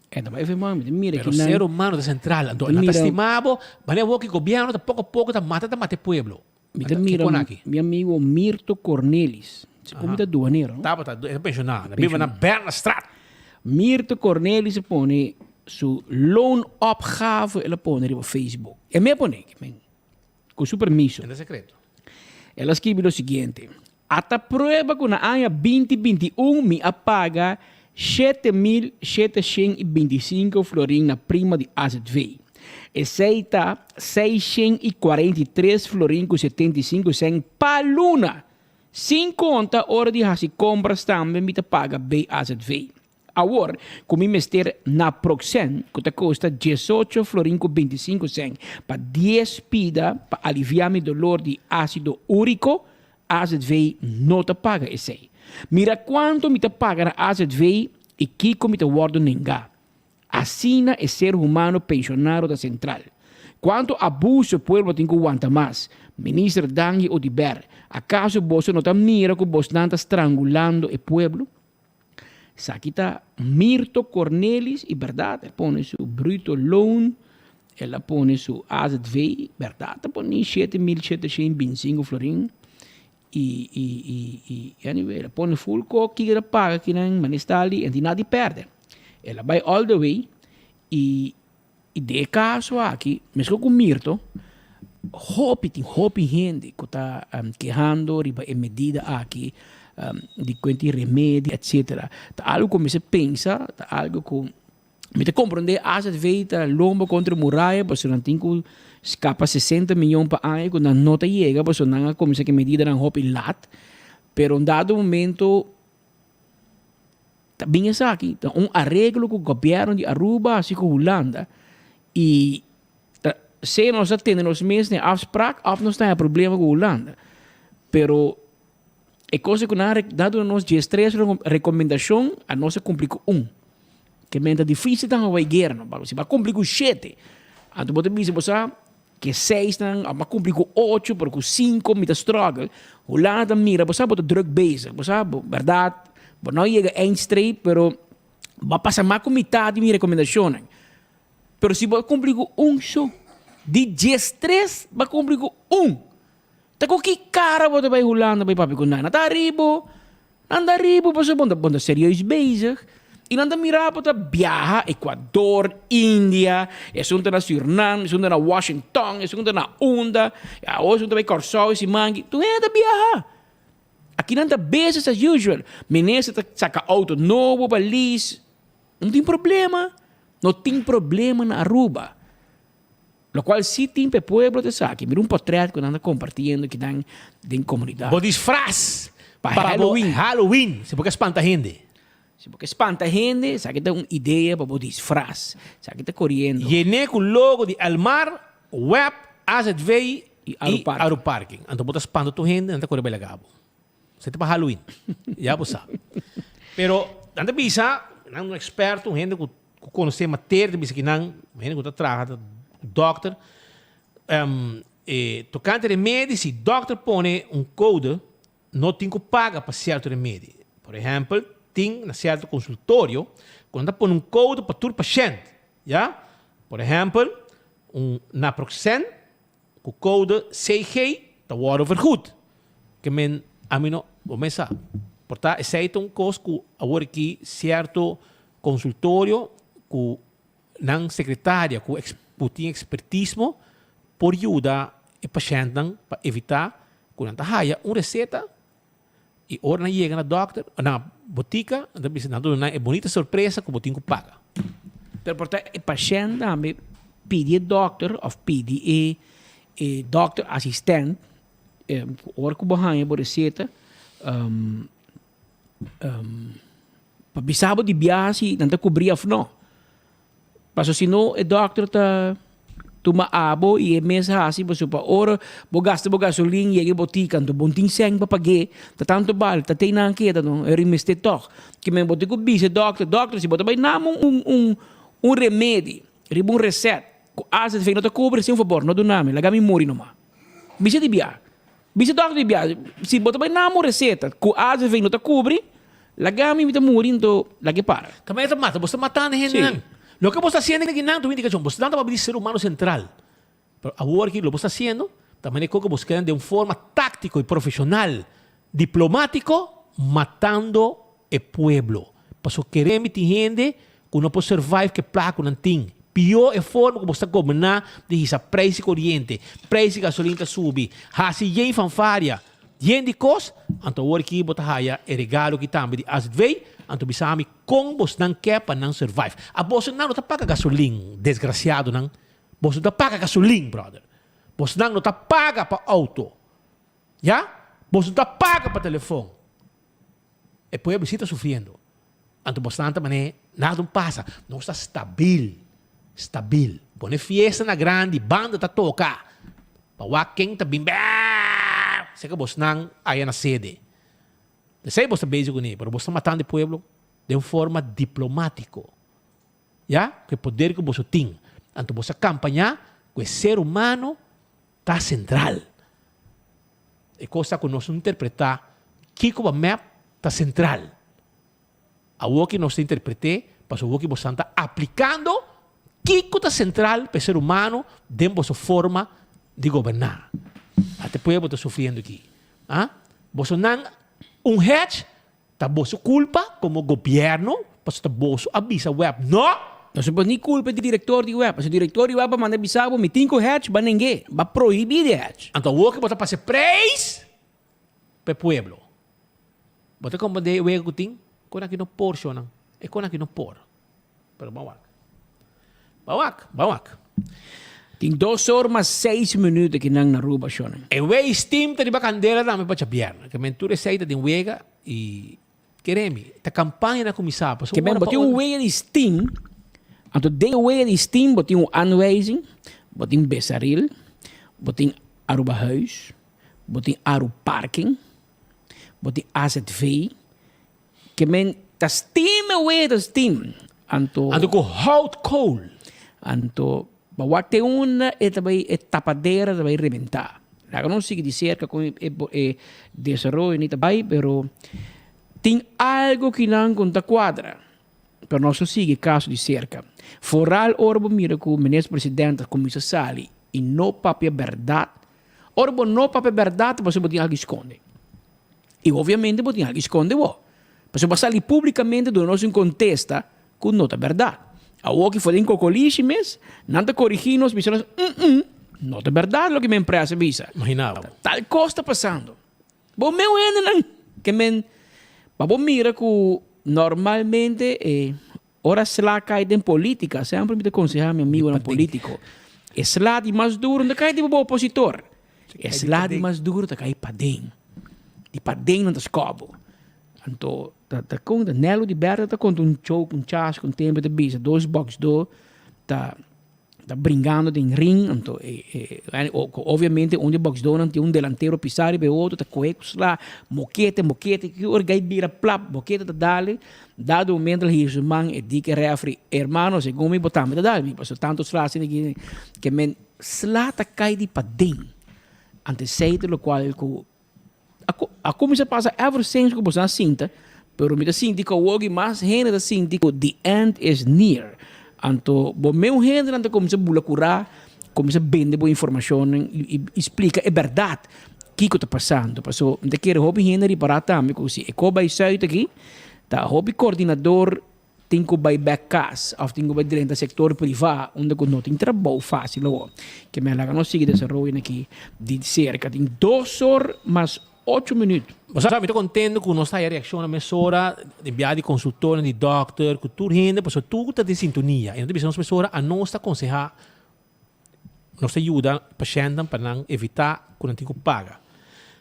S19: E ta bai feman. Mi ta mira
S18: Pero
S19: kinan.
S18: ser humano ta central. Anto
S19: Mi ta
S18: nan ta
S19: mira.
S18: stima bo, manera awor ki gobierno ta poco poco ta mata ta mata e pueblo.
S19: Mi ta
S18: Anto,
S19: mira
S18: kiko nan aki?
S19: mi amigo Mirto Cornelis. Si
S18: Aha.
S19: mi ta duanero, no?
S18: Tabata, e ta pensioná. Na biba na Bernastraat.
S19: Mirto Cornelis a pone su loonopgave el a pone riba Facebook. E mi a pone, men, cu su permiso.
S18: E ta secreto.
S19: El a skibi lo siguiente, Ata prueba ku na aña 2021 mi a paga 7.725 florin na prima di azv. Esei ta 643 florin ku 75 sèn pa luna! Sin konta ora di hasi kompras tambe mi ta paga BAZV. Awor ku mi mester naproxen ku ta kosta 18 florin ku 25 sèn pa dies pida pa aliviá mi dolor di ásido úriko, azv no ta paga esei. Mira kuantu mi ta paga na azv i kiko mi ta wòrdu nengá. Asina e ser humano penshonado ta sentral. Kuantu abuso pueblo tin ku wanta mas? Minister Dangui Oduber, akaso boso no ta mira ku bosnan ta strangulando e pueblo? Esaki ta Mirto Cornelis y berdad el pone su bruto loon, el a pone su AZV, berdad ta pone 7725 florin y y y y anyway el a pone full ko kiko el a paga kinan mane sta ali en tin nada di perde. El a bay all the way y y den e caso aki mesco cu Mirto hopi tin hopi hende cu ta kehando riba e medida aki di cuenta di remedi etcetera ta algo cu mester pensa ta algo cu mi ta comprende azv ta lomba contra muraya pasobra nan tin cu scapa sesenta miyon pa aña cu nan no ta yega pasobra nan a cuminsa cu e medidanan hopi lat pero un dado momento Ta bin esaki ta un areglo ku gobièrnu di Aruba hasi ku Hulanda i ta sea nos ta tene nos mes na e afsprak òf nos ta haña problema ku Hulanda. Pero e kos ku nan a duna nos diestres rekomendashon a nos a kumpli ku un. Ke men ta difísil ta haña guera no si bo a kumpli ku shete anto bo ta bisa bo sa Ke seisnan, a cumpli cu ocho, pero cu cinco mi ta struggle. Hulanda ta mira, bo sa bo ta druk bezig, bo sa, bo, berdad, bo no yega eindstreep, pero bo a pasa mas cu mitad di mi recomendacionnan. Pero si bo a cumpli cu un so, di diestres bo a cumpli cu un. Ta cu ki cara bo ta bay Hulanda bay papia cu nan? Nan ta aribo. Nan ta riba pasobra bo ta bo ta serieus bezig i nan ta mira bo ta biaha Ecuador, India, esun ta na Surinam, esun ta na Washington, esun ta na unda, awor esun ta bai Kòrsou e siman aki, tur hende ta biaha. Aki nan ta business as usual. Minister ta saka outo nobo pa lease, no tin problema, no tin problema na Aruba. Locual si tin pa e pueblo ta esaki. Mira un potret cu nan ta compartiendo kinan den comunidad.
S18: Bo disfraz
S19: Pa
S18: pa bo
S19: Halloween.
S18: Halloween, si bo ke spanta hende.
S19: Si bo ke spanta hende, esaki ta un idea pa bo disfraz. Esaki ta coriendo.
S18: Yené cu logo di Elmar, web, azv
S19: Y
S18: y
S19: Aruparking.
S18: Aruparking. Anto bo ta spanta tur hende, nan ta core bay laga bo. Esei ta pa Halloween. Ya bo sa. Pero nan ta bisa, nan un experto, un hende cu cu conoce materia ta bisa ki nan, hende cu ta traha ta dokter, e tocante remedi, si dokter pone un code, no tin cu paga pa cierto remedi. Por ehempel, tin na cierto consultorio cu nan ta pone un code pa tur pashent, ya. Por ehempel, un naproxen cu code CG. Ta wòrdu vergoed. Ke men ami no bo mes sa. Por ta esei ta un kos ku awor aki sierto konsultorio ku nan sekretaria ku ku tin ekspertismo por yuda e pashèntnan pa evitá ku nan ta haya un reseta i ora nan yega na dòkter na botika nan ta bisa nan ta duna nan e bunita sorpresa ku bo tin ku paga.
S19: Pero por ta e pashènt tambe pidi e dòkter òf pidi e e dòkter asistènt ora ku bo haña bo reseta pa bisa bo di biaha si nan ta kubrí òf no. Pasobra si no e dòkter ta tuma abo i e mes hasi pasobra pa ora bo gasta bo gasolin yega e botika anto bo no tin sèn pa pag'é ta tantu bal ta te nan keda no e rimester tòg. Kimen bo tin ku bisa e dòkter, dòkter si bo ta bai nami un un remedi riba un resèt ku AZV no ta kubri sin fabor no duna mi laga mi muri numa. Bisa di bia. Bisa dòkter di bia, si bo ta bai nami un reseta ku AZV no ta kubri, laga mi mi ta muri anto laga e para.
S18: Kaminda ta mata, bo sta matando hendenan. Loke bo sta hasiendo akinan ta un indikashon, bo sta dando papia di ser humano sentral. Pero awor aki lo bo sta hasiendo ta manera ku bo sta keda den un forma táktiko i profeshonal, diplomátiko, matando e pueblo. Pasobra kere mi tin hende ku no por survive ku e plaka ku nan tin. Pió e forma ku bo sta goberná di hisa preis di koriente, preis di gasolin ta subi, hasi yen fanfaria, yen di kos, anto awor aki bo ta haya e regalo aki tambe di azv, anto bisa mi kon bosnan ke pa nan survive. A bosonan no ta paga gasolin, desgrasiadonan, boso no ta paga gasolin, brother. Bosnan no ta paga pa auto, ya, boso no ta paga pa telefon. E pueblo si ta sufriendo. Anto bosnan ta manera nada un pasa. Nos ta stabil, stabil. Pone fiesta na grandi, banda ta toka. Pa wak ken ta bin bèèèè. Seka bosnan aya na sede. Esei bos ta bezig kuné, pero bos ta matando e pueblo den forma diplomatiko. Ya, ku e poder ku boso tin. Anto bos a kampañá ku e ser humano ta sentral. E kos ta ku nos no interpretá kiko pa mep ta sentral. Awor ki nos ta interpreté, pasobra awor ki boso ta aplikando kiko ta sentral pa e ser humano den boso forma di goberná. Ata e pueblo ta sufriendo aki. Ah, bosonan un hech Ta boso culpa como gobierno pasobra ta boso a bisa web no.
S19: No se por ni culpa di director di web pasobra director di web a manda bisa bo mi tin cu hedge ba neng'e ba prohibi di hedge.
S18: Anto awor ke bo ta pasa e prijs pa e pueblo. Bo ta comprende e wega cu tin? Con aki no por shownan. E con aki no por. Pero ban wak. Ban wak, ban wak.
S19: Tin dos or mas seis minuut aki nan na Aruba, shownan.
S18: E wey steam ta riba candela tambe pa djabièrnè. Ke men tur esei ta den wega i kere mi, ta campaña na cuminsá pasobra
S19: Ke men
S18: ora
S19: bo
S18: pa
S19: tin un
S18: ora.
S19: wega di steam, anto den e wega di steam bo tin un aanwijzing, bo tin Besaril, bo tin Arubahuis, bo tin Aruparking, bo tin AZV, Ke men ta steam e wea ta steam. Anto.
S18: Anto ku hout kool.
S19: Anto ba wak te unda e ta bai e tapadera ta bai rebenta. Laga nos sigui di serka kon e e desaroyo ni ta bai pero tin algo kinan ku no ta kuadra. Pero nos lo sigui e kaso di serka. Foral ora bo mira ku minister president a kuminsa sali i no papia bèrdat. Ora bo no papia bèrdat pasobra bo tin algu skonde. I obviamente bo tin algu skonde bo. Pasobra bo a sali publikamente duna nos un kontesta ku no ta bèrdat. Awor ki for den kokolishi mes, nan ta korigí nos bisa nos, mm-mm, no ta bèrdat loke mi empresa bisa.
S18: Imagina bo.
S19: Tal kos ta pasando. Bo meu hendenan ke men pa bo mira ku normalmente e ora sla kai den politika, semper mi ta konsehá mi amigonan politiko, e sla di mas duru no ta kai di bo opositor, e sla di mas duru ta kai paden. Di paden nan ta skòp bo. Anto ta ta kon ta Nelo di Berta ta konta un joke, un chasco, un tempu ta bisa dos bòksdó ta ta bringando den ring, anto e e obviamente un di e bòksdónan tin un delantero pisá riba e otro ta kohe ku sla, mokete mokete, ki ora gai bira plap mokete ta dal, dado momento el hira su man e di ku e rèfri, hermano segun mi bo tambe ta dal mi pasobra tantu sla asina ki ke men sla ta kai di paden. Anto esei ta lokual ku a kuminsá pasa ever since ku boso a sinta, pero mi ta sinti ku awor ki mas hende ta sinti ku the end is near. Anto bo meu hendenan ta kuminsá bula kurá, kuminsá bende bo informashonnan i splika e bèrdat. kiko ta pasando. Paso mi ta kere hopi hende ripará tambe ku si e ko bai sùit aki ta hopi kordinador tin ku bai bèk kas òf tin ku bai drenta sektor privá unda ku no tin trabou fásil awor. Ke men laga nos sigui desaroyo aki di serka. Tin dos or mas ocho minüt.
S18: Bo sa, mi ta kontento ku nos ta haya reakshonnan mesora di biaha di konsultornan, di dòkter, ku tur hende, pasobra tur ta den sintonia. I nan ta bisa nos mesora, anos ta konsehá, nos ta yuda pashèntnan pa nan evitá ku nan tin ku paga.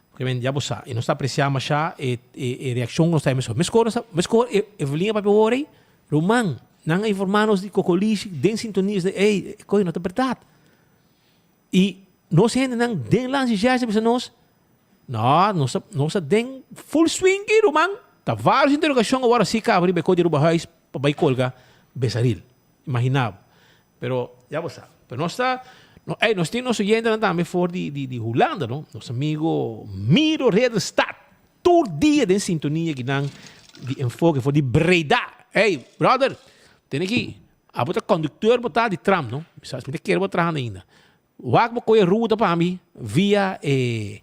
S18: Porque men, ya bo sa, i nos ta apresiá mashá e e reakshon ku nos ta haya mesora. Meskor nos ta, meskor Evelyn a papia ora ei, Ruman, nan a informá nos di kokolishi den sintonia, ey, e koyo no ta bèrdat. I nos hendenan den lansi Jersey a bisa nos, No, nos ta, nos ta den full swing ki, ruman. Ta varios interrogacion awor asi caba riba e cos di Aruba Huis pa bay colga Besaril. Imagina bo. Pero, ya bo sa. Pero nos ta, no, ey, nos tin nos oyentenan tambe for di, di, di Hulanda, no. Nos amigo Miro Ridderstad. Tur dia den sintonia kinan di Enfoke for di Breda. Ey, brother, tene ki, Abo ta conducteur bo ta di tram no? Mi sa mi ta kere bo trahando ainda. Wak bo koe ruta pa mi via e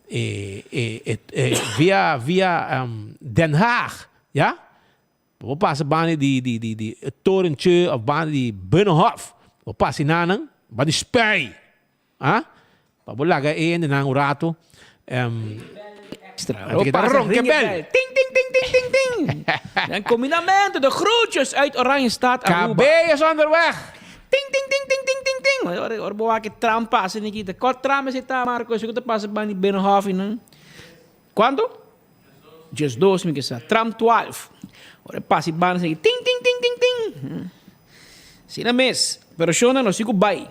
S18: e e e via via Den Haag ya? Bo pasa banda di di di di torentje of banda di Binnenhof. Bo pasa enanan banda di Spui. Ah? Pa bo laga e hendenan un rato. Um,
S19: Extra.
S18: Anto kita ronke bel.
S19: Ting, ting, ting, ting, ting, ting. Dan combinamento de groetjes uit Oranjestad, Aruba.
S18: Cabello is onderweg.
S19: Ting, ting, ting, ting, ting, ting, ting. Ora, ora bo wak tram pasa ni kita. Kort tram is eta, Marco? Sigur te pasa ban di Binnenhof nan. Quanto? Just dos, mi kesa. Tram 12. Ora pasa ban ting, ting, ting, ting, ting. Sina mes. Pero shona no siku bai.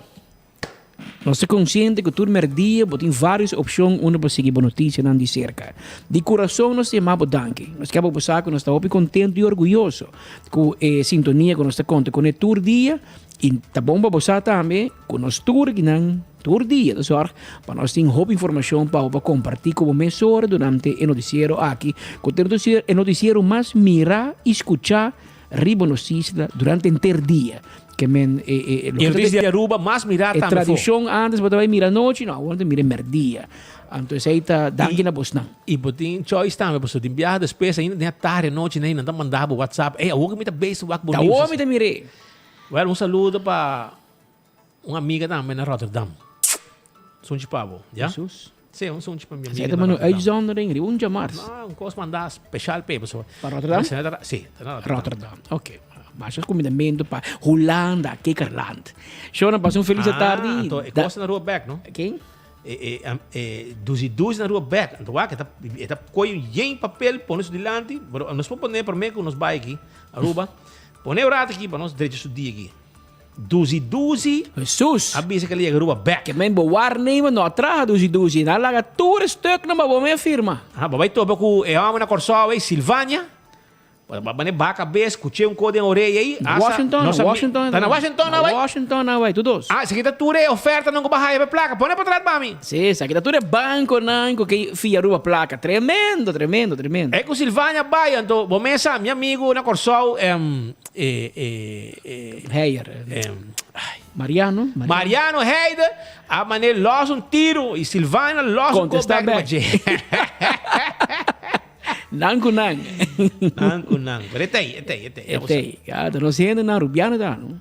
S19: Nos ta konsiente ku tur mèrdia bo tin vários opshon unda bo sigui bo notisianan di serka. Di kurason nos ta yama bo danki. Nos ke pa bo sa ku nos ta hopi kontentu i orguyoso ku e sintonia ku nos ta konta kuné tur dia i ta bon pa bo sa tambe ku nos tur kinan tur dia ta sòrg pa nos tin hopi informashon pa bo pa kompartí ku bo mesora durante e notisiero aki ku ta e notisiero mas mirá i skuchá riba nos isla durante henter dia. Ke men e e
S18: e loke ta di Aruba mas mira
S19: tambe. E tradishon antes bo ta bai mira anochi, no, awor bo ta mira merdia. Anto esei ta danki na bosnan.
S18: I bo tin choice tambe pasobra tin biaha despues ainda den atardi anochi nan ta manda bo whatsapp, ey awor ku mi ta bezig wak bo
S19: Ta
S18: news.
S19: awor mi ta mir'é.
S18: Well un saludo pa un amiga tambe na Rotterdam. Sunchi pa bo, ya?
S19: Jesus.
S18: Sí, un sunchi pa mi
S19: Esei
S18: amiga
S19: ta
S18: na
S19: manda un
S18: Rotterdam.
S19: uitzondering riba un djamars.
S18: No, un kos manda special p'e pasobra.
S19: Pa Rotterdam?
S18: Sí, ta na Rotterdam.
S19: Rotterdam, ok. Masha kumindamentu pa Hulanda, Kikkerland. Shona, pasa un felis
S18: Ah,
S19: tardi.
S18: anto e kos na rua bek, no?
S19: Ken?
S18: E, e, e, duzi duzi na rua bek. Anto wak, e ta, e ta koy un yen papel pone su dilanti. Pero nos por pone prome ku nos bai aki, Aruba. Pone un rato aki pa nos drecha su dia aki. Duzi duzi.
S19: Jesus.
S18: A bisa ku el a yega Aruba bek.
S19: Ke men bo waarnemer no a traha duzi duzi. Nan a laga tur e stuknan pa bo men firma.
S18: Aha, bo bai topa ku e hòmber na Kòrsou ei, Silvania. Bo bane baha kabes, kuch'é un ko den oreya ei.
S19: Na Washington, na Washington.
S18: Ta na Washington nan bai?
S19: Na Washington nan bai, tur dos.
S18: Ah, esaki ta tur e ofertanan ku bo haya pa e plaka. Pone pa tras pa mi.
S19: Si, esaki ta tur e bankonan ku ke fia Aruba plaka. Tremendo, tremendo, tremendo.
S18: E ku Silvania bai, anto bo mes sa, mi amigu na Kòrsou, e, e, e,
S19: Heyer.
S18: E, ai.
S19: Mariano,
S18: Mariano. Mariano Heide a mané los un tiro y Silvana los un
S19: Contesta
S18: callback riba
S19: back.
S18: dje.
S19: Nan ku nan.
S18: Nan ku nan. Pero e ta ei, e ta ei, e ta ei.
S19: E ta ei. Ja, ta nos hendenan Rubiano ta, no?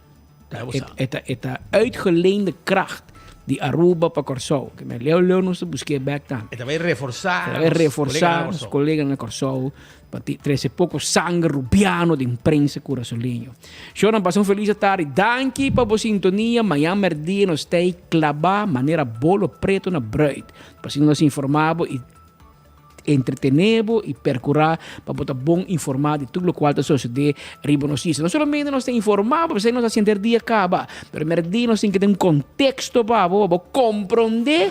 S18: Ja, bo sa.
S19: E ta, e ta uitgeleende kracht di Aruba pa Kòrsou. Ke men leu leu nos ta busk'é bèk tambe.
S18: E ta bai reforsá
S19: E ta bai
S18: nos
S19: reforsá
S18: koleganan na
S19: nos
S18: Kòrsou.
S19: koleganan na Kòrsou pa trese poko sanger Rubiano den prensa kurasoleño. Shornan pasa un felis atardi. Danki pa bo sintonia. Mañan mèrdia nos ta ei klabá manera bolo preto na bruid. Pa asina nos informá bo i entretené bo i perkurá pa bo ta bon informá di tur lokual ta sosodé riba nos isla. No solamente nos ta informá bo, p'esei nos ta hasi henter dia kaba, pero mèrdia nos tin ke den un konteksto pa bo, pa bo komprondé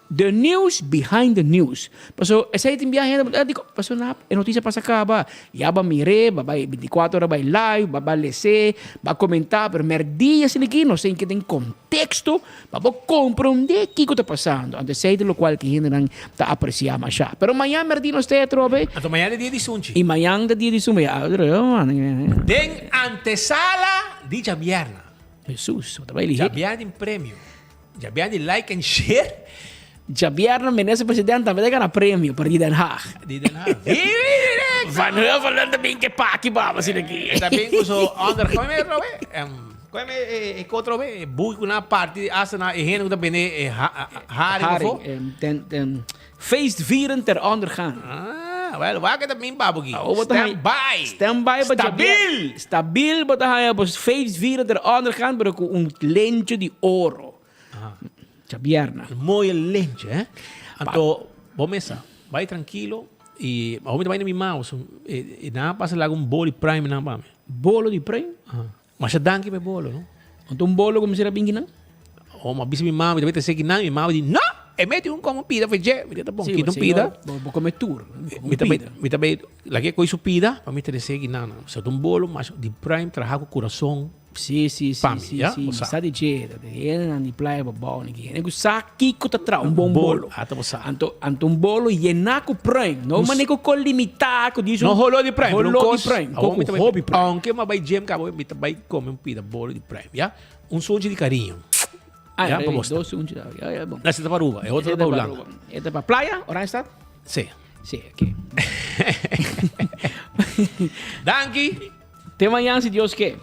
S19: the news behind the news. Paso esei tin biaha hende bo ta diko, paso na e notisia pasa kaba, ya bo a mir'é, bo a bai bintikuater ora bai live, bo a bai les'é, bo a komentá, pero mèrdia esei aki nos tin ke den konteksto Pa bo komprondé kiko ta pasando. Anto esei ta lokual ku hendenan ta apresiá mashá. Pero mañan merdí nos ta atrobe.
S18: Anto mañan ta dia di sunchi.
S19: I mañan ta dia di sunchi.
S18: Den antesala di djabièrna.
S19: Hesus, bo ta bai lihé.
S18: Djabièrna tin premio. Djabièrna di like and share.
S19: Djabièrnè minister president tambe ta gana premio pa di Den Haag.
S18: Di Den Haag.
S19: Van Heuvelen ta bin ke paki baba asina aki.
S18: E ta bin ku su onder kome me robe? Kome e kotro be? E buki ku nan a parti hasta na e hende ku ta bende e haring afo.
S19: Haring, feestvieren ter ondergang.
S18: Ah, wel, wak e ta bin babo aki. Stand by.
S19: Stand by pa
S18: Stabil.
S19: Stabil bo ta haya bo feestvieren ter ondergang pero ku un lentje di oro. Djabierna.
S18: Un mooie lentje, hè? Anto, bo mesa, bai trankilo y awor mi ta bai na mi mama, so, e, e nan a pasa laga un bolo di pruim nan pa mi.
S19: Bolo di pruim?
S18: Aha. Masha danki pa e bolo, no?
S19: Anto un bolo ku mi sera bingi nan?
S18: Oh, ma bisa mi mama, mi ta bai trese ki nan, mi mama di, no! E meti un komo pida for dje. Mi di, ta bon, kita un pida.
S19: Bo, bo come tur.
S18: Mi ta bai, mi ta bai, laga e koi su pida pa mi trese ki nan. So, ta un bolo masha di pruim traha ku kurason.
S19: Sí, sí, sí,
S18: Pami,
S19: sí,
S18: ya?
S19: sí.
S18: Bo sa.
S19: Sa di dje, ta di hendenan di playa pa bou ni ki. Hende ku sa kiko ta traha un bon bolo.
S18: Ah, ta bo sa.
S19: Anto, anto un bolo yená ku pruim. No manera ku kon limitá ku dice
S18: No holó di pruim, pero un
S19: Holó di
S18: kos.
S19: pruim,
S18: Awor
S19: kos
S18: mi
S19: ku
S18: ta bai,
S19: hopi pruim.
S18: aunke mi a bai gym kaba, mi ta bai kome un pida bolo di pruim, ya? Un sunchi di kariño.
S19: Ah,
S18: Ya, pa
S19: re,
S18: bo sta.
S19: dos sunchi da. Ya, ya, bon.
S18: No, ese ta pa Aruba, e otro
S19: Ese
S18: ta pa
S19: ta pa
S18: Hulanda.
S19: Aruba. E ta pa playa, Oranjestad?
S18: Sí.
S19: Sí, oké.
S18: Danki.
S19: Te mañan si Dios ke.